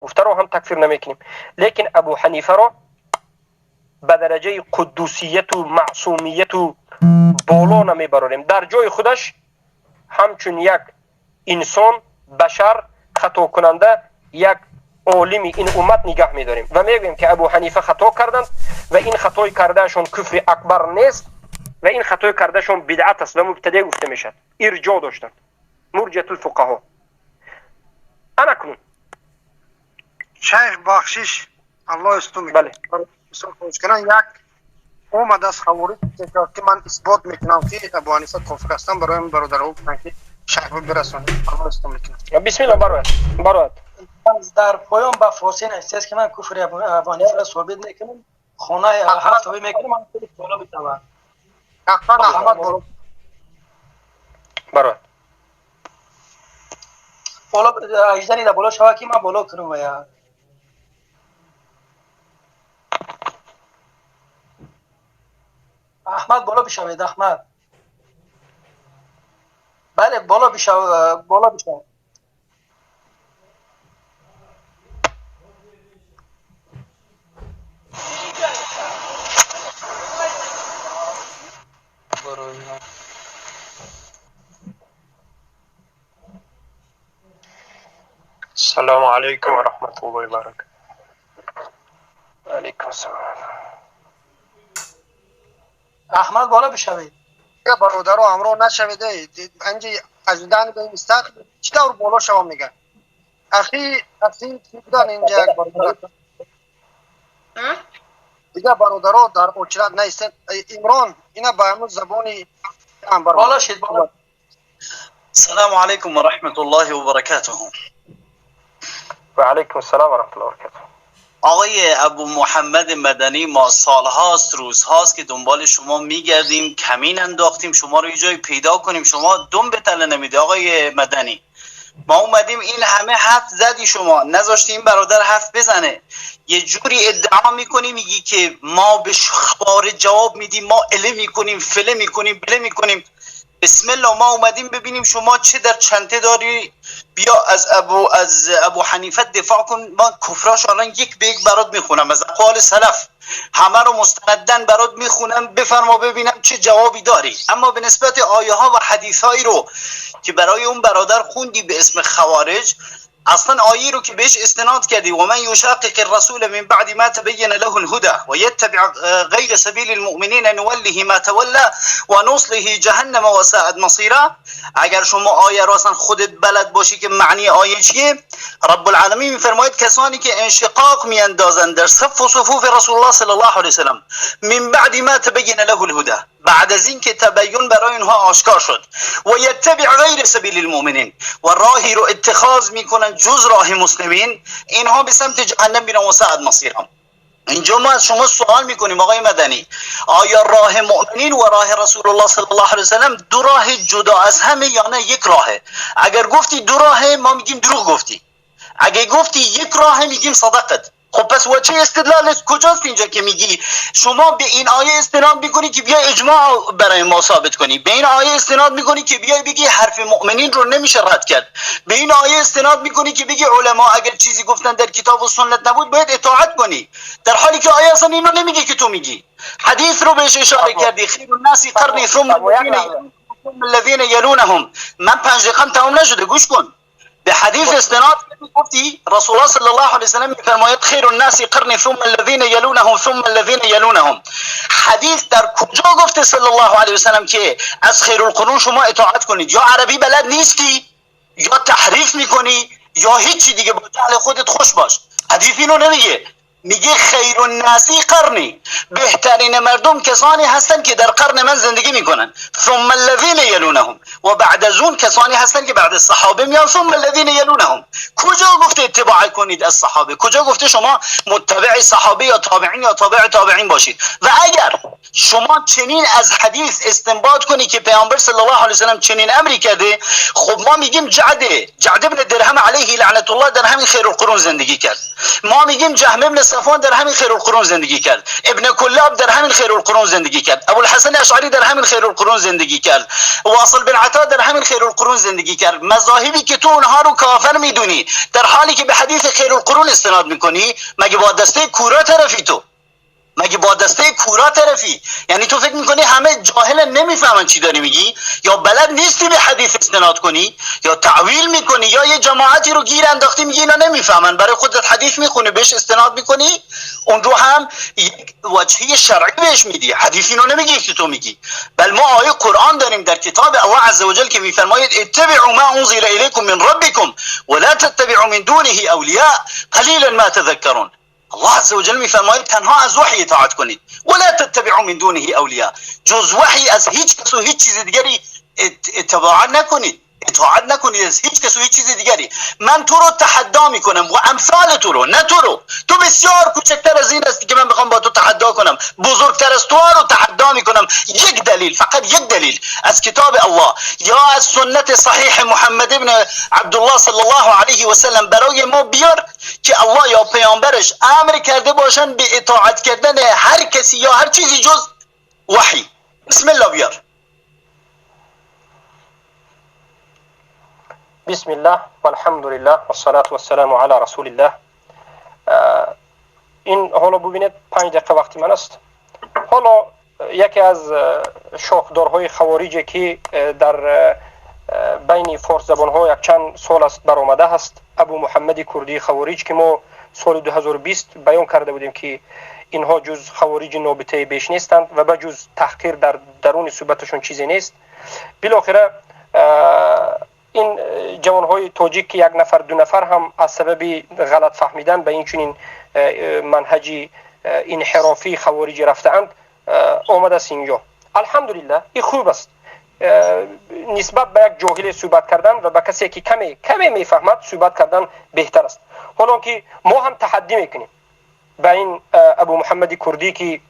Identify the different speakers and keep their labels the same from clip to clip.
Speaker 1: Гуфтаро ҳам такфир намекунем, лекин Абу Ҳанифаро ба дараҷаи қуддусияту маъсумияту боло намебарорем. Дар ҷои худаш ҳамчун як инсон, башар, хатокунанда, як олими ин уммат нигаҳ медорем ва мегӯем, ки Абу Ҳанифа хато карданд ва ин хатои кардаашон куфри акбар нест ва ин хатои кардаашон бидъат аст ва мубтадеъ гуфта мешавад. Ирҷо доштанд, мурҷиатул фуқаҳо. Ана кунун
Speaker 2: Шайх, бахшиш, Аллоҳ исту.
Speaker 1: Бале.
Speaker 2: Як омадааст хавориҷ, ки ман исбот мекунам, ки Абу Ҳанифа кофир ҳастам. Барои бародаро гуфтанд, ки шайх бирасонед. Аллоҳ исту мекунам.
Speaker 1: Бисмилла, барояд, барояд.
Speaker 3: Дар поён ба форсӣ навиштааст, ки ман куфри Абу Ҳанифаро собит мекунам, хонаи ҳафт тобӣ мекунам, ман боло битавам.
Speaker 2: Аҳмад боло.
Speaker 1: Барояд.
Speaker 3: Боло аҷданида боло шава, ки ман боло кунам вая. Аҳмад, боло бишавед, Аҳмад. Бале, боло бишав, боло бишав.
Speaker 4: السلام عليكم ورحمة الله وبركاته.
Speaker 1: Алейкум ассалом.
Speaker 3: Аҳмад, боло бишавед.
Speaker 2: Бародаро, ҳамроҳ нашавед. Анҷи аҷдан ба истақ чӣ тавр боло шавам, мега. Ахи, ахи, ки будан инҷа як бародар. Дигар бародаро дар очрат наистед. Имрон, ина ба ҳамун забони
Speaker 3: боло шид, боло.
Speaker 5: السلام عليكم ورحمة الله وبركاته.
Speaker 1: و علیکم السلام و رحمت الله و برکاته.
Speaker 5: آقای ابو محمد مدنی، ما سالهاست، روزهاست که دنبال شما میگردیم، کمین انداختیم شما رو یه جایی پیدا کنیم، شما دم به تله نمیده. آقای مدنی، ما اومدیم این همه حرف زدی، شما نذاشتی این برادر حرف بزنه. یه جوری ادعا میکنی، میگی که ما به خوارج جواب میدیم، ما اله میکنیم، فله میکنیم، بله میکنیم. بسم الله، ما اومدیم ببینیم شما چه در چنته داری. بیا از ابو حنیفه دفاع کن. ما کفراش الان یک به یک برات میخونم، از اقوال سلف همه رو مستندن برات میخونم. بفرما ببینم چه جوابی داری. اما به نسبت آیه ها و حدیث هایی رو که برای اون برادر خوندی به اسم خوارج، اصلا آیه رو که بهش استناد کردی، و من یشاقق الرسول من بعد ما تبین له الهدى ويتبع غیر سبیل المؤمنین نوله ما تولى ونصله جهنم وساءت مصیرا، اگر شما آیه رو اصلا خودت بلد باشی که معنی آیه چیه، رب العالمین میفرماید کسانی که انشقاق میاندازند در صف و صفوف رسول الله صلی الله علیه وسلم، من بعد ما تبین له الهدى، بعد از اینکه تبین برای اینها آشکار شد، و یتبع غیر سبیل المؤمنین، و راهی رو اتخاذ میکنن جز راه مسلمین، اینها به سمت جهنم میرن و ساعت مصیرا. اینجا ما از شما سوال میکنیم آقای مدنی، آیا راه مؤمنین و راه رسول الله صلی الله علیه وسلم دو راه جدا از همه یا نه یک راهه؟ اگر گفتی دو راهه، ما میگیم دروغ گفتی. اگر گفتی یک راهه، میگیم صدقت. خب پس وجه استدلال کجاست اینجا که میگی شما به این آیه استناد میکنی که بیا اجماع برای ما ثابت کنی، به این آیه استناد میکنی که بیای بگی حرف مؤمنین رو نمیشه رد کرد، به این آیه استناد میکنی که بگی علما اگر چیزی گفتن در کتاب و سنت نبود باید اطاعت کنی، در حالی که آیه اصلا اینو نمیگه که تو میگی. حدیث رو بهش اشاره کردی، خیر الناس قرنی ثم الذين یلونهم. من 5 دقیقه تمام نشده، گوش کن. به حدیث استناد گفتی رسول الله صلی الله علیه وسلم میفرماید خیر الناس قرنی ثم الذين یلونهم ثم الذين یلونهم. حدیث در کجا گفته صلی الله علیه وسلم که از خیر القرون شما اطاعت کنید؟ یا عربی بلد نیستی، یا تحریف میکنی، یا هیچی دیگه، با جهل خودت خوش باش. حدیث اینو نمیگه. میگه خیر الناس قرنی، بهترین مردم کسانی هستند که در قرن من زندگی میکنن، ثم الذین یلونهم، و بعد از اون کسانی هستند که بعد از صحابه میان، ثم الذین یلونهم. کجا گفته اتباع کنید از صحابه؟ کجا گفته شما متبع صحابه یا تابعین یا تابع تابعین باشید؟ و اگر شما چنین از حدیث استنباط کنی که پیامبر صلی الله علیه و سلم چنین امری کرده، خب ما میگیم جعده ابن درهم علیه لعنت الله در همین خیر القرون زندگی کرد. ما میگیم جهم ابن صفوان در همین خیرالقرون زندگی کرد، ابن کلاب در همین خیرالقرون زندگی کرد، ابوالحسن اشعری در همین خیرالقرون زندگی کرد، واصل بن عطا در همین خیرالقرون زندگی کرد. مذاهبی که تو اونها رو کافر میدونی در حالی که به حدیث خیرالقرون استناد میکنی، مگه با دسته کورا طرفی تو؟ مگه با دسته کورا طرفی؟ یعنی تو فکر میکنی همه جاهل نمیفهمن چی داری میگی؟ یا بلد نیستی به حدیث استناد کنی، یا تعویل میکنی، یا یه جماعتی رو گیر انداختی میگی اینا نمیفهمن، برای خودت حدیث میخونی بهش استناد میکنی، اون رو هم یک وجهی شرعی بهش میدی، حدیث اینو نمیگی که تو میگی. بل ما آیه قرآن داریم در کتاب الله عزوجل که میفرماید اتبعوا ما انزل الیکم من ربکم ولا تتبعوا من دونه اولیاء قلیلا ما تذکرون. الله عزوجل میفرماید تنها از وحی اطاعت کنید، ولا تتبعوا من دونه اولیاء، جز وحی از هیچ کس و هیچ چیز دیگری اتباع نکنید، اطاعت نکنید از هیچ کس و هیچ چیز دیگری. من تو رو تحدا میکنم و امثال تو رو، نه تو رو، تو بسیار کوچکتر از این هستی که من بخوام با تو تحدا کنم، بزرگتر از تو رو تحدا میکنم. یک دلیل، فقط یک دلیل از کتاب الله یا از سنت صحیح محمد ابن عبدالله صلی الله علیه و سلم برای ما بیار که الله یا پیامبرش امر کرده باشن به اطاعت کردن هر کسی یا هر چیزی جز وحی. بسم الله بیار.
Speaker 1: بسم الله والحمد لله والصلاة والسلام علی رسول الله. این حالا ببینید 5 دقیقه وقتی من است. حالا یکی از شاخدارهای خوارج که در بین فارس زبانها یک چند سال است برآمده است، ابو محمد کردی خوارج که ما سال 2020 بیان کرده بودیم که اینها جز خوارج نابطه بیش نیستند و به جز تحقیر در درون صحبتشون چیزی نیست. بالاخره این جوانهای тоҷик ки як нафар ду нафар ҳам аз сабаби ғалат фаҳмидан ба ин чунин манҳаҷи инҳирофии хавориҷӣ рафтаанд, омадааст инҷо. Алҳамдулиллаҳ, ин хуб аст. Нисбат ба як ҷоҳиле суҳбат кардан ва ба касе ки каме каме мефаҳмад суҳбат кардан беҳтар аст. Ҳолон ки мо ҳам таҳаддӣ мекунем ба ин абу муҳаммади курдӣ ки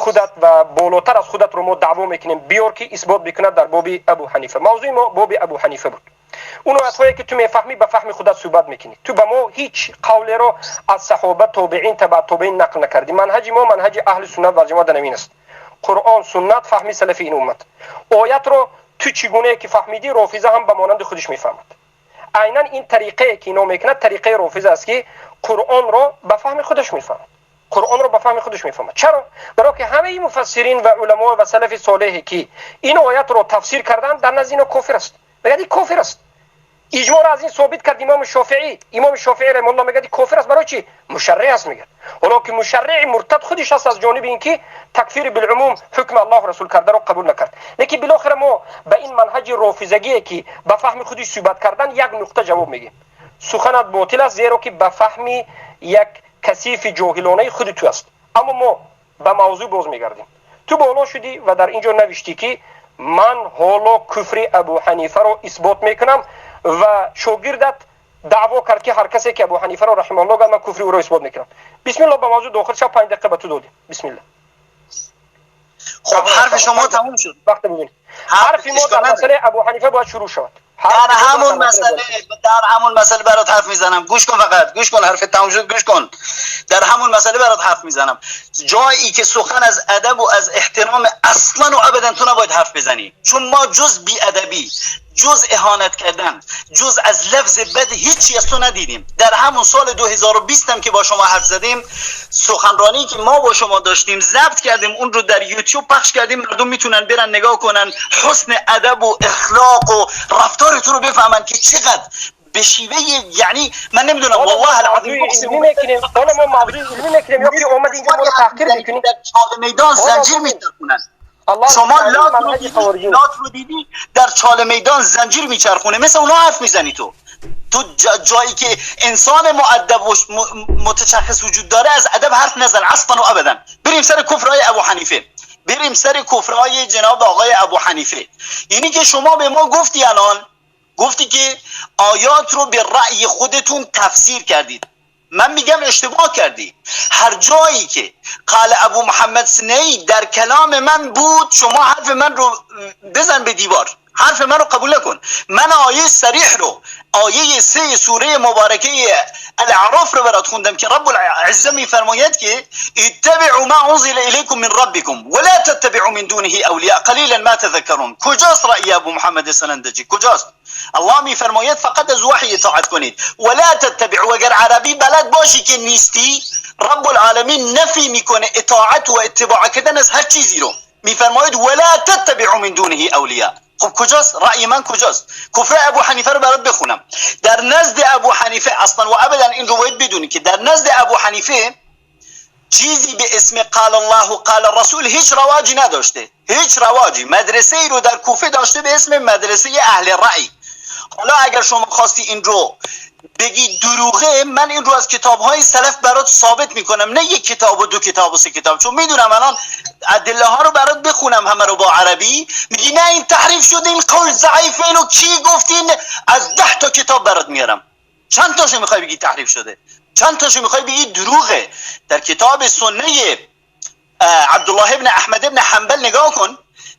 Speaker 1: худат ва болотар аз худат ро мо даъво мекунем, биёр ки исбот бикунад дар боби абу ҳанифа. Мавзӯи мо боби абу ҳанифа буд. Он оятҳое ки ту мефаҳмӣ ба фаҳми худат суҳбат мекунӣ. Ту ба мо ҳеҷ қавлеро аз саҳоба, тобеин, табаъ тобеин нақл накардӣ. Манҳаҷи мо манҳаҷи аҳли суннат вал ҷамоат ҳамин аст. Қуръон, суннат, фаҳми салафи ин уммат. Оятро ту чӣ гунае ки фаҳмидӣ, рофиза ҳам ба монанди худиш мефаҳмад. Айнан ин тариқае ки ино мекунад тариқаи рофиза аст ки қуръонро ба фаҳми худаш мефаҳмад. Қуръонро ба фаҳми худаш мефаҳмад. Чаро? Барои ки ҳамаи муфассирин ва уламо ва салафи солеҳе ки ин оятро тафсир карданд, дар назди ино кофир аст. Мегӯяд ин кофир аст. Иҷмоъро аз ин собит кард имоми Шофеӣ. Имоми Шофеӣ раҳимаҳуллоҳ мегӯяд ин кофир аст. Барои чӣ? Мушарриъ аст мегӯяд. Ҳоло ки мушарриъи муртад худиш аст аз ҷониби ин ки такфири билумум ҳукми Аллоҳу расул кардаро қабул накард. Лекин билохира мо ба ин манҳаҷи рофизагие ки ба фаҳми худиш суҳбат кардан як нуқта ҷавоб мегӯем. Суханат ботил аст, зеро ки ба фаҳми як касифи ҷоҳилонаи худи ту аст. Аммо мо ба мавзӯъ боз мегардем. Ту боло шудӣ ва дар ин ҷо навиштӣ ки ман ҳоло куфри абу ҳанифаро исбот мекунам ва шогирдат даъво кард ки ҳар касе ки абу ҳанифаро раҳимаҳуллоҳ гуфт ман куфри ӯро исбот мекунам. Бисмиллоҳ, ба мавзӯъ дохил шав, 5 дақиқа ба ту додем. Бисмиллоҳ.
Speaker 5: خب حرف شما تموم شد.
Speaker 1: وقت ببینید. حرف ما در مسئله ابو حنیفه باید شروع شود.
Speaker 5: در همون مسئله برات حرف میزنم. گوش کن، فقط گوش کن، حرف تموم شد گوش کن. در همون مسئله برات حرف میزنم. جایی که سخن از ادب و از احترام اصلا و ابدا تو نباید حرف بزنی، چون ما جز بی ادبی، جز اهانت کردن، جز از لفظ بد هیچی از تو ندیدیم. در همون سال 2020 هم که با شما حرف زدیم، سخنرانی که ما با شما داشتیم ضبط کردیم، اون رو در یوتیوب پخش کردیم، مردم میتونن برن نگاه کنن، حسن ادب و اخلاق و رفتار تو رو بفهمن که چقدر به شیوه، یعنی من نمیدونم والله العظیم
Speaker 1: حالا ما موضوع علمی میکنیم یا که اومد اینجا ما رو تحقیر میکنیم.
Speaker 5: در چاله میدان زنجیر میچرخونن. شما لات رو دیدی در چاله میدان زنجیر میچرخونه، مثل اونا حرف میزنی. تو جایی که انسان مؤدب و متشخص وجود داره از ادب حرف نزن اصلا و ابدا. بریم سر کفرهای ابو حنیفه، بریم سر کفرهای جناب آقای ابو حنیفه. یعنی که شما به ما گفتی الان، گفتی که آیات رو به رأی خودتون تفسیر کردید. من میگم اشتباه کردی. هر جایی که قال ابو محمد سنی در کلام من بود، شما حرف من رو بزن به دیوار. حرف من رو قبول نکن. من آیه صریح رو، آیه 3 سوره مبارکه الاعراف رو برات خوندم که رب العزه میفرماید که اتبعوا ما انزل الیکم من ربکم ولا تتبعوا من دونه اولیاء قلیلا ما تذکرون. کجاست رأی ابو محمد سنندجی؟ کجاست؟ الله میفرماید فقط از وحی اطاعت کنید، ولا تتبعوا. اگر عربی بلد باشی که نیستی، رب العالمین نفی میکنه اطاعت و اتباع کردن از هر چیزی رو. میفرماید ولا تتبعوا من دونه اولیاء. خب کجاست رأی من؟ کجاست کفر ابو حنیفه رو برات بخونم. در نزد ابو حنیفه اصلا و ابدا این رو باید بدونی که در نزد ابو حنیفه چیزی به اسم قال الله و قال الرسول هیچ رواجی نداشته، هیچ رواجی. مدرسه ای رو در کوفه داشته به اسم مدرسه اهل رأی. حالا اگر شما خواستی این رو بگی دروغه، من این رو از کتاب‌های سلف برات ثابت میکنم، نه یک کتاب و دو کتاب و سه کتاب، چون میدونم الان ادله ها رو برات بخونم همه رو با عربی میگی نه این تحریف شده، این قول ضعیفه، اینو کی گفتین؟ از 10 تا کتاب برات میارم. چند تاشو میخوای بگی تحریف شده؟ چند تاشو میخوای بگی دروغه؟ در کتاب سنه عبدالله ابن احمد ابن حنبل نگاه کن،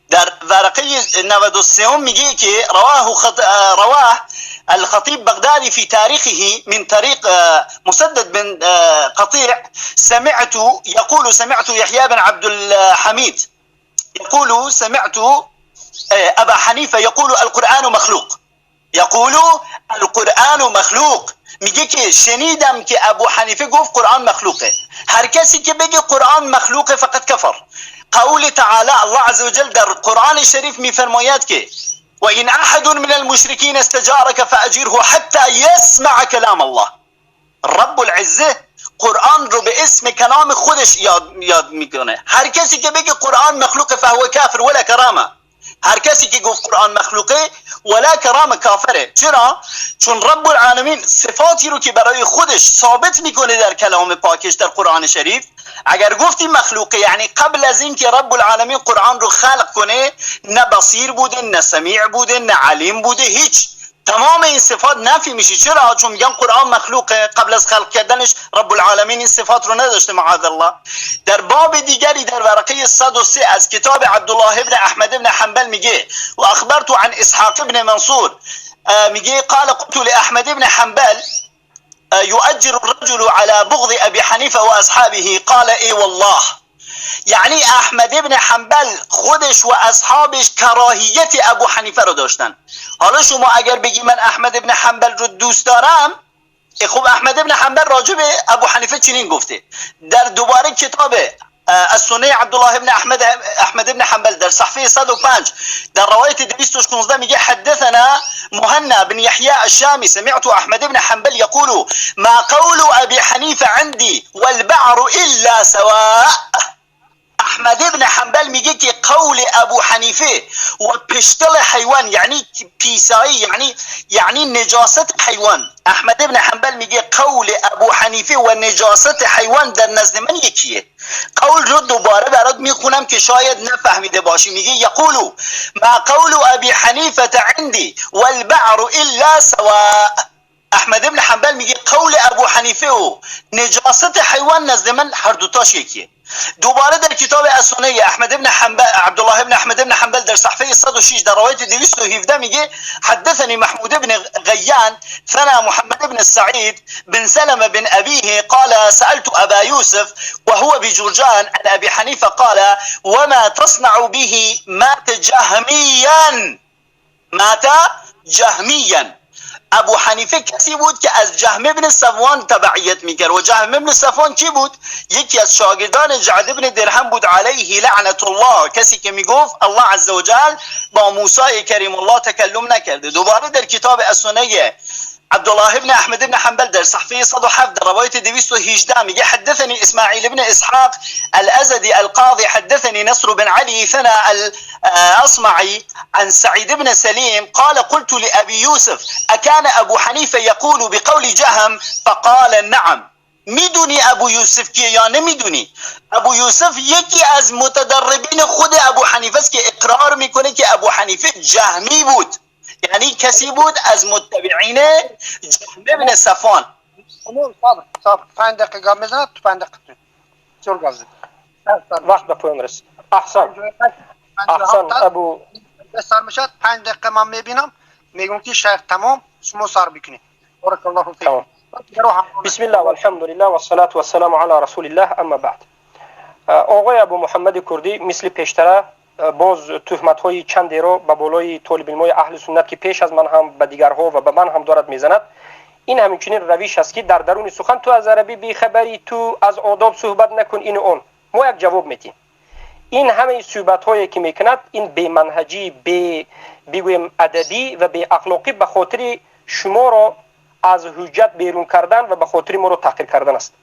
Speaker 5: در ورقه 93 میگه که رواه الخطيب بغدادي في تاريخه من طريق مسدد بن قطيع سمعت يقول سمعت يحيى بن عبد الحميد يقول سمعت أبا حنيفة يقول القرآن مخلوق، يقول القرآن مخلوق. میگه که شنیدم که ابو حنیفه گفت قرآن مخلوقه. هر کسی که بگه قرآن مخلوقه فقط کفر. قول تعالی الله عز وجل در قرآن شریف میفرماید که وإن أحد من المشركين استجارك فأجره حتى يسمع كلام الله. رب العزه قرآن رو به اسم کلام خودش یاد میکنه. هر کسی که بگه قرآن مخلوقه فهو کافر ولا کرامه. هر کسی که گفت قرآن مخلوقه ولا کرامه کافره. چرا؟ چون رب العالمین صفاتی رو که برای خودش ثابت میکنه در کلام پاکش در قرآن شریف، اگر گفتی مخلوقه یعنی قبل از این که رب العالمین قرآن رو خلق کنه نه بصیر بوده، نه سمیع بوده، نه علیم بوده، هیچ، تمام این صفات نفی میشه. چرا؟ چون میگن قرآن مخلوقه، قبل از خلق کردنش رب العالمین این صفات رو نداشته معاذ الله. در باب دیگری در ورقه 103 از کتاب عبدالله ابن احمد ابن حنبل میگه و اخبرت عن اسحاق ابن منصور میگه قال قلت لاحمد ابن حنبل يؤجر الرجل على بغض ابي حنیفه واصحابه قال ای والله. یعنی احمد ابن حنبل خودش و اصحابش کراهیت ابو حنیفه رو داشتن. حالا شما اگر بگی من احمد ابن حنبل رو دوست دارم، خب احمد ابن حنبل راجع به ابو حنیفه چنین گفته. در دوباره کتاب السنه عبدالله ابن احمد ابن حنبل در صفحه 105 در روایت 216 میگه حدثنا مهنا بن يحيى الشامي سمعت احمد بن حنبل يقول ما قول ابي حنيفه عندي والبعر الا سواء. احمد ابن حنبل میگه که قول ابو حنیفه و پشتل حیوان یعنی پیسایی یعنی نجاست حیوان، احمد ابن حنبل میگه قول ابو حنیفه و نجاست حیوان در نزد من یکیه. قول رو دوباره برات میخونم که شاید نفهمیده باشی. میگه یقولو ما قول ابی حنیفه عندي والبعر الا سواء. احمد ابن حنبل میگه قول ابو حنیفه و نجاست حیوان نزد من هر دوتاش یکیه. دوباره در کتاب السنه احمد ابن حنبل عبدالله ابن احمد ابن حنبل در صفحه 106 در روایت 217 میگه حدثني محمود بن غيان ثنا محمد بن السعيد بن سلمة بن أبيه قال سألت أبا يوسف وهو بجرجان عن أبي حنيفة قال وما تصنع به مات جهميا. مات جهميا. ابو حنیفه کسی بود که از جهم ابن صفوان تبعیت میکرد و جهم ابن صفوان کی بود؟ یکی از شاگردان جعد ابن درهم بود علیه لعنت الله، کسی که میگفت الله عزوجل با موسی کریم الله تکلم نکرده. دوباره در کتاب السنه عبدالله ابن احمد ابن حنبل در صفحه 107 در روایت 218 میگه حدثني اسماعیل ابن اسحاق الازدي القاضي حدثني نصر بن علي ثنا الاصمعي عن سعيد بن سليم قال قلت لابي يوسف اكان ابو حنيفه يقول بقول جهم فقال نعم. میدونی ابو یوسف کیه یا نمیدونی؟ ابو یوسف یکی از متدربین خود ابو حنیفه است که اقرار میکنه که ابو حنیفه جهمی بود، یعنی کسی بود از متبعین جهم بن صفوان.
Speaker 2: صبر 5 دقیقه میزنه تو 5 دقیقه زور گاز
Speaker 1: وقت به پایان رسید. احسن احسن ابو
Speaker 2: Сар мешавад, 5 дақиқа ман мебинам, мегӯям, ки шайх, тамом, шумо сар бикунед. Баракаллоҳу фик.
Speaker 1: Бисмиллаҳ, валҳамдулиллаҳ, вассалату вассаламу ала расулиллаҳ, амма баъд. Оғои Абу Муҳаммади Курдӣ мисли пештара боз туҳматҳои чандеро ба болои толибилмои аҳли суннат, ки пеш аз ман ҳам ба дигарҳо ва ба ман ҳам дорад, мезанад. Ин ҳамчунин равиш аст, ки дар даруни сухан: ту аз арабӣ бехабарӣ, ту аз одоб суҳбат накун, ину он. Мо як ҷавоб медиҳем. Ин ҳамаи суҳбатҳое, ки мекунад, ин беманҳаҷӣ, бе бигӯем адабӣ ва беахлоқӣ ба хотири шуморо аз ҳуҷҷат берун кардан ва ба хотири моро таҳқир кардан аст.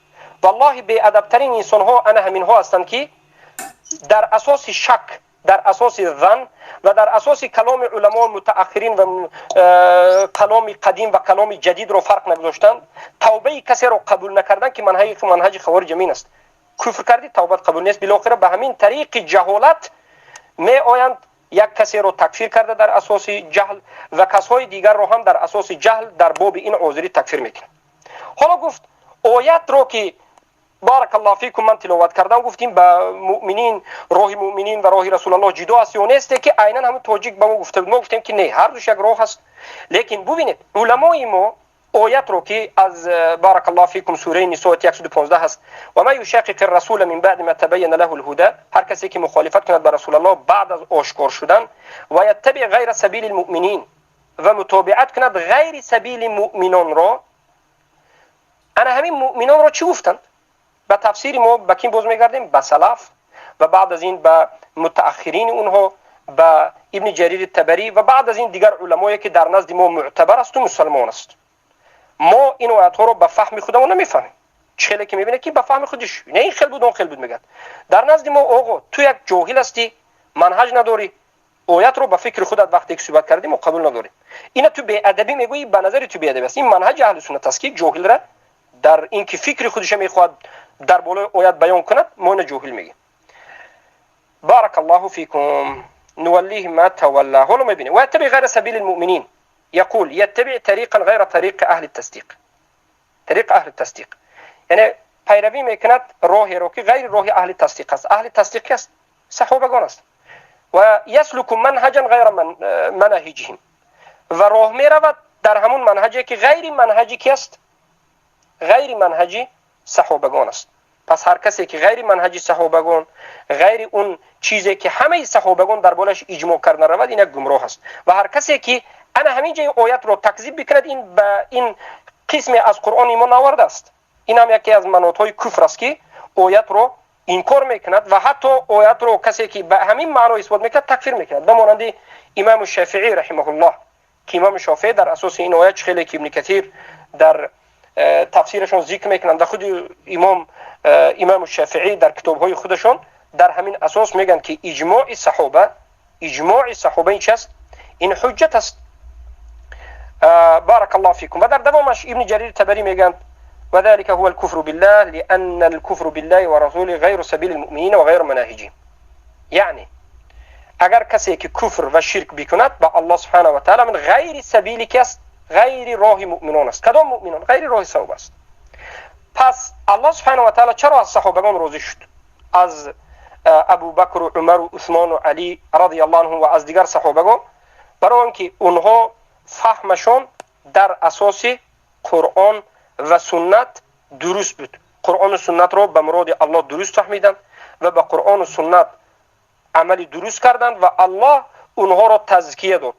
Speaker 1: Валлоҳи, беадабтарин инсонҳо ана ҳаминҳо ҳастанд, ки дар асоси шак, дар асоси зан ва дар асоси каломи уламо мутаахирин ва каломи қадим ва каломи ҷадидро фарқ нагузоштанд, тавбаи касеро қабул накардан, ки манҳаҷи хавори ҷамин аст. Куфр кардӣ, тавбат қабул нест. Билохира ба ҳамин тариқи ҷаҳолат меоянд, як касеро такфир карда дар асоси ҷаҳл ва касҳои дигарро ҳам дар асоси ҷаҳл дар боби ин озирӣ такфир мекунад. Ҳоло гуфт, оятро, ки, баракаллоҳу фикум, ман тиловат кардам, гуфтим, ба муъминин, роҳи муъминин ва роҳи расулаллоҳ ҷудо аст ё несте, ки айнан ҳамин тоҷик ба мо гуфта буд. Мо гуфтем, ки не, ҳар душ як роҳ аст. Лекин бубинед, уламои мо оятро, ки аз, баракаллоҳу фикум, сураи Нисо, ояти 115 ҳаст: ومن يشاقق الرسول من بعد ما تبين له الهدى, ҳар касе ки мухолифат кунад ба расулаллоҳ баъд аз ошкор шудан, ويتبع غير سبيل المؤمنين, ва мутобиат кунад ғайри сабили муъминонро. Ана ҳамин муъминонро чӣ гуфтанд? Ба тафсири мо ба ким боз мегардем? Ба салаф ва баъд аз ин ба мутаахирини онҳо, ба Ибни Ҷарири Табарӣ ва баъд аз ин дигар уламое, ки дар назди мо мӯътабар асту мусалмон аст. Мо ин оятҳоро ба фаҳми худамон намефаҳмем. Чӣ хеле ки мебинед, ки ба фаҳми худиш не, ин хел буд, он хел буд мегӯяд. Дар назди мо, оғо, ту як ҷоҳил ҳастӣ, манҳаҷ надорӣ, оятро ба фикри худат вақте ки суҳбат кардӣ, мо қабул надорем. Ина ту беадабӣ мегӯӣ, ба назари ту беадабӣ аст. Ин манҳаҷи аҳли суннат аст, ки ҷоҳилра дар ин ки фикри худиша мехоҳад дар болои оят баён кунад, мо ина ҷоҳил мегӯем. Баракаллоҳу фикум. نوليه ما تولى. ҳоло мебинем: ويتبع غير سبيل المؤمنين، يقول يتبع طريقا غير طريق أهل التصديق، طريق أهل التصديق, яъне пайравӣ мекунад роҳеро, ки ғайри роҳи аҳли тасдиқ аст. Аҳли тасдиқ ки аст? Саҳобагон аст. ويسلك منهجا غير مناهجهم, ва роҳ меравад дар ҳамун манҳаҷе, ки ғайри манҳаҷи ки аст? Ғайри манҳаҷи саҳобагон аст. Пас ҳар касе ки ғайри манҳаҷи саҳобагон, ғайри он чизе, ки ҳамаи саҳобагон дар болаш иҷмоъ карда равад, ин як гумроҳ аст. Ва ҳар касе ки ана ҳамин ҷои оятро такзиб бикунад, ин ба ин қисме аз Қуръон имон наовардааст. Ин ҳам яке аз манотҳои куфр аст, ки оятро инкор мекунад. Ва ҳатто оятро касе ки ба ҳамин маъно исбот мекунад, такфир мекунад, ба монанди имаму Шафиӣ раҳимаҳуллоҳ, ки имому Шофеӣ дар асоси ин оят, хеле ки Ибни Катир дар тафсирашон зикр мекунанд ва худи имому Шафиӣ дар китобҳои худашон дар ҳамин асос мегӯянд, ки иҷмои саҳоба ин чи аст? Ин ҳуҷҷат аст. Баракаллоҳу фикум. Ва дар давомаш Ибни Ҷарир Табарӣ мегӯянд: وذلك هو الكفر بالله، لأن الكفر بالله ورسوله غير سبيل المؤمنين وغير مناهجهم. یعنی اگر کسی که کفر و شرک بکند با الله سبحانه و تعالی، من غیر سبیلی که است، غیر راه مؤمنان است. کدام مؤمنان؟ غیر راه صحابه است. پس الله سبحانه و تعالی چرا از صحابگان راضی شد؟ از ابو بکر و عمر و عثمان و علی رضی الله عنهم و از دیگر صحابگان؟ برای آنکه اونها فهمشون در اساس قرآن و سنت درست بود. قرآن و سنت را به مراد الله درست فهمیدند و به قرآن و سنت عملی درست کردند و الله اونها را تزکیه داد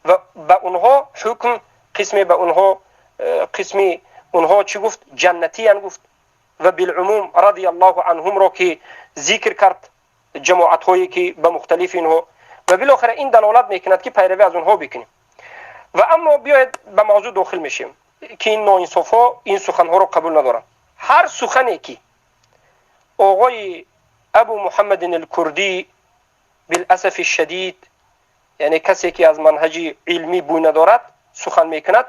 Speaker 1: و به اونها حکم قسمی به اونها، قسمی اونها چی گفت؟ جنتی گفت. و بالعموم رضی الله عنهم را که ذکر کرد، جماعت هایی که به مختلف اینها و بالاخره این دلالت میکند که پیروی از اونها بکنیم. و اما بیاید به موضوع داخل میشیم که این ناانصاف ها این سخنها رو قبول ندارند. هر سخنی که آقای ابو محمد الکردی، بالاسف الشدید، یعنی کسی که از منهج علمی بوی ندارد، سخن میکند،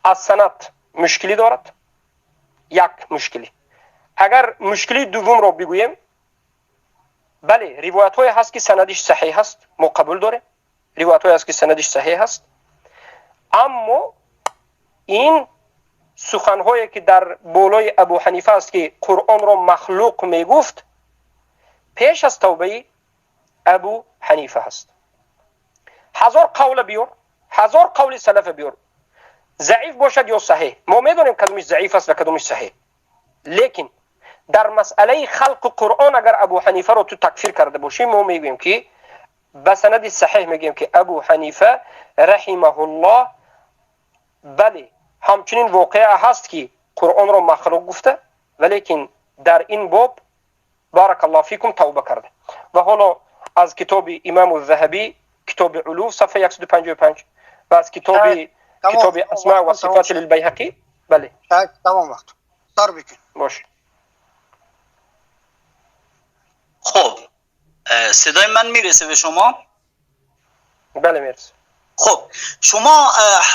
Speaker 1: از سند مشکلی دارد، یک مشکلی. اگر مشکلی دوم را بگوییم، بله، روایت های هست که سندش صحیح هست، ما قبول داریم، روایت های هست که سندش صحیح هست. اما این سخنهایی که در بالای ابو حنیفه است که قرآن را مخلوق میگفت، پیش از توبه ابو حنیفه هست. هزار قول بیار، هزار قول سلف بیار، ضعیف باشد یا صحیح، ما میدونیم کدومش ضعیف است و کدومش صحیح. لیکن در مسئله خلق قرآن اگر ابو حنیفه رو تو تکفیر کرده باشی، ما میگوییم که به سند صحیح میگیم که ابو حنیفه رحمه الله بله همچنین واقعه هست که قرآن رو مخلوق گفته، ولیکن در این باب بارک الله فیکم توبه کرده. و حالا از کتاب امام الذهبی، کتاب علو صفحه 155 و از کتاب اسماء و صفات للبیهقی. بله
Speaker 2: تمام وقت سر بکن
Speaker 1: باشه.
Speaker 5: خب صدای من میرسه به شما؟
Speaker 1: بله میرسه.
Speaker 5: خب شما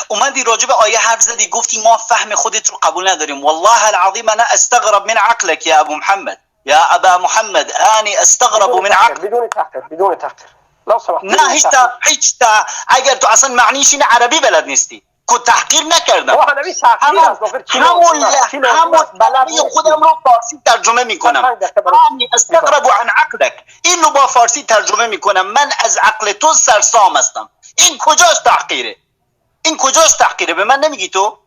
Speaker 5: اومدی راجع به آیه حرف زدی، گفتی ما فهم خودت رو قبول نداریم. والله العظیم انا استغرب من عقلك یا ابو محمد، یا ابا محمد، اني استغرب من عقلك.
Speaker 1: بدون تحقیر، بدون تحقیر لو سمحت.
Speaker 5: نه هیچ تا اگر تو اصلا معنیش این عربی بلد نیستی که تحقیر نکردم. همون بلدی خودم رو فارسی ترجمه میکنم. انی استغرب عن عقلك، این رو با فارسی ترجمه میکنم. من از عقل تو سرسام هستم. این کجاست تحقیره؟ این کجاست تحقیره؟ به من نمیگی تو؟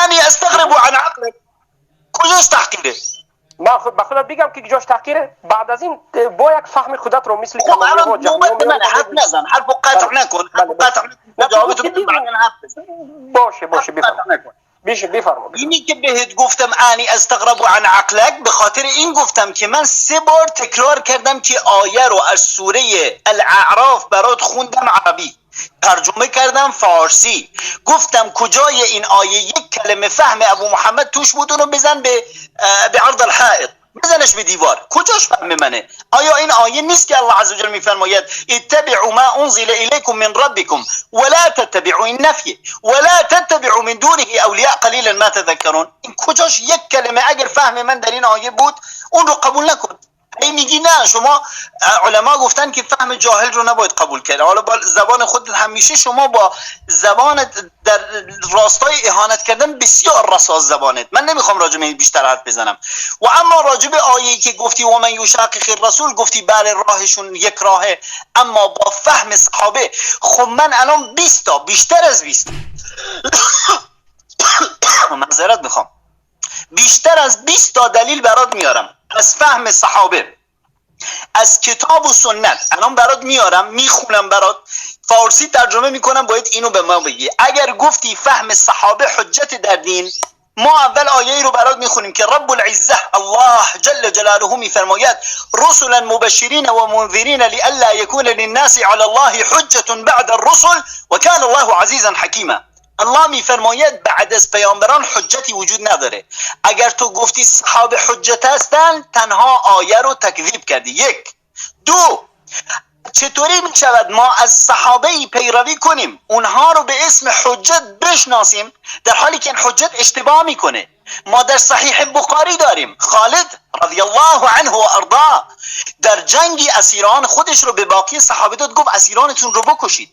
Speaker 5: انی استغرب عن عقلك کجاست تحقیره؟
Speaker 1: من خود به خودت بگم که کجاش تحقیره؟ بعد از این با یک فهم خودت رو مثل
Speaker 5: خب الان نوبت من، حرف نزن، حرفو قطع نکن، حرفو قطع نکن، جوابتو بده بعدن حرف بزن.
Speaker 1: باشه باشه بفرما. بفرما.
Speaker 5: اینی که بهت گفتم انی استغرب عن عقلک، به خاطر این گفتم که من 3 بار تکرار کردم که آیه رو از سوره الاعراف برات خوندم عربی، ترجمه کردم فارسی، گفتم کجای این آیه یک کلمه فهم ابو محمد توش بود، اونو بزن به عرض الحائط، بزنش به دیوار. کجاش فهم منه؟ آیا این آیه نیست که الله عزوجل میفرماید اتبعوا ما انزل الیکم من ربکم ولا تتبعوا، این نفیه، ولا تتبعوا من دونه اولیاء قلیلا ما تذکرون. این کجاش یک کلمه اگر فهم من در این آیه بود اون رو قبول نکن. ای میگی نه شما علما گفتن که فهم جاهل رو نباید قبول کرد. حالا با زبان خودت همیشه شما با زبان در راستای اهانت کردن بسیار رساز زبانت. من نمیخوام راجع به این بیشتر حرف بزنم. و اما راجع به آیه‌ای که گفتی و من یشاقق الرسول، گفتی بله راهشون یک راهه، اما با فهم صحابه. خب من الان 20 تا، بیشتر از 20 معذرت میخوام، بیشتر از 20 تا دلیل برات میارم از فهم صحابه، از کتاب و سنت. الان برات میارم، میخونم برات، فارسی ترجمه میکنم، باید اینو به ما بگی. اگر گفتی فهم صحابه حجت در دین، ما اول آیه رو برات میخونیم که رب العزه الله جل جلاله میفرماید رسلا مبشرین و منذرین لئلا یکون للناس علی الله حجة بعد الرسل وکان الله عزیزا حکیما. الله میفرماید بعد از پیامبران حجتی وجود نداره. اگر تو گفتی صحابه حجت هستن، تنها آیه رو تکذیب کردی. یک. دو، چطوری میشود ما از صحابه پیروی کنیم، اونها رو به اسم حجت بشناسیم، در حالی که این حجت اشتباه میکنه؟ ما در صحیح بخاری داریم خالد رضی الله عنه و ارضاه در جنگی اسیران خودش رو به باقی صحابه داد، گفت اسیرانتون رو بکشید.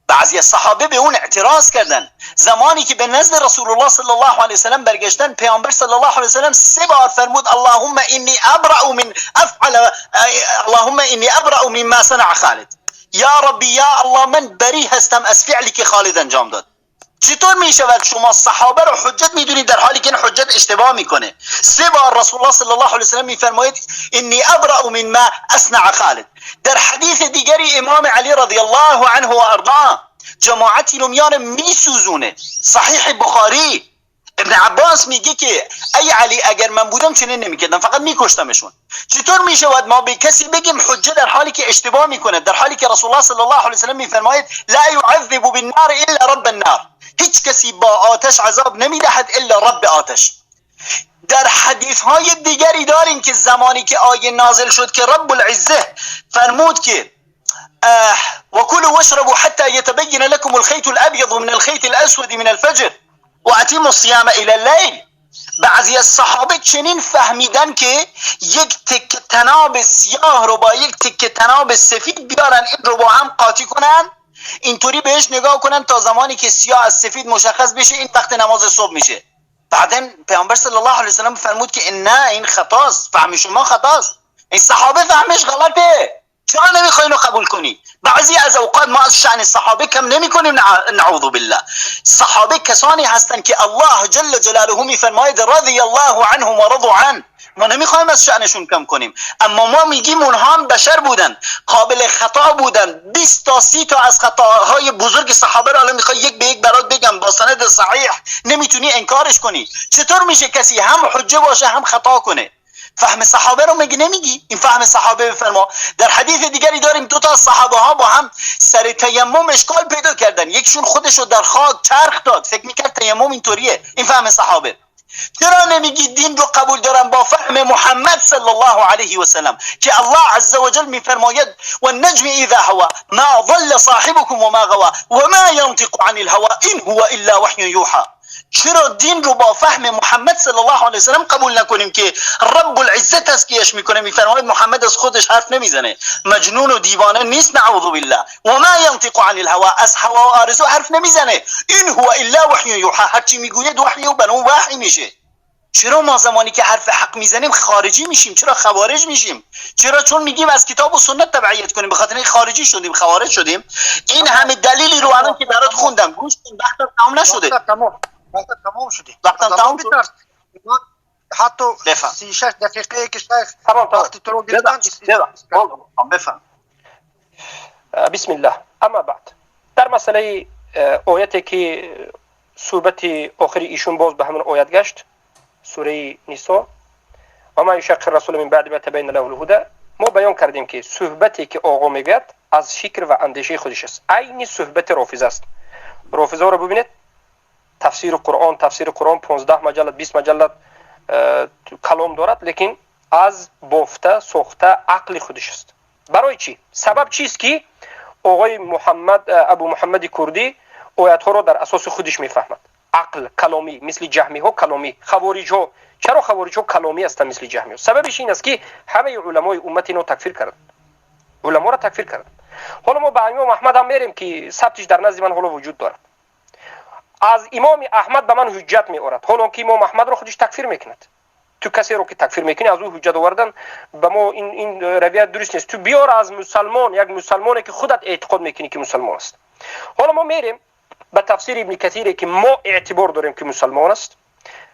Speaker 5: بعضی از صحابه به اون اعتراض کردن. زمانی که به نزد رسول الله صلی الله علیه وسلم برگشتن، پیامبر صلی الله علیه وسلم 3 بار فرمود اللهم انی ابرأ من افعل، اللهم انی ابرأ مما صنع خالد. یا ربی یا الله من بری هستم از فعلی که خالد انجام داد. چطور می شود شما صحابه رو حجت میدونید در حالی که این حجت اشتباه میکنه؟ 3 بار رسول الله صلی الله علیه وسلم میفرماید انی ابرأ مما اصنع خالد. در حدیث دیگری امام علی رضی الله عنه و ارضاه جماعتی رو میاره میسوزونه، صحیح بخاری. ابن عباس میگه که ای علی اگر من بودم چنین نمیکردم، فقط میکشتمشون. چطور میشود ما به کسی بگیم حجه در حالی که اشتباه میکنه، در حالی که رسول الله صلی الله علیه وسلم میفرماید لا يعذب بالنار الا رب النار، هیچ کسی با آتش عذاب نمیدهد الا رب آتش. در حدیث های دیگری داریم که زمانی که آیه نازل شد که رب العزه فرمود که وكلوا واشربوا حتى يتبين لكم الخيط الابيض من الخيط الاسود من الفجر واتموا الصيام الى الليل. بعضی از صحابه چنین فهمیدن که یک تکه تناب سیاه رو با یک تکه تناب سفید بیارن، این رو با هم قاطی کنن، اینطوری بهش نگاه کنن تا زمانی که سیاه از سفید مشخص بشه، این وقت نماز صبح میشه. بعدن پیامبر صلی الله علیه و سلم فرمود که نه، این خطاست، فهم شما خطاست، این صحابه فهمش غلطه. چرا نمیخوای اینو قبول کنی؟ بعضی از اوقات ما از شأن صحابه کم نمیکنیم، نعوذ بالله. صحابه کسانی هستند که الله جل جلاله میفرماید رضی الله عنهم و رضوا عنه. ما نمیخوایم از شأنشون کم کنیم، اما ما میگیم اونها هم بشر بودن، قابل خطا بودن. 20 تا 30 تا از خطاهای بزرگ صحابه رو الان میخوای یک به یک برات بگم با سند صحیح، نمیتونی انکارش کنی. چطور میشه کسی هم حجه باشه هم خطا کنه؟ فهم صحابه رو میگی نمیگی؟ این فهم صحابه بفرما. در حدیث دیگری داریم دو تا صحابه ها با هم سر تیمم اشکال پیدا کردن، یکشون خودش رو در خاک چرخ داد، فکر میکرد تیمم اینطوریه. این فهم صحابه. چرا نمیگی دین رو قبول دارم با فهم محمد صلی الله علیه و سلم که الله عز وجل میفرماید و النجم اذا هوا ما ضل صاحبكم وما غوا وما ينطق عن الهوى ان هو الا وحی یوحى؟ چرا دین رو با فهم محمد صلی الله علیه و سلم قبول نکنیم که رب العزت تزکیهش میکنه، میفرماید محمد از خودش حرف نمیزنه، مجنون و دیوانه نیست، نعوذ بالله. و ما ينطق عن الهوى، از هوا و آرزو حرف نمیزنه، این هو الا وحی یوحى، هرچی میگوید وحی و بنو وحی میشه. چرا ما زمانی که حرف حق میزنیم خارجی میشیم؟ چرا خوارج میشیم؟ چرا؟ چون میگیم از کتاب و سنت تبعیت کنیم، به خاطر این خارجی شدیم، خوارج شدیم. این همه دلیلی رو الان که برات خوندم، گوش کن، وقتم تمام نشده.
Speaker 2: وقت تمام شده.
Speaker 5: وقتم تمام شد.
Speaker 2: حتی
Speaker 5: بفهم.
Speaker 2: 36 دقیقه که شیخ
Speaker 1: تمام تمام.
Speaker 2: وقتی تو رو گرفتن.
Speaker 5: بفهم.
Speaker 1: بسم الله. اما بعد، در مسئله آیتی که صحبت آخری ایشون باز به همون آیت گشت، سوره نساء، و من یشاقق الرسول من بعد ما تبین له الهدى، ما بیان کردیم که صحبتی که آقا میگوید از فکر و اندیشه خودش است، عین صحبت رافضه است. رافضه رو ببینید، تفسیر قرآن، تفسیر قرآن 15 مجلد، 20 مجلد کلام دارد، لیکن از بافته ساخته عقل خودش است. برای چی؟ سبب چیست که آقای محمد، ابو محمد کردی، آیت ها رو در اساس خودش میفهمد؟ عقل کلامی، مثل جهمی ها کلامی. خوارج ها چرا خوارج ها کلامی هستند مثل جهمی ها؟ سببش این است که همه علمای امت اینو تکفیر کردند، علما را تکفیر کردند. حالا ما به امام احمد هم میریم که ثبتش در نزد من حالا وجود دارد. از امام احمد به من حجت می آورد، حالا که امام احمد رو خودش تکفیر میکند. تو کسی رو که تکفیر میکنی از او حجت آوردن به ما این رویت درست نیست. تو بیار از مسلمان، یک مسلمانی که خودت اعتقاد میکنی که مسلمان است. حالا ما میریم به تفسیر ابن کثیر که ما اعتبار داریم که مسلمان است،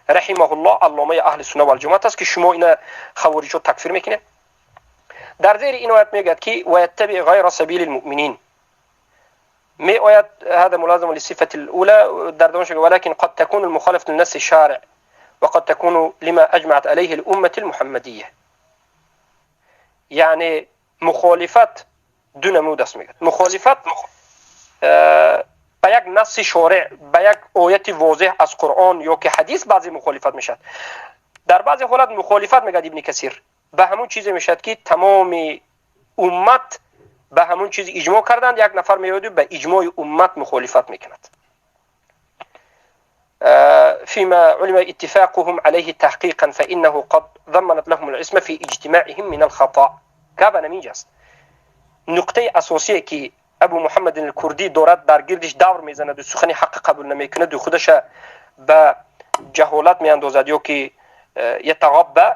Speaker 1: رحمه الله، علامه اهل سنت و الجماعت است که شما اینا خوارج تکفیر میکنه. در زیر این آیت میگه که و یتبع غیر سبیل المؤمنین، می آید هذا ملازم للصفة الأولى در دومش، ولكن قد تكون المخالفة للنص الشارع وقد تكون لما أجمعت عليه الأمة المحمدية. یعنی مخالفت دو نمود است. میگه مخالفت به یک نص شارع، به یک آیت واضح از قرآن یا که حدیث بعضی مخالفت میشد. در بعضی حالت مخالفت، میگه ابن کثیر، به همون چیزی میشد که تمام امت به همون چیز اجماع کردند، یک نفر میاد به اجماع امت مخالفت میکند. فيما علم اتفاقهم عليه تحقيقا فإنه قد ضمنت لهم العصمة في اجتماعهم من الخطأ. گپ همینجاست. نقطه اساسی که ابو محمد الکردی دارد در گردش دور میزند و سخن حق قبول نمیکند و خودش به جهالت میاندازد یا که یتغبى،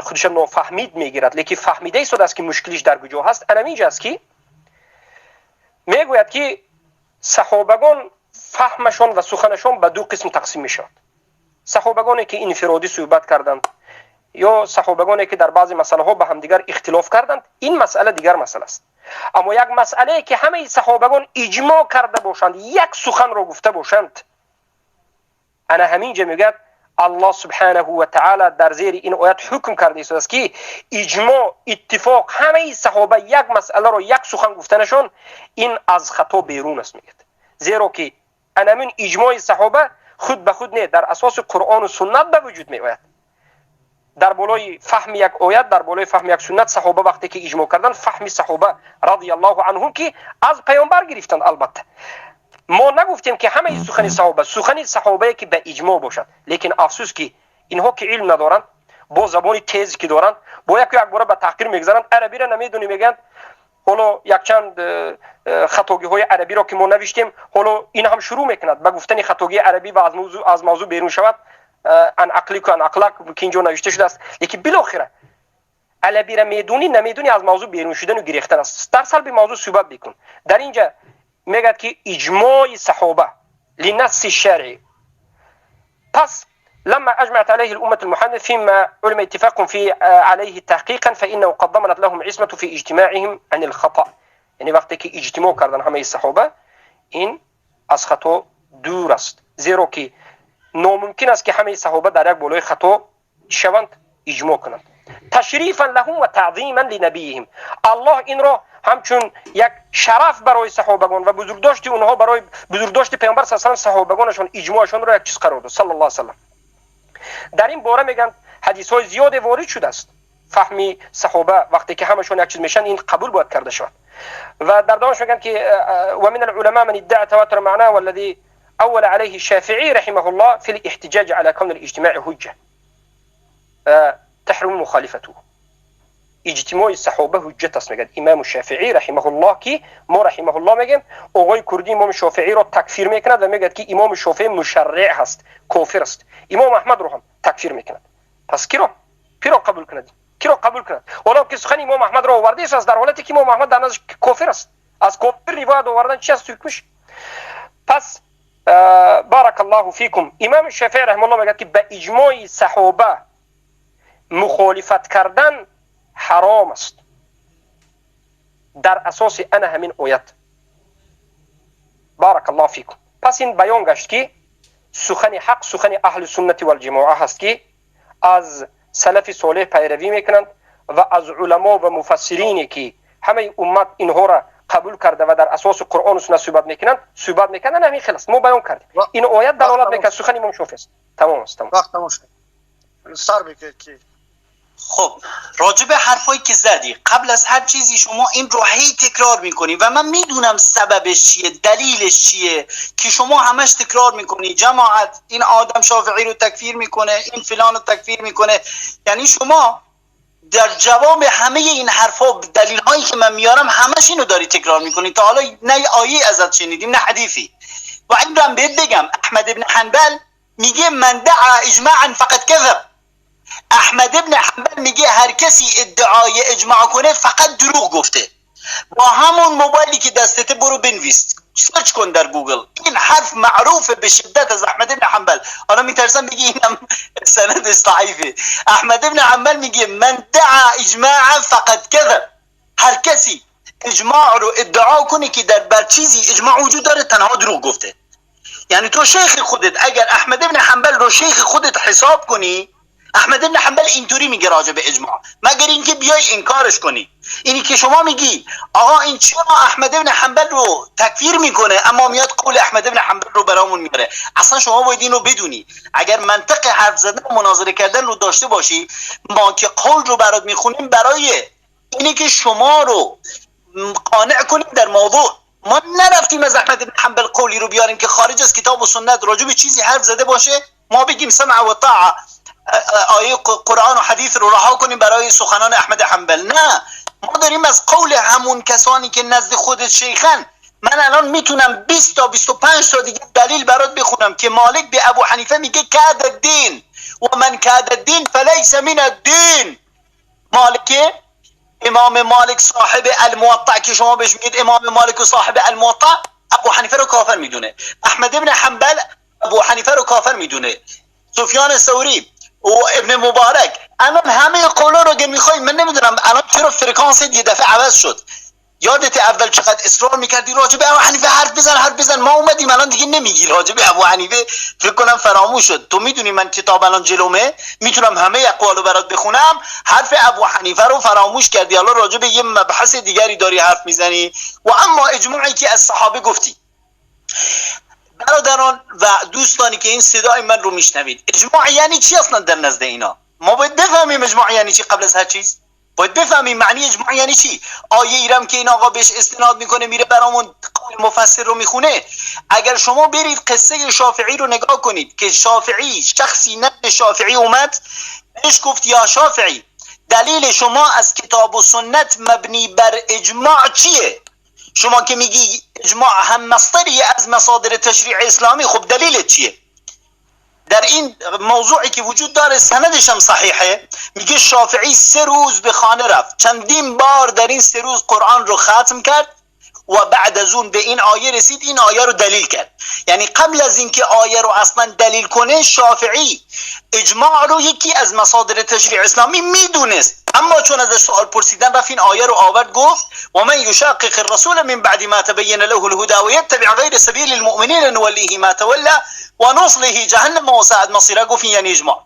Speaker 1: خودش نافهمید میگیرد، لیکن فهمیده ایستاده است که مشکلش در کجا هست. اینجا است که میگوید که صحابگان فهمشان و سخنشان به دو قسم تقسیم میشود: صحابگانی که انفرادی صحبت کردند یا صحابگانی که در بعضی مسئله ها به همدیگر اختلاف کردند. این مسئله دیگر مسئله است. اما یک مسئله که همه صحابگان اجماع کرده باشند، یک سخن را گفته باشند، انا همینجا میگه الله سبحانه و تعالی در زیر این آیت حکم کرده است که اجماع، اتفاق همه صحابه یک مسئله را یک سخن گفتنشون، این از خطا بیرون است. میگه زیرا که انمین اجماع صحابه خود به خود نه، در اساس قرآن و سنت به وجود می آید، در بالای فهم یک آیت، در بالای فهم یک سنت. صحابه وقتی که اجماع کردن، فهم صحابه رضی الله عنهم که از پیامبر گرفتن. البته ما نگفتیم که همه سخن صحابه، سخن صحابه که به اجماع باشد. لیکن افسوس که اینها که علم ندارند، با زبان تیز که دارند، با یک یک باره به تحقیر میگذارند. عربی را نمیدونی میگن. حالا یک چند خطاگی های عربی را که ما نوشتیم، حالا این هم شروع میکند به گفتن خطاگی عربی و از موضوع بیرون شود، عن عقلك و عن عقلك که اینجا نوشته شده است. لیکن بالاخره علبی را میدونی نمیدونی از موضوع بیرون شدن و گریختن است. در سلب موضوع صحبت بکن. در اینجا میگه که اجماع صحابه لنص الشرع، پس لما أجمعت عليه الأمة المحمد فيما علم اتفاق في عليه تحقيقا فإنه قد ضمنت لهم عصمة في اجتماعهم عن الخطأ. یعنی وقتی که اجتماع کردن همه صحابه، این از خطا دور است، زیرا که ناممکن است که همه صحابه در یک بالای خطا شوند، اجماع کنند. تشریفا لهم و تعظیما لنبیهم، الله این را همچون یک شرف برای صحابگان و بزرگداشت اونها برای بزرگداشت پیامبر صلی الله علیه و صحابگانشون اجماعشون را یک چیز قرار داد صلی الله علیه و سلم. در این باره میگن حدیث های زیاد وارد شده است. فهمی صحابه وقتی که همشون یک چیز میشن این قبول باید کرده شود. و در دوامش میگن که و من العلماء من ادعى تواتر معناه والذي اول عليه الشافعي رحمه الله في الاحتجاج على كون الاجتماع حجه تحرم مخالفته. اجتماع صحابه حجت است میگه امام شافعی رحمه الله، که ما رحمه الله میگیم آقای کردی امام شافعی را تکفیر میکند و میگه که امام شافعی مشرع هست، کافر است. امام احمد رو هم تکفیر میکند. پس کی را قبول کند؟ کی را قبول کند؟ ولو که سخن امام احمد را آورده است در حالتی که امام احمد در نزد کافر است. از کافر روایت آوردن چی است حکمش؟ پس بارک الله فیکم، امام شافعی رحمه الله میگه که به اجماع صحابه مخالفت کردن حرام است در اساس انا همین آیت. بارک الله فیکم. پس این بیان گشت که سخن حق سخن اهل سنت والجماعه هست که از سلف صالح پیروی میکنند و از علما و مفسرینی که همه امت اینها را قبول کرده و در اساس قرآن و سنت صحبت میکنند. همین خلاص ما بیان کردیم. این آیت دلالت میکند، سخن امام شافعی است. تمام است، تمام.
Speaker 2: وقت تمام شد، سر بکرد که
Speaker 5: خب، راجع به حرفایی که زدی، قبل از هر چیزی شما این رو هی تکرار میکنی و من میدونم سببش چیه، دلیلش چیه که شما همش تکرار میکنی جماعت این آدم شافعی رو تکفیر میکنه، این فلان رو تکفیر میکنه. یعنی شما در جواب همه این حرفا، دلیل هایی که من میارم، همش اینو داری تکرار میکنی. تا حالا نه آیه ازت شنیدیم نه حدیثی. و این رو هم بهت بگم، احمد ابن حنبل میگه من دعا اجماعا فقد کذب. احمد ابن حنبل میگه هر کسی ادعای اجماع کنه فقط دروغ گفته. با همون موبایلی که دستته برو بنویس، search کن در گوگل. این حرف معروفه به شدت از احمد ابن حنبل. حالا میترسم بگی اینم سند ضعیفه. احمد ابن حنبل میگه من دعا اجماعا فقد کذب. هر کسی اجماع رو ادعا کنه که در بر چیزی اجماع وجود داره، تنها دروغ گفته. یعنی تو شیخ خودت، اگر احمد ابن حنبل رو شیخ خودت حساب کنی، احمد ابن حنبل اینطوری میگه راجع به اجماع، مگر اینکه بیای انکارش کنی. اینی که شما میگی آقا این چرا احمد ابن حنبل رو تکفیر میکنه اما میاد قول احمد ابن حنبل رو برامون میاره، اصلا شما باید اینو بدونی. اگر منطق حرف زدن و مناظره کردن رو داشته باشی، ما که قول رو برات میخونیم برای اینی که شما رو قانع کنیم در موضوع. ما نرفتیم از احمد بن حنبل قولی رو بیاریم که خارج از کتاب و سنت راجع به چیزی حرف زده باشه، ما بگیم سمع و طاعه، آیه قرآن و حدیث رو رها کنیم برای سخنان احمد حنبل. نه، ما داریم از قول همون کسانی که نزد خودت شیخن. من الان میتونم 20 تا 25 تا دیگه دلیل برات بخونم که مالک به ابو حنیفه میگه کاد الدین و من کاد الدین فلیس من الدین. مالک، امام مالک صاحب الموطأ که شما بهش میگید امام مالک و صاحب الموطأ، ابو حنیفه رو کافر میدونه. احمد ابن حنبل ابو حنیفه رو کافر میدونه. سفیان ثوری و ابن مبارک. الان همه قولا رو اگه میخوای، من نمیدونم الان چرا فرکانس یه دفعه عوض شد. یادت اول چقدر اصرار میکردی راجع به ابو حنیفه حرف بزن، حرف بزن، ما اومدیم الان دیگه نمیگی راجع به ابو حنیفه، فکر کنم فراموش شد. تو میدونی من کتاب الان جلومه، میتونم همه اقوالو برات بخونم. حرف ابو حنیفه رو فراموش کردی، حالا راجع به یه مبحث دیگری داری حرف میزنی. و اما اجماعی که از صحابه گفتی، برادران و دوستانی که این صدای من رو میشنوید، اجماع یعنی چی اصلا در نزد اینا؟ ما باید بفهمیم اجماع یعنی چی. قبل از هر چیز باید بفهمیم معنی اجماع یعنی چی. آیه ایرم که این آقا بهش استناد میکنه، میره برامون قول مفسر رو میخونه. اگر شما برید قصه شافعی رو نگاه کنید که شافعی، شخصی نزد شافعی اومد بهش گفت یا شافعی، دلیل شما از کتاب و سنت مبنی بر اجماع چیه؟ شما که میگی اجماع هم مصدری از مصادر تشریع اسلامی، خب دلیلت چیه؟ در این موضوعی که وجود داره سندش هم صحیحه، میگه شافعی 3 روز به خانه رفت، چندین بار در این 3 روز قرآن رو ختم کرد و بعد از اون به این آیه رسید، این آیه رو دلیل کرد. یعنی قبل از اینکه آیه رو اصلا دلیل کنه، شافعی اجماع رو یکی از مصادر تشریع اسلامی میدونست، اما چون ازش سوال پرسیدن رفت این آیه رو آورد، گفت و من یشاقق الرسول من بعد ما تبین له الهدى ويتبع غیر سبیل المؤمنین نولیه ما تولى ونصله جهنم وساءت مصیرا. گفت یعنی اجماع.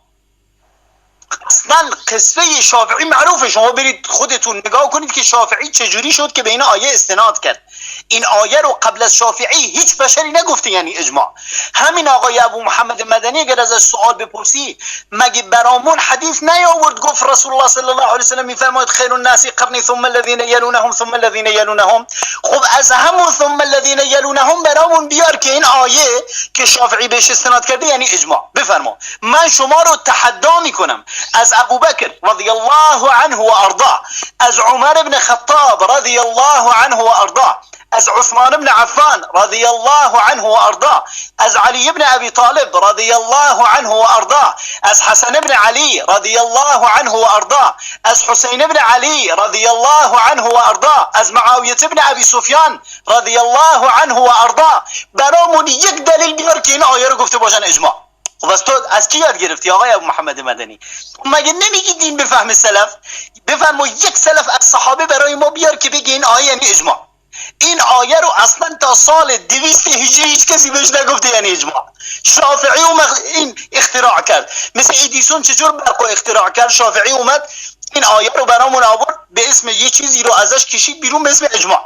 Speaker 5: اصلا قصه شافعی معروفه، شما برید خودتون نگاه کنید که شافعی چجوری شد که به این آیه استناد کرد. این آیه رو قبل از شافعی هیچ بشری نگفته یعنی اجماع. همین آقای ابو محمد مدنی اگر ازش سوال بپرسی مگه برامون حدیث نیاورد گفت رسول الله صلی الله علیه و سلم میفرماید خیر الناس قرنی ثم الذین یلونهم ثم الذین یلونهم. خب از همون ثم الذین یلونهم برامون بیار که این آیه که شافعی بهش استناد کرده یعنی اجماع. بفرما، من شما رو تحدا میکنم از ابوبکر رضی الله عنه و ارضاه، از عمر بن خطاب رضی الله عنه و ارضاه، از عثمان بن عفان رضی الله عنه و ارضاه، از علی بن ابی طالب رضی الله عنه و ارضاه، از حسن بن علی رضی الله عنه و ارضاه، از حسین بن علی رضی الله عنه و ارضاه، از معاویه بن ابی سفیان رضی الله عنه و ارضاه. برامون یک دلیل بیار که این آیه رو گفته باشن اجماع. خب از تو از کی یاد گرفتی آقای ابو محمد مدنی؟ مگه نمیگی دین به فهم سلف؟ بفرما یک سلف از صحابه برای ما بیار که بگه این آیه یعنی اجماع. این آیه رو اصلا تا سال 200 هجری هیچ کسی بهش نگفته یعنی اجماع. شافعی این اختراع کرد، مثل ادیسون چجور برق رو اختراع کرد، شافعی اومد این آیه رو برامون آورد به اسم یه چیزی رو ازش کشید بیرون به اسم اجماع.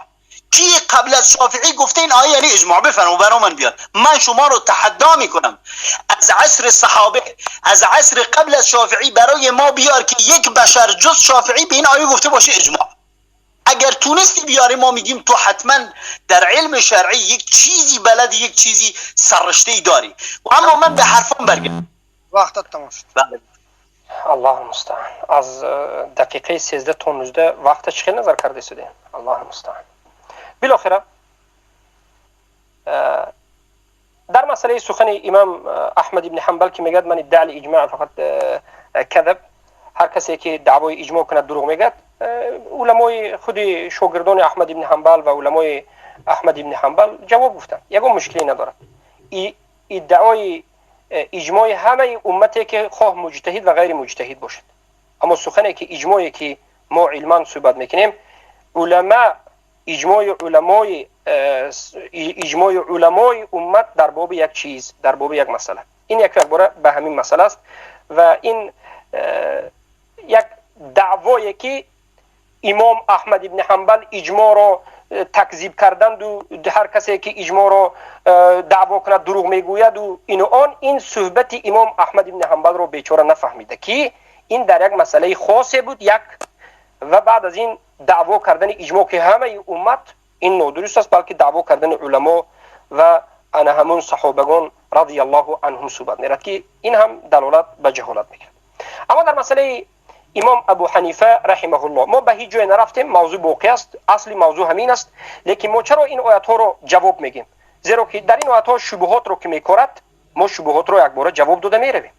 Speaker 5: کی قبل از شافعی گفته این آیه یعنی اجماع؟ بفرما برا من بیار. من شما رو تحدا میکنم از عصر صحابه، از عصر قبل از شافعی برای ما بیار که یک بشر جز شافعی به این آیه گفته باشه اجماع. اگر تونستی بیاری ما میگیم تو حتما در علم شرعی یک چیزی بلدی، یک چیزی سررشته‌ای داری. و اما من به حرفم برگردم.
Speaker 2: وقت تمام شد.
Speaker 5: بله.
Speaker 1: الله المستعان. از دقیقه 13 تا 19 وقت چه نظر کرده شده؟ الله المستعان. بالاخره در مسئله سخن امام احمد بن حنبل که میگد من ادعای اجماع فقط کذب، هر کسی که دعوای اجماع کند دروغ میگد، علمای خود شاگردان احمد بن حنبل و علمای احمد بن حنبل جواب گفتند یگان مشکلی ندارد. ادعای اجماع همه امتی که خواه مجتهد و غیر مجتهد باشد، اما سخنی که اجماعی که ما علما صحبت میکنیم، علما اجماع علمای اجماع علمای امت در باب یک چیز، در باب یک مسئله، این یک باره به همین مسئله است و این یک دعوایی که امام احمد بن حنبل اجماع را تکذیب کردند و هر کسی که اجماع را دعوا کند دروغ میگوید و این و آن، این صحبت امام احمد بن حنبل را بیچاره نفهمیده که این در یک مسئله خاصی بود یک، و بعد از این دعوا کردن اجماع که همه امت این نادرست است، بلکه دعوا کردن علما و انا همون صحابگان رضی الله عنهم صحبت میرد که این هم دلالت به جهالت میکرد. اما در مسئله امام ابو حنیفه رحمه الله ما به هیچ جای نرفتیم، موضوع باقی است، اصل موضوع همین است. لیکن ما چرا این آیت ها رو جواب میگیم؟ زیرا که در این آیت ها شبهات رو که میکارد، ما شبهات رو یک بار جواب داده میرویم.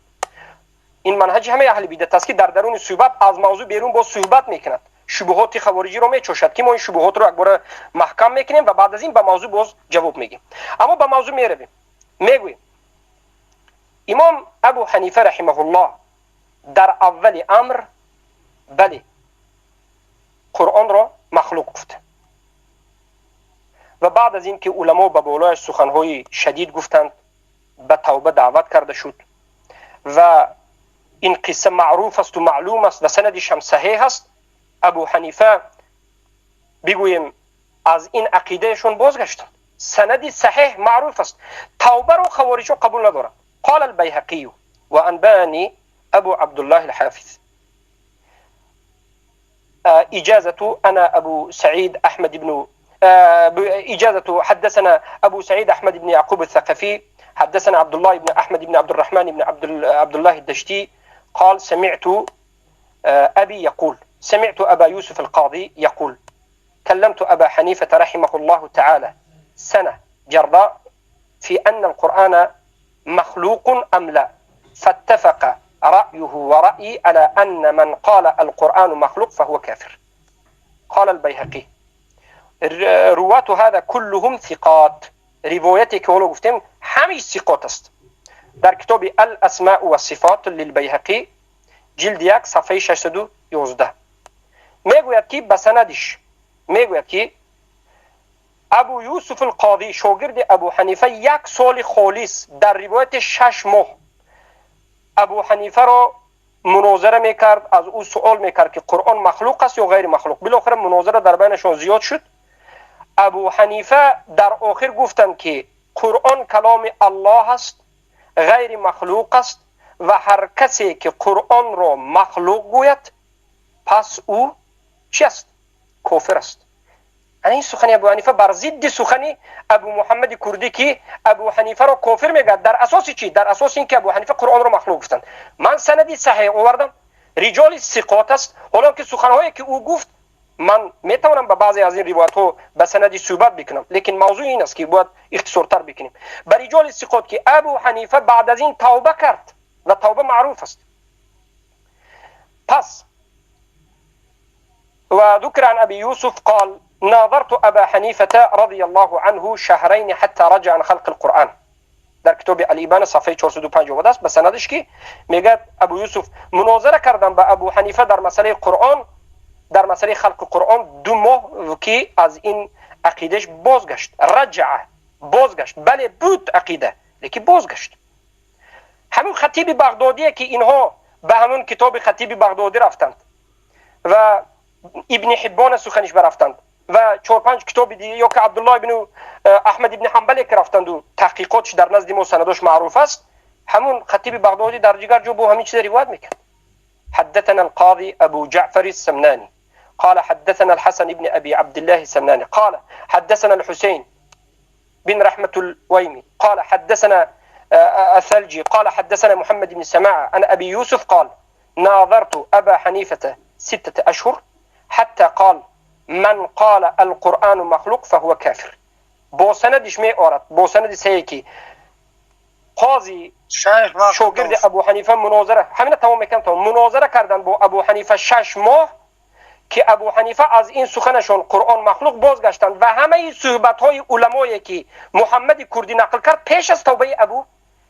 Speaker 1: این منهج همه اهل بدعت است که در درون صحبت از موضوع بیرون با صحبت میکند، شبهات خوارجی رو میچوشد که ما این شبهات رو یک بار محکم میکنیم و بعد از این به موضوع باز جواب میگیم. اما به موضوع میرویم، میگوییم امام ابو حنیفه رحمه الله در اول امر بله قرآن را مخلوق گفت و بعد از اینکه علما به بالایش سخنهای شدید گفتند به توبه دعوت کرده شد و این قصه معروف است و معلوم است و سندش هم صحیح است، ابو حنیفه بگوییم از این عقیدهشون بازگشتند. سند صحیح معروف است، توبه رو خوارج قبول ندارند. قال البیهقی و انبانی ابو عبدالله الحافظ إجازة أنا أبو سعيد أحمد بن إجازة حدثنا أبو سعيد أحمد بن يعقوب الثقفي حدثنا عبد الله بن أحمد بن عبد الرحمن بن عبد الله الدشتي قال سمعت أبي يقول سمعت أبا يوسف القاضي يقول كلمت أبا حنيفة رحمه الله تعالى سنة جراء في أن القرآن مخلوق أم لا. فاتفق رأيه ورأيي على أن من قال القرآن مخلوق فهو كافر. قال البيهقي رواة هذا كلهم ثقات. روایتی که حالا گفتیم همه ثقات است. در کتاب الاسماء و الصفات للبیهقی جلد 1 صفحه 611 میگوید که به سندش میگوید که ابو یوسف القاضی شاگرد ابو حنیفه یک سال خالص در روایت 6 ماه ابو حنیفه را مناظره میکرد، از او سوال میکرد که قرآن مخلوق است یا غیر مخلوق. بالاخره مناظره در بینشان زیاد شد. ابو حنیفه در آخر گفتند که قرآن کلام الله است، غیر مخلوق است و هر کسی که قرآن را مخلوق گوید پس او چی است؟ کافر است. این سخن ابو حنیفه بر ضد سخن ابو محمد کردی که ابو حنیفه را کافر میگه. در اساس چی؟ در اساس اینکه ابو حنیفه قرآن را مخلوق گفتند. من سندی صحیح آوردم، رجال ثقات است. حالا که سخنهایی که او گفت من میتوانم به بعضی از این روایت ها به سندی صحبت بکنم، لیکن موضوع این است که باید اختصارتر بکنیم. به رجال ثقات که ابو حنیفه بعد از این توبه کرد و توبه معروف است. پس و ذکر عن ابي یوسف قال ناظرت ابا حنیفه رضی الله عنه شهرین حتى رجع عن خلق القرآن. در کتاب الابانه صفحه 405 آمده است به سندش که میگه ابو یوسف مناظره کردم با ابو حنیفه در مسئله قرآن، در مسئله خلق قرآن 2 ماه که از این عقیدش بازگشت، رجع بازگشت، بله بود عقیده لیکن بازگشت. همون خطیب بغدادیه که اینها به همون کتاب خطیب بغدادی رفتند و ابن حبان سخنش برفتند و 4-5 کتاب دیگه یا که عبدالله ابن احمد ابن حنبل که رفتند و تحقیقاتش در نزد ما سنداش معروف است، همون خطیب بغدادی در دیگر جا با همین چیز روایت میکرد. حدثنا القاضي أبو جعفر السمناني قال حدثنا الحسن بن أبي عبد الله السمناني قال حدثنا الحسين بن رحمة الويمي قال حدثنا الثلجي قال حدثنا محمد بن سماعة عن أبي يوسف قال ناظرت أبا حنيفة 6 أشهر حتى قال من قال القرآن مخلوق فهو كافر. با سندش می آرد، با سند سیکی قاضی شاگرد ابو حنیفه مناظره همین تمام میکنم تا مناظره کردن با ابو حنیفه 6 ماه که ابو حنیفه از این سخنشون قرآن مخلوق بازگشتند و همه صحبت های علمایی که محمد کردی نقل کرد پیش از توبه ابو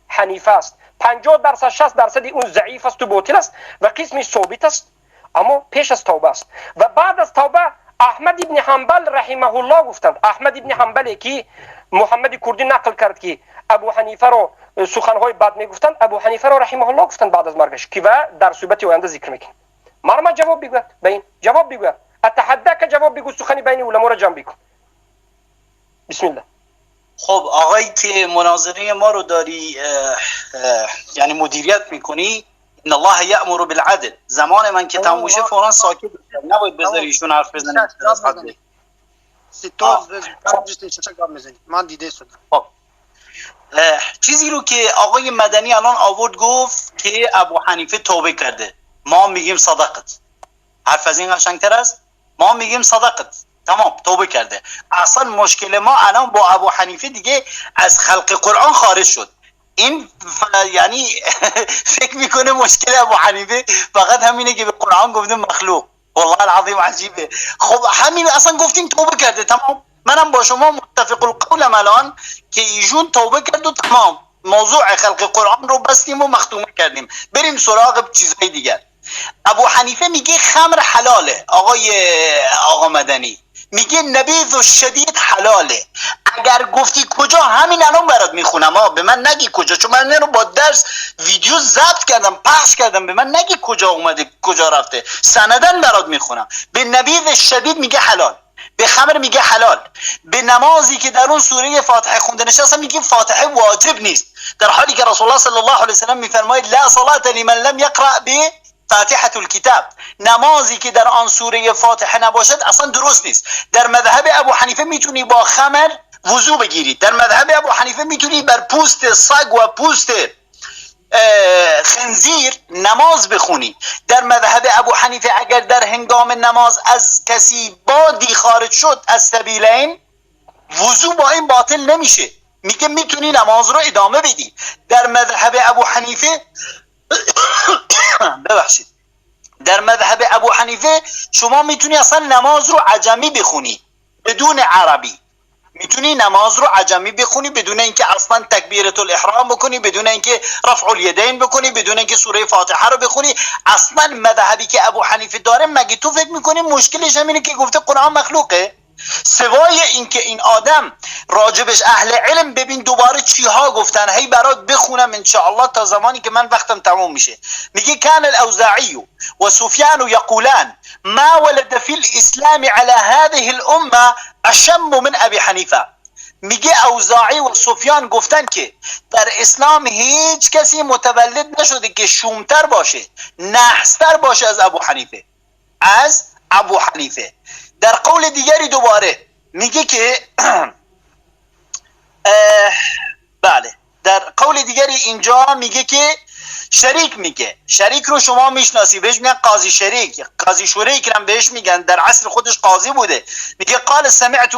Speaker 1: حنیفه است. 50% 60% اون ضعیف است و باطل است و قسمی ثابت است، اما پیش از توبه است. و بعد از توبه احمد ابن حنبل رحمه الله گفتند، احمد ابن حنبل که محمد کردی نقل کرد که ابو حنیفه را سخنهای بد میگفتند، ابو حنیفه را رحمه الله گفتند بعد از مرگش که و در صحبت آینده ذکر میکنیم. مرمى جواب بگوید به این جواب بگوید، اتحداک جواب بگو، سخنی بین علما را جمع بکن. بسم الله.
Speaker 5: خب آقایی که مناظره ما رو داری یعنی مدیریت میکنی، ان الله یأمر بالعدل، زمان من که تموم میشه فورا ساکت میشم، نباید بذاری ایشون حرف بزنه.
Speaker 2: من دیده شدم.
Speaker 5: خب چیزی رو که آقای مدنی الان آورد گفت که ابو حنیفه توبه کرده، ما میگیم صدقت. حرف از این قشنگتر است؟ ما میگیم صدقت، تمام، توبه کرده. اصلا مشکل ما الان با ابو حنیفه دیگه از خلق قرآن خارج شد. این یعنی فکر میکنه مشکل ابو حنیفه فقط همینه که به قرآن گفته مخلوق. والله العظیم عجیبه. خب همین اصلا گفتیم توبه کرده، تمام. منم با شما متفق القولم الان که ایشون توبه کرد و تمام، موضوع خلق قرآن رو بستیم و مختومه کردیم، بریم سراغ چیزهای دیگر. ابو حنیفه میگه خمر حلاله، آقا مدنی میگه نبیذ و شدید حلاله. اگر گفتی کجا، همین الان برات میخونم، به من نگی کجا، چون من رو با درس ویدیو ضبط کردم پخش کردم، به من نگی کجا اومده کجا رفته، سندن برات میخونم. به نبیذ شدید میگه حلال، به خمر میگه حلال، به نمازی که در اون سوره فاتحه خونده نشسته میگه فاتحه واجب نیست، در حالی که رسول الله صلی الله علیه و سلم میفرماید لا صلاة لمن لم یقرأ به فاتحه الکتاب، نمازی که در آن سوره فاتحه نباشد اصلا درست نیست. در مذهب ابو حنیفه میتونی با خمر وضو بگیری، در مذهب ابو حنیفه میتونی بر پوست سگ و پوست خنزیر نماز بخونی. در مذهب ابو حنیفه اگر در هنگام نماز از کسی بادی خارج شد از سبیلین، وضو با این باطل نمیشه. میگه میتونی نماز رو ادامه بدی. در مذهب ابو حنیفه ببخشید، در مذهب ابو حنیفه شما میتونی اصلا نماز رو عجمی بخونی بدون عربی، میتونی نماز رو عجمی بخونی بدون اینکه اصلا تکبیرة الاحرام بکنی، بدون اینکه رفع الیدین بکنی، بدون اینکه سوره فاتحه رو بخونی. اصلا مذهبی که ابو حنیفه داره، مگه تو فکر میکنی مشکلش همینه که گفته قرآن مخلوقه؟ سوای اینکه این آدم راجبش اهل علم ببین دوباره چیها گفتن، هی برات بخونم انشاءالله تا زمانی که من وقتم تموم میشه. میگه کان الاوزاعی و سفیان یقولان ما ولد فی الاسلام على هذه الامه اشم من ابی حنیفه. میگه اوزاعی و سفیان گفتن که در اسلام هیچ کسی متولد نشده که شومتر باشه، نحستر باشه از ابو حنیفه، از ابو حنیفه. در قول دیگری دوباره میگه که بله، در قول دیگری اینجا میگه که شریک، میگه شریک رو شما میشناسی، بهش میگن قاضی شریک، قاضی شریک هم بهش میگن، در عصر خودش قاضی بوده. میگه قال سمعت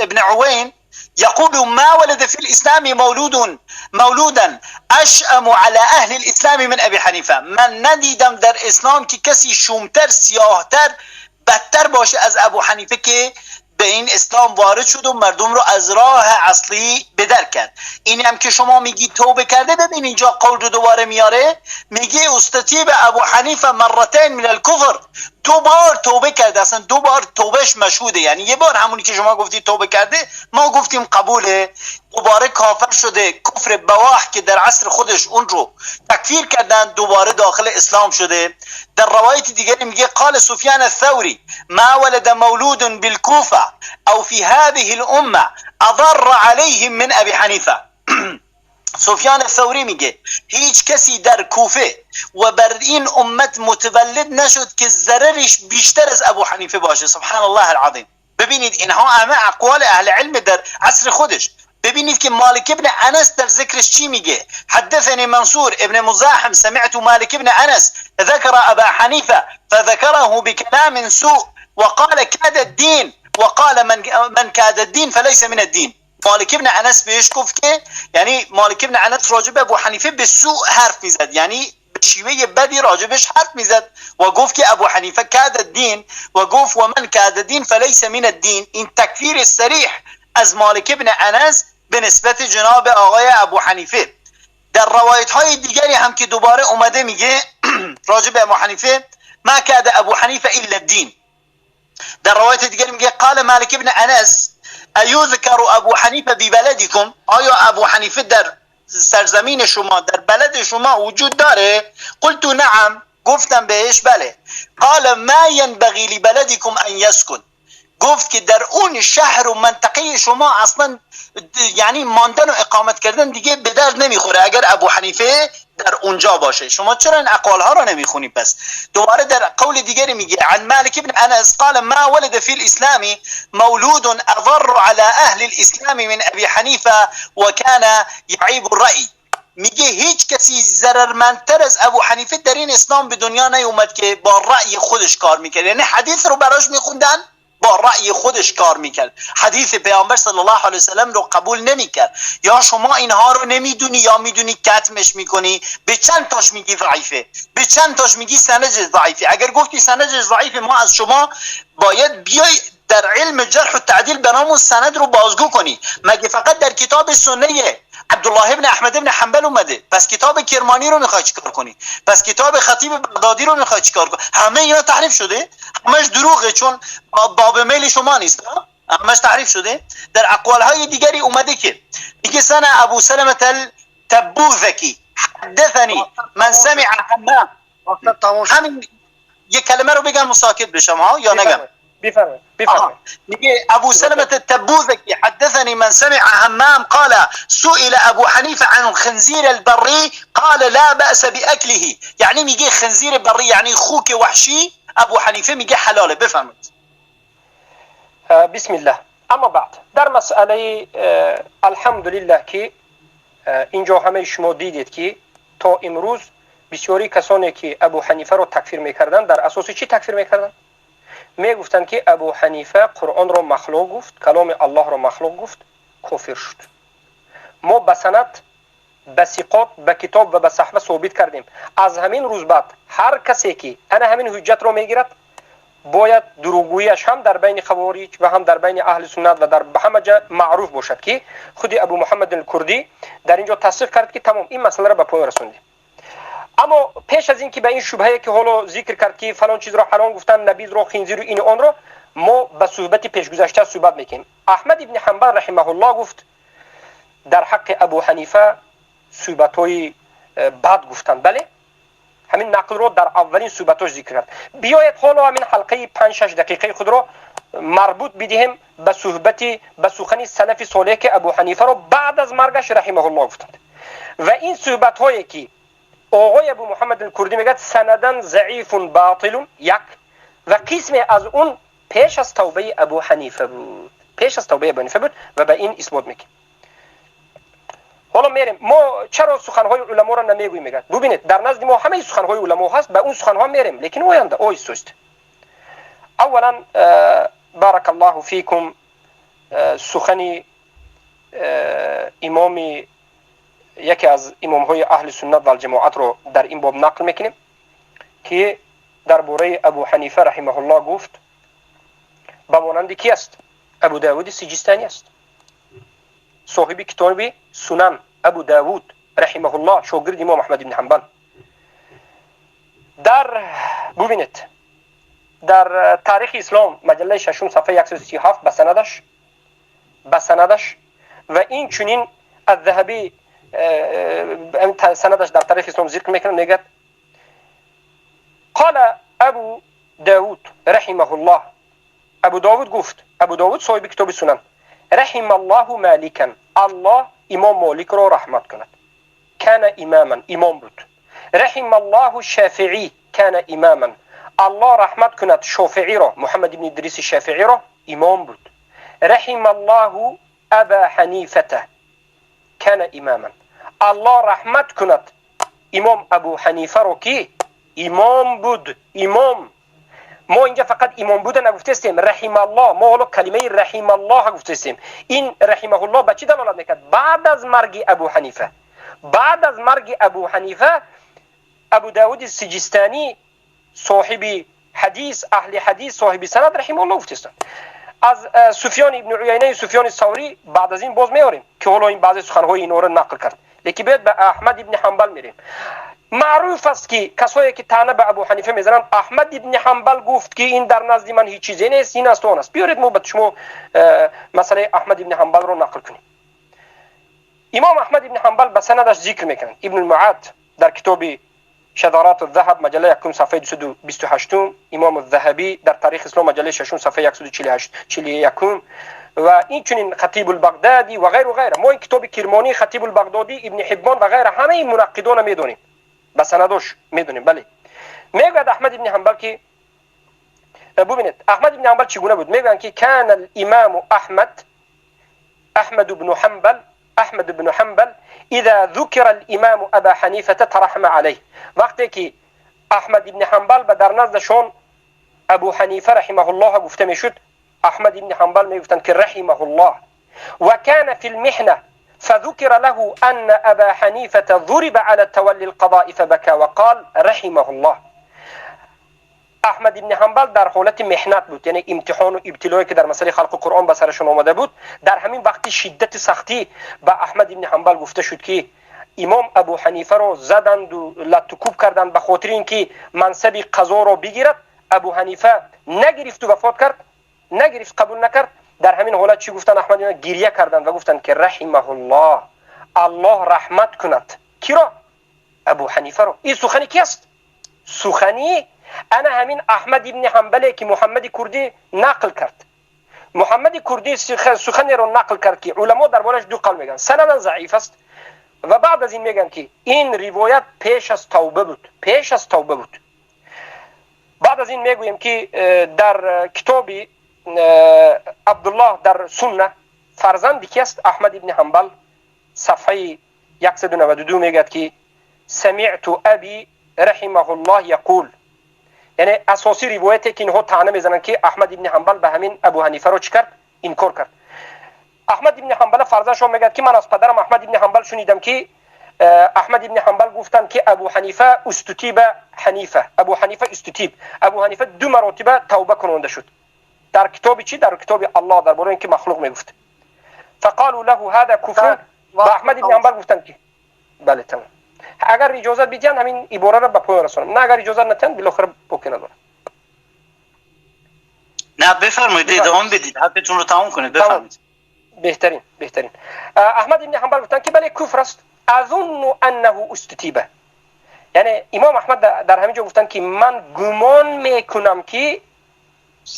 Speaker 5: ابن عوین يقول ما ولد في الإسلام مولود مولودا أشأم على أهل الإسلام من أبي حنیفه. من ندیدم در اسلام که کسی شومتر، سیاهتر، بدتر باشه از ابو حنیفه که به این اسلام وارد شد و مردم رو از راه اصلی بدر کرد. این هم که شما میگی توبه کرده، ببین اینجا قول رو دوباره میاره، میگه استتیب ابو حنیفه مرتين من الكفر، دو بار توبه کرده، اصلا دو بار توبهش مشهوده. یعنی یه بار همونی که شما گفتی توبه کرده، ما گفتیم قبوله، دوباره کافر شده، کفر بواح که در عصر خودش اون رو تکفیر کردن، دوباره داخل اسلام شده. در روایت دیگری میگه قال سفیان الثوری ما ولد مولود بالكوفه او في هذه الامه اضر عليهم من ابي حنیفه. سفیان ثوری میگه هیچ کسی در کوفه و بر این امت متولد نشد که ضررش بیشتر از ابو حنیفه باشه. سبحان الله العظیم. ببینید اینها همه اقوال اهل علم در عصر خودش. ببینید که مالک ابن انس در ذکرش چی میگه؟ حدثني منصور ابن مزاحم سمعت مالك ابن انس ذكر ابا حنیفه فذكره بكلام سوء وقال كاد الدين وقال من كاد الدين فليس من الدين. مالک ابن انس بهش گفت که، یعنی مالک ابن انس راجب ابو حنیفه به سوء حرف میزد، یعنی به شیوه بدی راجبش حرف میزد و گفت که ابو حنیفه کاد الدین و گفت و من کاد الدین فلیس من الدین. این تکفیر صریح از مالک ابن انس به نسبت جناب آقای ابو حنیفه. در روایت های دیگری هم که دوباره اومده میگه راجب ابو حنیفه ما کاد ابو حنیفه الا الدین. در روایت دیگری میگه قال مالک ابن انس ایذکر ابو حنیفه ببلدکم، آیا ابو حنیفه در سرزمین شما، در بلد شما وجود داره؟ قلت نعم، گفتم بهش بله. قال ما ینبغی لبلدکم ان یسکن، گفت که در اون شهر و منطقه شما اصلا یعنی ماندن و اقامت کردن دیگه به درد نمیخوره اگر ابو حنیفه در اونجا باشه. شما چرا این اقوال ها رو نمیخونی؟ پس دوباره در قول دیگری میگه عن مالک ابن انس قال ما ولد في الاسلام مولود اضر على اهل الاسلام من ابي حنیفه وكان يعيب الرأي. میگه هیچ کسی ضررمندتر از ابو حنیفه در این اسلام به دنیا نیومد که با رأی خودش کار میکرد. یعنی حدیث رو براش میخوندن با رأی خودش کار میکرد، حدیث پیامبر صلی الله علیه و سلم رو قبول نمیکرد. یا شما اینها رو نمیدونی یا میدونی کتمش میکنی، به چند تاش میگی ضعیفه، به چند تاش میگی سندش ضعیفه. اگر گفتی سندش ضعیفه، ما از شما باید بیای در علم جرح و تعدیل برامون سند رو بازگو کنی. مگه فقط در کتاب سنه عبدالله ابن احمد ابن حنبل اومده؟ پس کتاب کرمانی رو میخوای چیکار کنی؟ پس کتاب خطیب بغدادی رو میخوای چیکار کنی؟ همه اینا تحریف شده، همش دروغه، چون باب میل شما نیست، همش تحریف شده. در اقوال های دیگری اومده که میگه سنه ابو سلمة التبوذکی حدثني من سمع حمام. همین یه کلمه رو بگم و ساکت بشم ها یا نگم؟
Speaker 1: بفرمایید بفرمایید.
Speaker 5: میگه ابو سلمة التبوذكي حدثني من سمع همام قال سئل ابو حنیفه عن الخنزير البري قال لا بأس بأكله. یعنی میگه خنزیر بری یعنی خوک وحشی، ابو حنیفه میگه حلاله. بفرمایید.
Speaker 1: بسم الله. اما بعد در مسئله الحمدلله که اینجا همه شما دیدید که تا امروز بسیاری کسانی که ابو حنیفه رو تکفیر میکردن در اساس چی تکفیر میکردن؟ میگفتند که ابو حنیفه قرآن را مخلوق گفت، کلام الله را مخلوق گفت، کافر شد. ما به سند، به ثقات، به کتاب و به صحبه ثابت کردیم. از همین روز بعد هر کسی که انا همین حجت رو میگیرد باید دروغگوییش هم در بین خوارج و هم در بین اهل سنت و در همه جا معروف باشد که خود ابو محمد الکردی در اینجا تصدیق کرد که تمام این مسئله را به پایان رسوندیم. اما پیش از این که به این شبهه که حالا ذکر کرد که فلان چیز را حرام گفتن، نبیذ را، خنزیر و این آن را، ما به صحبت پیش گذشته صحبت میکنیم. احمد ابن حنبل رحمه الله گفت در حق ابو حنیفه صحبت‌های بد گفتن. بله، همین نقل رو در اولین صحبتاش ذکر کرد. بیاید حالا همین حلقه 5-6 دقیقه خود رو مربوط بدهیم به صحبت، به سخن سلف صالح که ابو حنیفه رو بعد از مرگش رحمه الله گفتند. و این صحبت هایی که آقای ابو محمد الکردی میگه سندن ضعیف باطل یک، و قسم از اون پیش از توبه ابو حنیفه بود، پیش از توبه ابو حنیفه بود و به این اثبات میکنه. حالا میریم ما چرا سخنهای علما را نمیگوییم؟ میگه ببینید در نزد ما همه سخنهای علما هست، به اون سخنها میریم، لیکن آینده آیست. اولا بارک الله فیکم، سخن امام، یکی از امامهای اهل سنت و الجماعت رو در این باب نقل میکنیم که درباره ابو حنیفه رحمه الله گفت به مانند کی است؟ ابو داود سجستانی است، صاحب کتاب سنن. ابو داود رحمه الله شاگرد امام احمد بن حنبل. در ببینید در تاریخ اسلام مجله ششم صفحه 137 به سندش، به سندش و این چنین الذهبی سندش در تاریخ اسلام ذکر میکنه، میگه قال ابو داود رحمه الله، ابو داود گفت، ابو داود صاحب کتاب سنن، رحم الله مالکا، الله امام مالک را رحمت کند، کان اماما، امام بود. رحم الله الشافعی کان اماما، الله رحمت کند شافعی را، محمد بن ادریس شافعی را، امام بود. رحم الله ابا حنیفه کان اماما، الله رحمت کند امام ابو حنیفه را که امام بود. امام ما اینجا فقط امام بودن نگفتستیم، رحم الله، ما حالا کلمه رحم الله گفتستیم. این رحمه الله به چی دلالت میکرد؟ بعد از مرگ ابو حنیفه، بعد از مرگ ابو حنیفه ابو داود سجستانی صاحب حدیث، اهل حدیث، صاحب سند رحمه الله گفتستند. از سفیان ابن عیینه، سفیان ثوری بعد از این باز میاریم که حالا این بعضی سخنهای اینا رو نقل کرد، لیکن بعد به احمد ابن حنبل میریم. معروف است که کسایی که طعنه به ابو حنیفه میزنند، احمد ابن حنبل گفت که این در نزد من هیچ چیزی نیست، این است و آن است. بیارید ما به شما مسئله احمد ابن حنبل رو نقل کنیم. امام احمد ابن حنبل به سندش ذکر میکنند. ابن المعاد در کتاب شذرات الذهب مجله یکم صفحه 228، امام الذهبی در تاریخ اسلام مجله ششم صفحه 148 و این چنین خطیب البغدادی و غیر و غیره. ما این کتاب کرمانی، خطیب البغدادی، ابن حبان و غیره، همه این منقدان میدونیم، به سندش میدونیم. بله، میگوید احمد ابن حنبل که ببینید احمد ابن حنبل چگونه بود. میگویند که کان الامام احمد، احمد بن حنبل، احمد بن حنبل اذا ذکر الامام ابا حنیفه ترحم علیه. وقتی که احمد ابن حنبل به در نزدشون ابو حنیفه رحمه الله گفته میشد، احمد ابن حنبل میگفتند که رحمه الله. و کان فی المحنه فذكر له أن أبا حنيفة ضرب على تولي القضاء فبكى وقال رحمه الله. احمد ابن حنبل در حالت محنت بود، یعنی امتحان و ابتلایی که در مسئله خلق قرآن به سرشون آمده بود. در همین وقت شدت سختی به احمد ابن حنبل گفته شد که امام ابو حنیفه را زدند و لطکوب کردند به خاطر اینکه منصب قضا را بگیرد. ابو حنیفه نگرفت و وفات کرد، نگرفت، قبول نکرد. در همین حالت چی گفتن؟ احمد گریه کردند و گفتند که رحمه الله، الله رحمت کند. کی را؟ ابو حنیفه را. این سخنی کی است؟ سخنی انا همین احمد ابن حنبل که محمد کردی نقل کرد. محمد کردی سخنی را نقل کرد که علما دربارش دو قول میگن، سندن ضعیف است و بعد از این میگن که این روایت پیش از توبه بود، پیش از توبه بود. بعد از این میگوییم که در کتاب عبدالله در سنه فرزندی که است احمد ابن حنبل صفحه 192 میگه که سمعت ابی رحمه الله یقول، یعنی اساسی روایتی که اینها طعنه میزنن که احمد ابن حنبل به همین ابو حنیفه رو چی کرد؟ انکار کرد. احمد ابن حنبل فرزندشون میگه که من از پدرم احمد ابن حنبل شنیدم که احمد ابن حنبل گفتند که ابو حنیفه استتیب حنیفه، ابو حنیفه استتیب، ابو حنیفه دو مرتبه توبه کننده شد. در کتاب چی؟ در کتاب الله، درباره اینکه مخلوق میگفت. فقالوا له هذا كفر. با احمد ابن حنبل گفتند که بله تمام. اگر اجازه بدین همین عباره را به پایان رسانم، نه اگر اجازه ندین بالاخره بوکی ندارم.
Speaker 5: نه بفرمایید ادامه بدید، حرفتون رو تمام کنید، بفرمایید.
Speaker 1: بهترین بهترین. احمد ابن حنبل گفتند که بله کفر است. اظن انه استتیبه، یعنی امام احمد در همین جا گفتند که من گمان میکنم که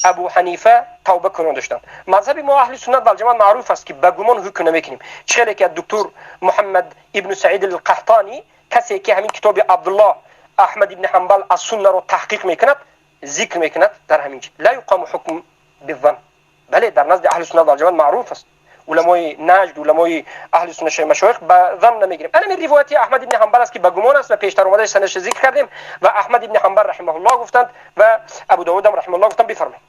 Speaker 1: ابو حنیفه توبه کنان داشتند. مذهب ما اهل سنت و الجماعت معروف است که به گمان حکم نمیکنیم. چه که دکتر محمد ابن سعید القحطانی، کسی که همین کتاب عبدالله احمد ابن حنبل از سنه رو تحقیق میکند، ذکر میکند در همین جا لا یقام حکم بالظن. بله در نزد اهل سنت و الجماعت معروف است، علمای نجد، علمای اهل سنت مشایخ به ظن نمیگیریم. این روایت احمد ابن حنبل است که به گمان است و پیشتر اومده سندش ذکر کردیم و احمد ابن حنبل رحمه الله گفتند و ابو داود هم رحمه الله گفتند. بفرمایید.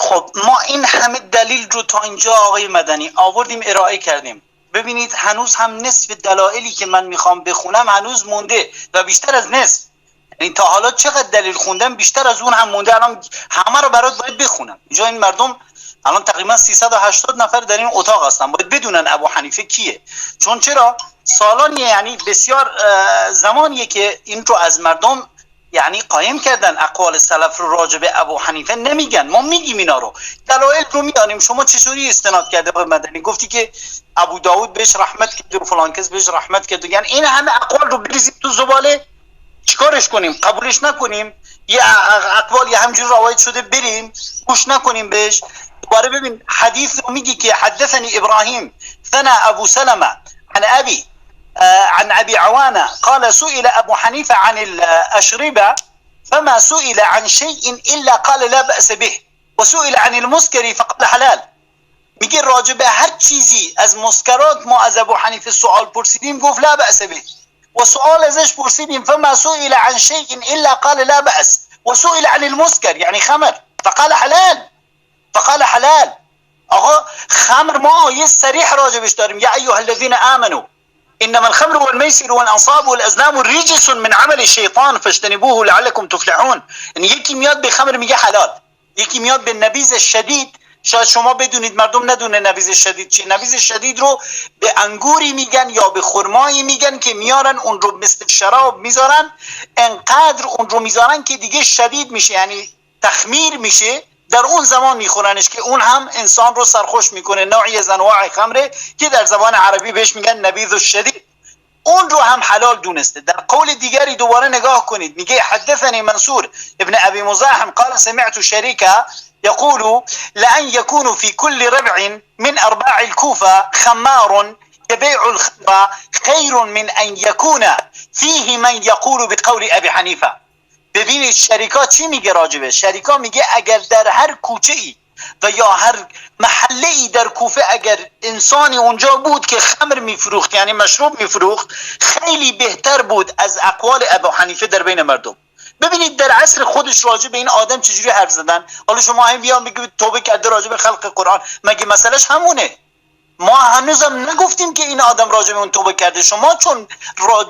Speaker 5: خب ما این همه دلیل رو تا اینجا آقای مدنی آوردیم، ارائه کردیم. ببینید هنوز هم نصف دلایلی که من میخوام بخونم هنوز مونده و بیشتر از نصف، یعنی تا حالا چقدر دلیل خوندم بیشتر از اون هم مونده. الان همه رو برات باید بخونم. اینجا این مردم الان تقریبا 380 نفر در این اتاق هستن، باید بدونن ابو حنیفه کیه. چون چرا سالانیه، یعنی بسیار زمانیه که این رو از مردم یعنی قایم کردن، اقوال سلف رو راجع به ابو حنیفه نمیگن، ما میگیم اینا رو، دلایل رو میانیم. شما چطوری استناد کرده آقای مدنی؟ گفتی که ابو داود بهش رحمت کرد و فلان کس بهش رحمت کرد، یعنی این همه اقوال رو بریزیم تو زباله، چیکارش کنیم؟ قبولش نکنیم؟ یه اقوال یه همجور روایت شده بریم گوش نکنیم بهش؟ دوباره ببین حدیث رو میگی که حدثنی ابراهیم ثنا ابو سلمه عن ابی عن أبي عوانة قال سئل أبو حنيفة عن الأشربة فما سئل عن شيء إلا قال لا بأس به وسئل عن المسكر فقال حلال. میگه راجع به هر چیزی از مسکرات ما از ابو حنیفه سوال پرسیدیم گفت لا بأس به، و سوال ازش پرسیدیم فما سئل عن شيء إلا قال لا بأس وسئل عن المسكر يعني خمر فقال حلال، فقال حلال. آقا خمر ما آیه صریح راجبش داریم، یا ایها الذین آمنوا انما الخمر والمیسر والانصاب والازلام رجس من عمل الشیطان فاجتنبوه لعلكم تفلحون. یعنی یکی میاد به خمر میگه حلال، یکی میاد به نبیذ شدید. شاید شما بدونید مردم ندونه نبیذ شدید چیه. نبیذ شدید رو به انگوری میگن یا به خرمایی میگن که میارن اون رو مثل شراب میذارن، انقدر اون رو میذارن که دیگه شدید میشه، یعنی تخمیر میشه، در اون زمان میخورنش که اون هم انسان رو سرخوش میکنه. نوعی از انواع خمره که در زبان عربی بهش میگن نبیذ الشدید، اون رو هم حلال دونسته. در قول دیگری دوباره نگاه کنید میگه حدثني منصور ابن ابي مزاحم قال سمعت شريكا يقول لأن يكون في كل ربع من ارباع الكوفة خمار يبيع الخمر خير من ان يكون فيه من يقول بقول ابي حنيفة. ببینید شریکا چی میگه راجبه؟ شریکا میگه اگر در هر کوچه ای و یا هر محله ای در کوفه اگر انسانی اونجا بود که خمر میفروخت، یعنی مشروب میفروخت، خیلی بهتر بود از اقوال ابو حنیفه در بین مردم. ببینید در عصر خودش راجع به این آدم چجوری حرف زدن. حالا شما هم بیان بگید توبه کرده راجع به خلق قرآن، مگه مسئلهش همونه؟ ما هنوزم نگفتیم که این آدم راجع به اون توبه کرده. شما چون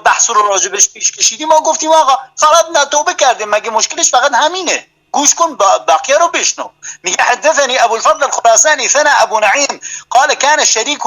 Speaker 5: بحث رو راجبش پیش کشیدیم ما گفتیم آقا فقط نه توبه کرده، مگه مشکلش فقط همینه؟ گوش کن بقیه رو بشنو. میگه حدثني ابو الفضل الخراساني ثنا ابو نعيم قال كان الشريك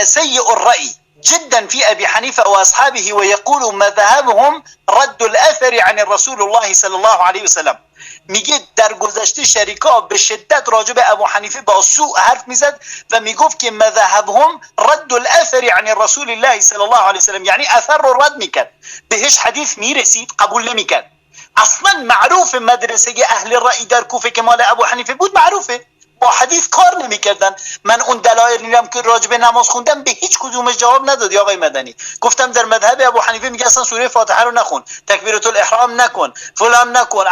Speaker 5: سيء الرأي جدا في ابي حنيفه واصحابه ويقول مذهبهم رد الاثر عن الرسول الله صلى الله عليه وسلم. میگه در گذشته شریکا به شدت راجع به ابو حنیفه با سوء حرف میزد و میگفت که مذهبهم رد الاثر عن رسول الله صلی الله علیه وسلم، یعنی اثر رو رد میکرد، بهش حدیث میرسید قبول نمیکرد. اصلا معروف مدرسه اهل رأی در کوفه که مال ابو حنیفه بود معروفه، با حدیث کار نمیکردن. من اون دلایل میرم که راجع به نماز خوندم به هیچ کدومش جواب ندادی آقای مدنی. گفتم در مذهب ابو حنیفه میگه اصلا سوره فاتحه رو نخون، تکبیرۃ الاحرام نکن، فلان نکن،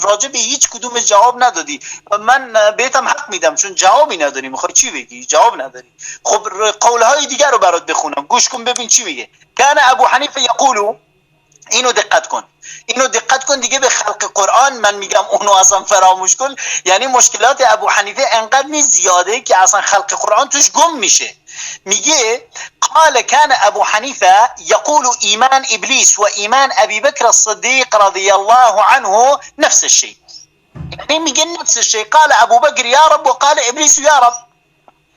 Speaker 5: راجع به هیچ کدومش جواب ندادی. من بهتم حق میدم چون جوابی نداری، میخوای چی بگی؟ جواب نداری. خب قولهای دیگر رو برات بخونم، گوش کن ببین چی میگه. کان ابو حنیفه یقول، اینو دقت کن، اینو دقت کن دیگه، به خلق خلق قرآن، من میگم اونو اصلا فراموش کن. یعنی مشکلات ابو حنیفه انقدر نیست زیاده که اصلا خلق قرآن توش گم میشه. میگه قال كان ابو حنیفه یقول ایمان ابلیس و ایمان ابی بکر الصدیق رضی الله عنه نفس الشيء. یعنی میگه نفس الشيء، قال ابو بکر یا رب و قال ابلیس یا رب.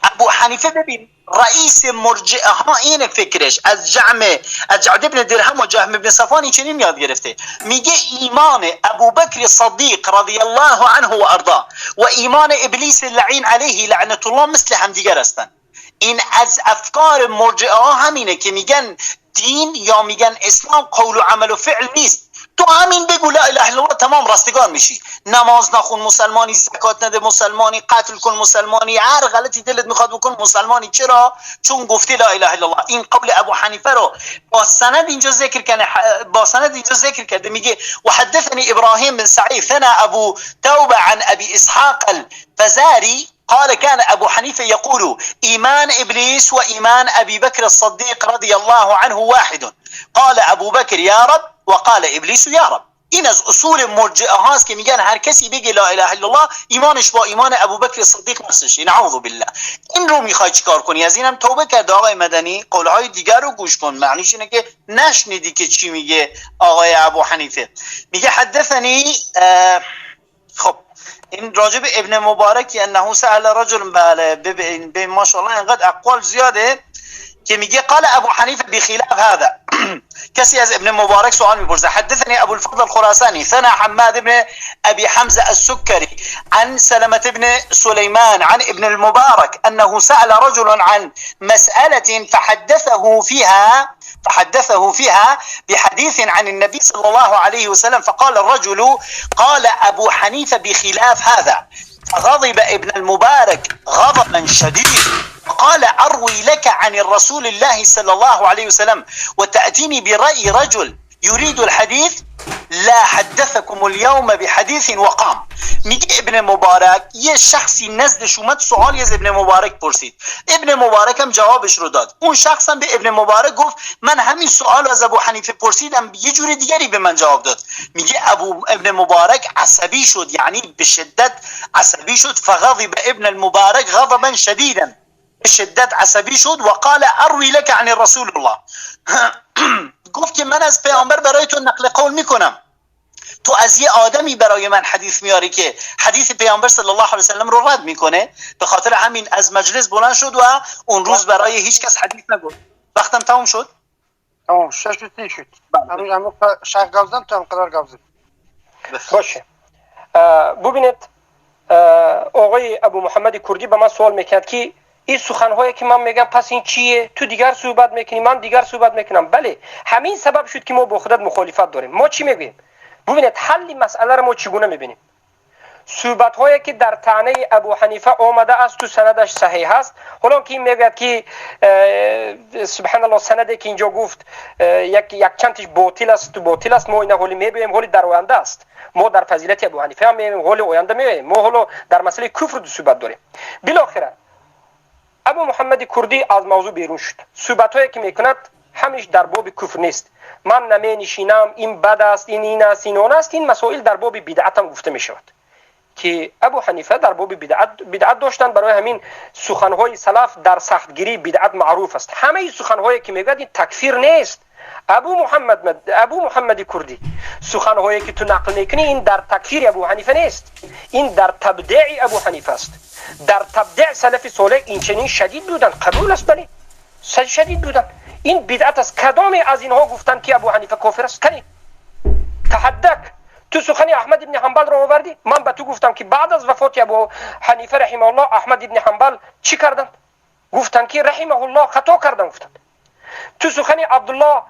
Speaker 5: ابو حنیفه ببین رئیس مرجئه ها این فکرش از جعد ابن درهم و جهم ابن صفوان چنین یاد گرفته. میگه ایمان ابوبکر صدیق رضی الله عنه و ارضا و ایمان ابلیس لعین علیه لعنت الله مثل همدیگر هستند. این از افکار مرجئه ها همینه که میگن دین یا میگن اسلام قول و عمل و فعل نیست. تو همین بگو لا اله الا الله تمام رستگار میشی. نماز نخون مسلمانی، زکات نده مسلمانی، قتل کن مسلمانی، هر غلطی دلت میخواد بکن مسلمانی. چرا؟ چون گفتی لا اله الا الله. این قول ابو حنیفه رو با سند اینجا ذکر کنه، با سند اینجا ذکر کرده. میگه وحدثني ابراهیم بن سعید ثنا ابو توبه عن ابي اسحاق الفزاري قال كان أبو حنيفة يقول إيمان إبليس وإيمان أبي بكر الصديق رضي الله عنه واحد، قال أبو بكر يا رب وقال إبليس يا رب. این از اصول مرجئه هاست که میگن هر کسی بگه لا اله الا الله ایمانش با ایمان ابوبکر صدیق نفسشه. نعوذ بالله. این رو میخوای چیکار کنی؟ از اینم توبه کرده آقای مدنی. قولهای دیگر رو گوش کن، معنیش اینه که نشنیدی که چی میگه آقای ابو حنیفه. میگه حدثنی خب این راجب ابن مبارک انه سأل رجل، بله ببین ماشاءالله اینقدر اقوال زیاده که میگه قال ابو حنیفه بخلاف هذا. کسی از ابن مبارک سوال میپرسه حدثني ابو الفضل الخراساني ثنا حماد بن ابي حمزه السكري عن سلمة بن سليمان عن ابن المبارك انه سأل رجل عن مسألة فحدثه فيها بحديث عن النبي صلى الله عليه وسلم، فقال الرجل قال ابو حنيفه بخلاف هذا، فغضب ابن المبارك غضبا شديدا قال أروي لك عن الرسول الله صلى الله عليه وسلم وتأتيني برأي رجل يريد الحديث لا حدثكم اليوم بحديث وقام. میگه ابن مبارک یه شخصی نزدش اومد سوالی از ابن مبارک پرسید، ابن مبارک هم جوابش رو داد. اون شخص هم به ابن مبارک گفت من همین سوال از ابو حنیفه پرسیدم، یه جور دیگری به من جواب داد. میگه ابو ابن مبارک عصبی شد، یعنی به شدت عصبی شد. فغضب ابن المبارک غضبا شدیدا، به شدت عصبی شد و قال اروی لك عن رسول الله. گفت که من از پیامبر برای تو نقل قول میکنم، تو از یه آدمی برای من حدیث میاری که حدیث پیامبر صلی الله علیه و سلم رو رد میکنه. به خاطر همین از مجلس بلند شد و اون روز برای هیچ کس حدیث نگفت. وقتم تمام شد؟
Speaker 2: تمام 6 شد. همین شیخ گاوزن تو هم قرار گاوزن
Speaker 1: باشه. ببینید آقای ابو محمد کردی به من سوال میکرد که این سخنهایی که من میگم پس این چیه؟ تو دیگر صحبت میکنی، من دیگر صحبت میکنم. بله، همین سبب شد که ما با خودت مخالفت داریم. ما چی میگوییم؟ ببینید حل مسئله رو ما چگونه میبینیم؟ صحبت هایی که در طعنه ابو حنیفه آمده است تو سندش صحیح است. حالا که این میگوید که سبحان الله سندی که اینجا گفت یک چندش باطل است، تو باطل است، ما اینا حالی میبینیم، حالی در آینده است. ما در فضیلت ابو حنیفه هم میبینیم، حالی آینده میبینیم. ما حالا در مسئله کفر دو صحبت داریم. بالاخره ابو محمد کردی از موضوع بیرون شد. صحبت هایی که میکند همیش در باب کفر نیست. من نمی نشینم، این بد است، این است، این آن است. این مسائل در باب بدعت هم گفته می شود که ابو حنیفه در باب بدعت داشتند. برای همین سخنهای سلف در سختگیری بدعت معروف است. همه سخنهایی که میگوید این تکفیر نیست. ابو محمد کردی سخنهایی که تو نقل میکنی این در تکفیر ابو حنیفه نیست، این در تبدیع ابو حنیفه است. در تبدیع سلف صالح این چنین شدید بودند، قبول است، بله شدید بودند. این بدعت است. کدام از اینها گفتند که ابو حنیفه کافر است؟ کنی تحدک تو سخن احمد ابن حنبل را آوردی. من به تو گفتم که بعد از وفات ابو حنیفه رحمه الله احمد ابن حنبل چی کردند؟ گفتند که رحمه الله خطا کردند. گفتند تو سخن عبدالله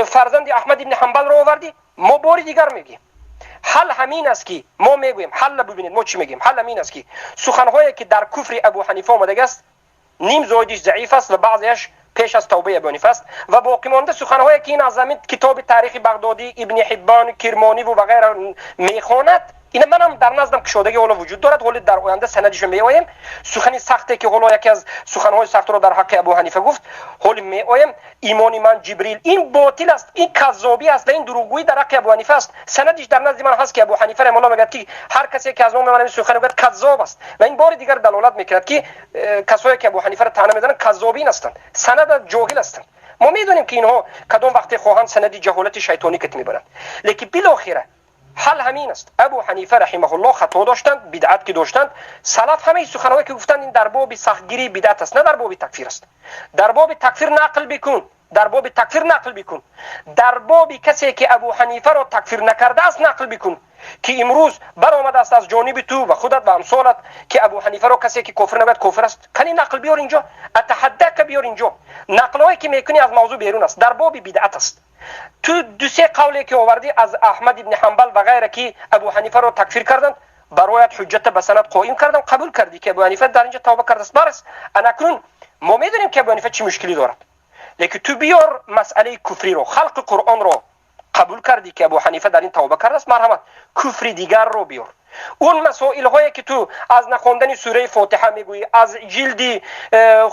Speaker 1: فرزند احمد ابن حنبل را آوردی. ما باری دیگر میگیم حل همین است که ما میگوییم حل. ببینید ما چی میگیم. حل همین است که سخنهایی که در کفر ابو حنیفه آمده است نیم زایدش ضعیف است و بعضیش پیش از توبه ابو حنیفه است و باقی مانده سخنهایی که این از همین کتاب تاریخ بغدادی، ابن حبان، کرمانی و غیره میخواند ина манам дар наздам кушодагӣ ҳоло вуҷуд дорад, ҳоло дар оянда санадишо меоем. Сухани сахте ки ҳоло яке аз суханҳои сахтро дар ҳаққи Абу Ҳанифа гуфт, ҳоли меоем. Имони ман Ҷибрил, ин ботил аст, ин каззобӣ аст ва ин дурӯғгӯӣ дар ҳаққи Абу Ҳанифа аст. Санадиш дар назди ман ҳаст, ки Абу Ҳанифа раҳимаҳуллоҳ мегӯяд, ки ҳар касе ки аз номи ман ин сухан мегӯяд, каззоб аст. Ва ин бори дигар далолат мекунад, ки касое ки Абу Ҳанифаро таъна мезананд, каззобин ҳастанд, санада ҷоҳил ҳастанд. Мо медонем, ки инҳо кадом вақте хоҳанд, санади ҷаҳолати шайтонӣ кат мебаранд. Лекин билохира ҳал ҳамин аст: Абу Ҳанифа раҳимаҳуллоҳ хато доштанд, бидъат ки доштанд. Салаф ҳамаи суханҳое ки гуфтанд, ин дар боби сахтгирии бидъат аст, на дар боби такфир аст. Дар боби такфир нақл бикун, дар боби такфир нақл бикун, дар боби касе ки Абу Ҳанифаро такфир накардааст нақл бикун, ки имрӯз баромадааст аз ҷониби ту ва худат ва амсолат, ки Абу Ҳанифаро касе ки кофир нагӯяд, кофир аст. Кани, нақл биёр инҷо, أتحداك, биёр инҷо. Нақлҳое ки мекунӣ, аз мавзӯъ берун аст, дар боби бидъат аст. Ту дусе қавле ки овардӣ аз Аҳмад ибни Ҳанбал ва ғайра, ки Абу Ҳанифаро такфир карданд, бароят ҳуҷҷата ба санад қоим кардам, қабул кардӣ, ки Абу Ҳанифа дар инҷа тавба кардааст. Барас анакнун мо медонем, ки Абу Ҳанифа чӣ мушкилӣ дорад, лекин ту биёр масъалаи куфриро. Халқи Қуръонро қабул кардӣ, ки Абу Ҳанифа дар ин тавба кардааст, марҳамат, куфри дигарро биёр. Он масоилҳое ки ту аз нахондани сураи Фотиҳа мегӯӣ, аз ҷилди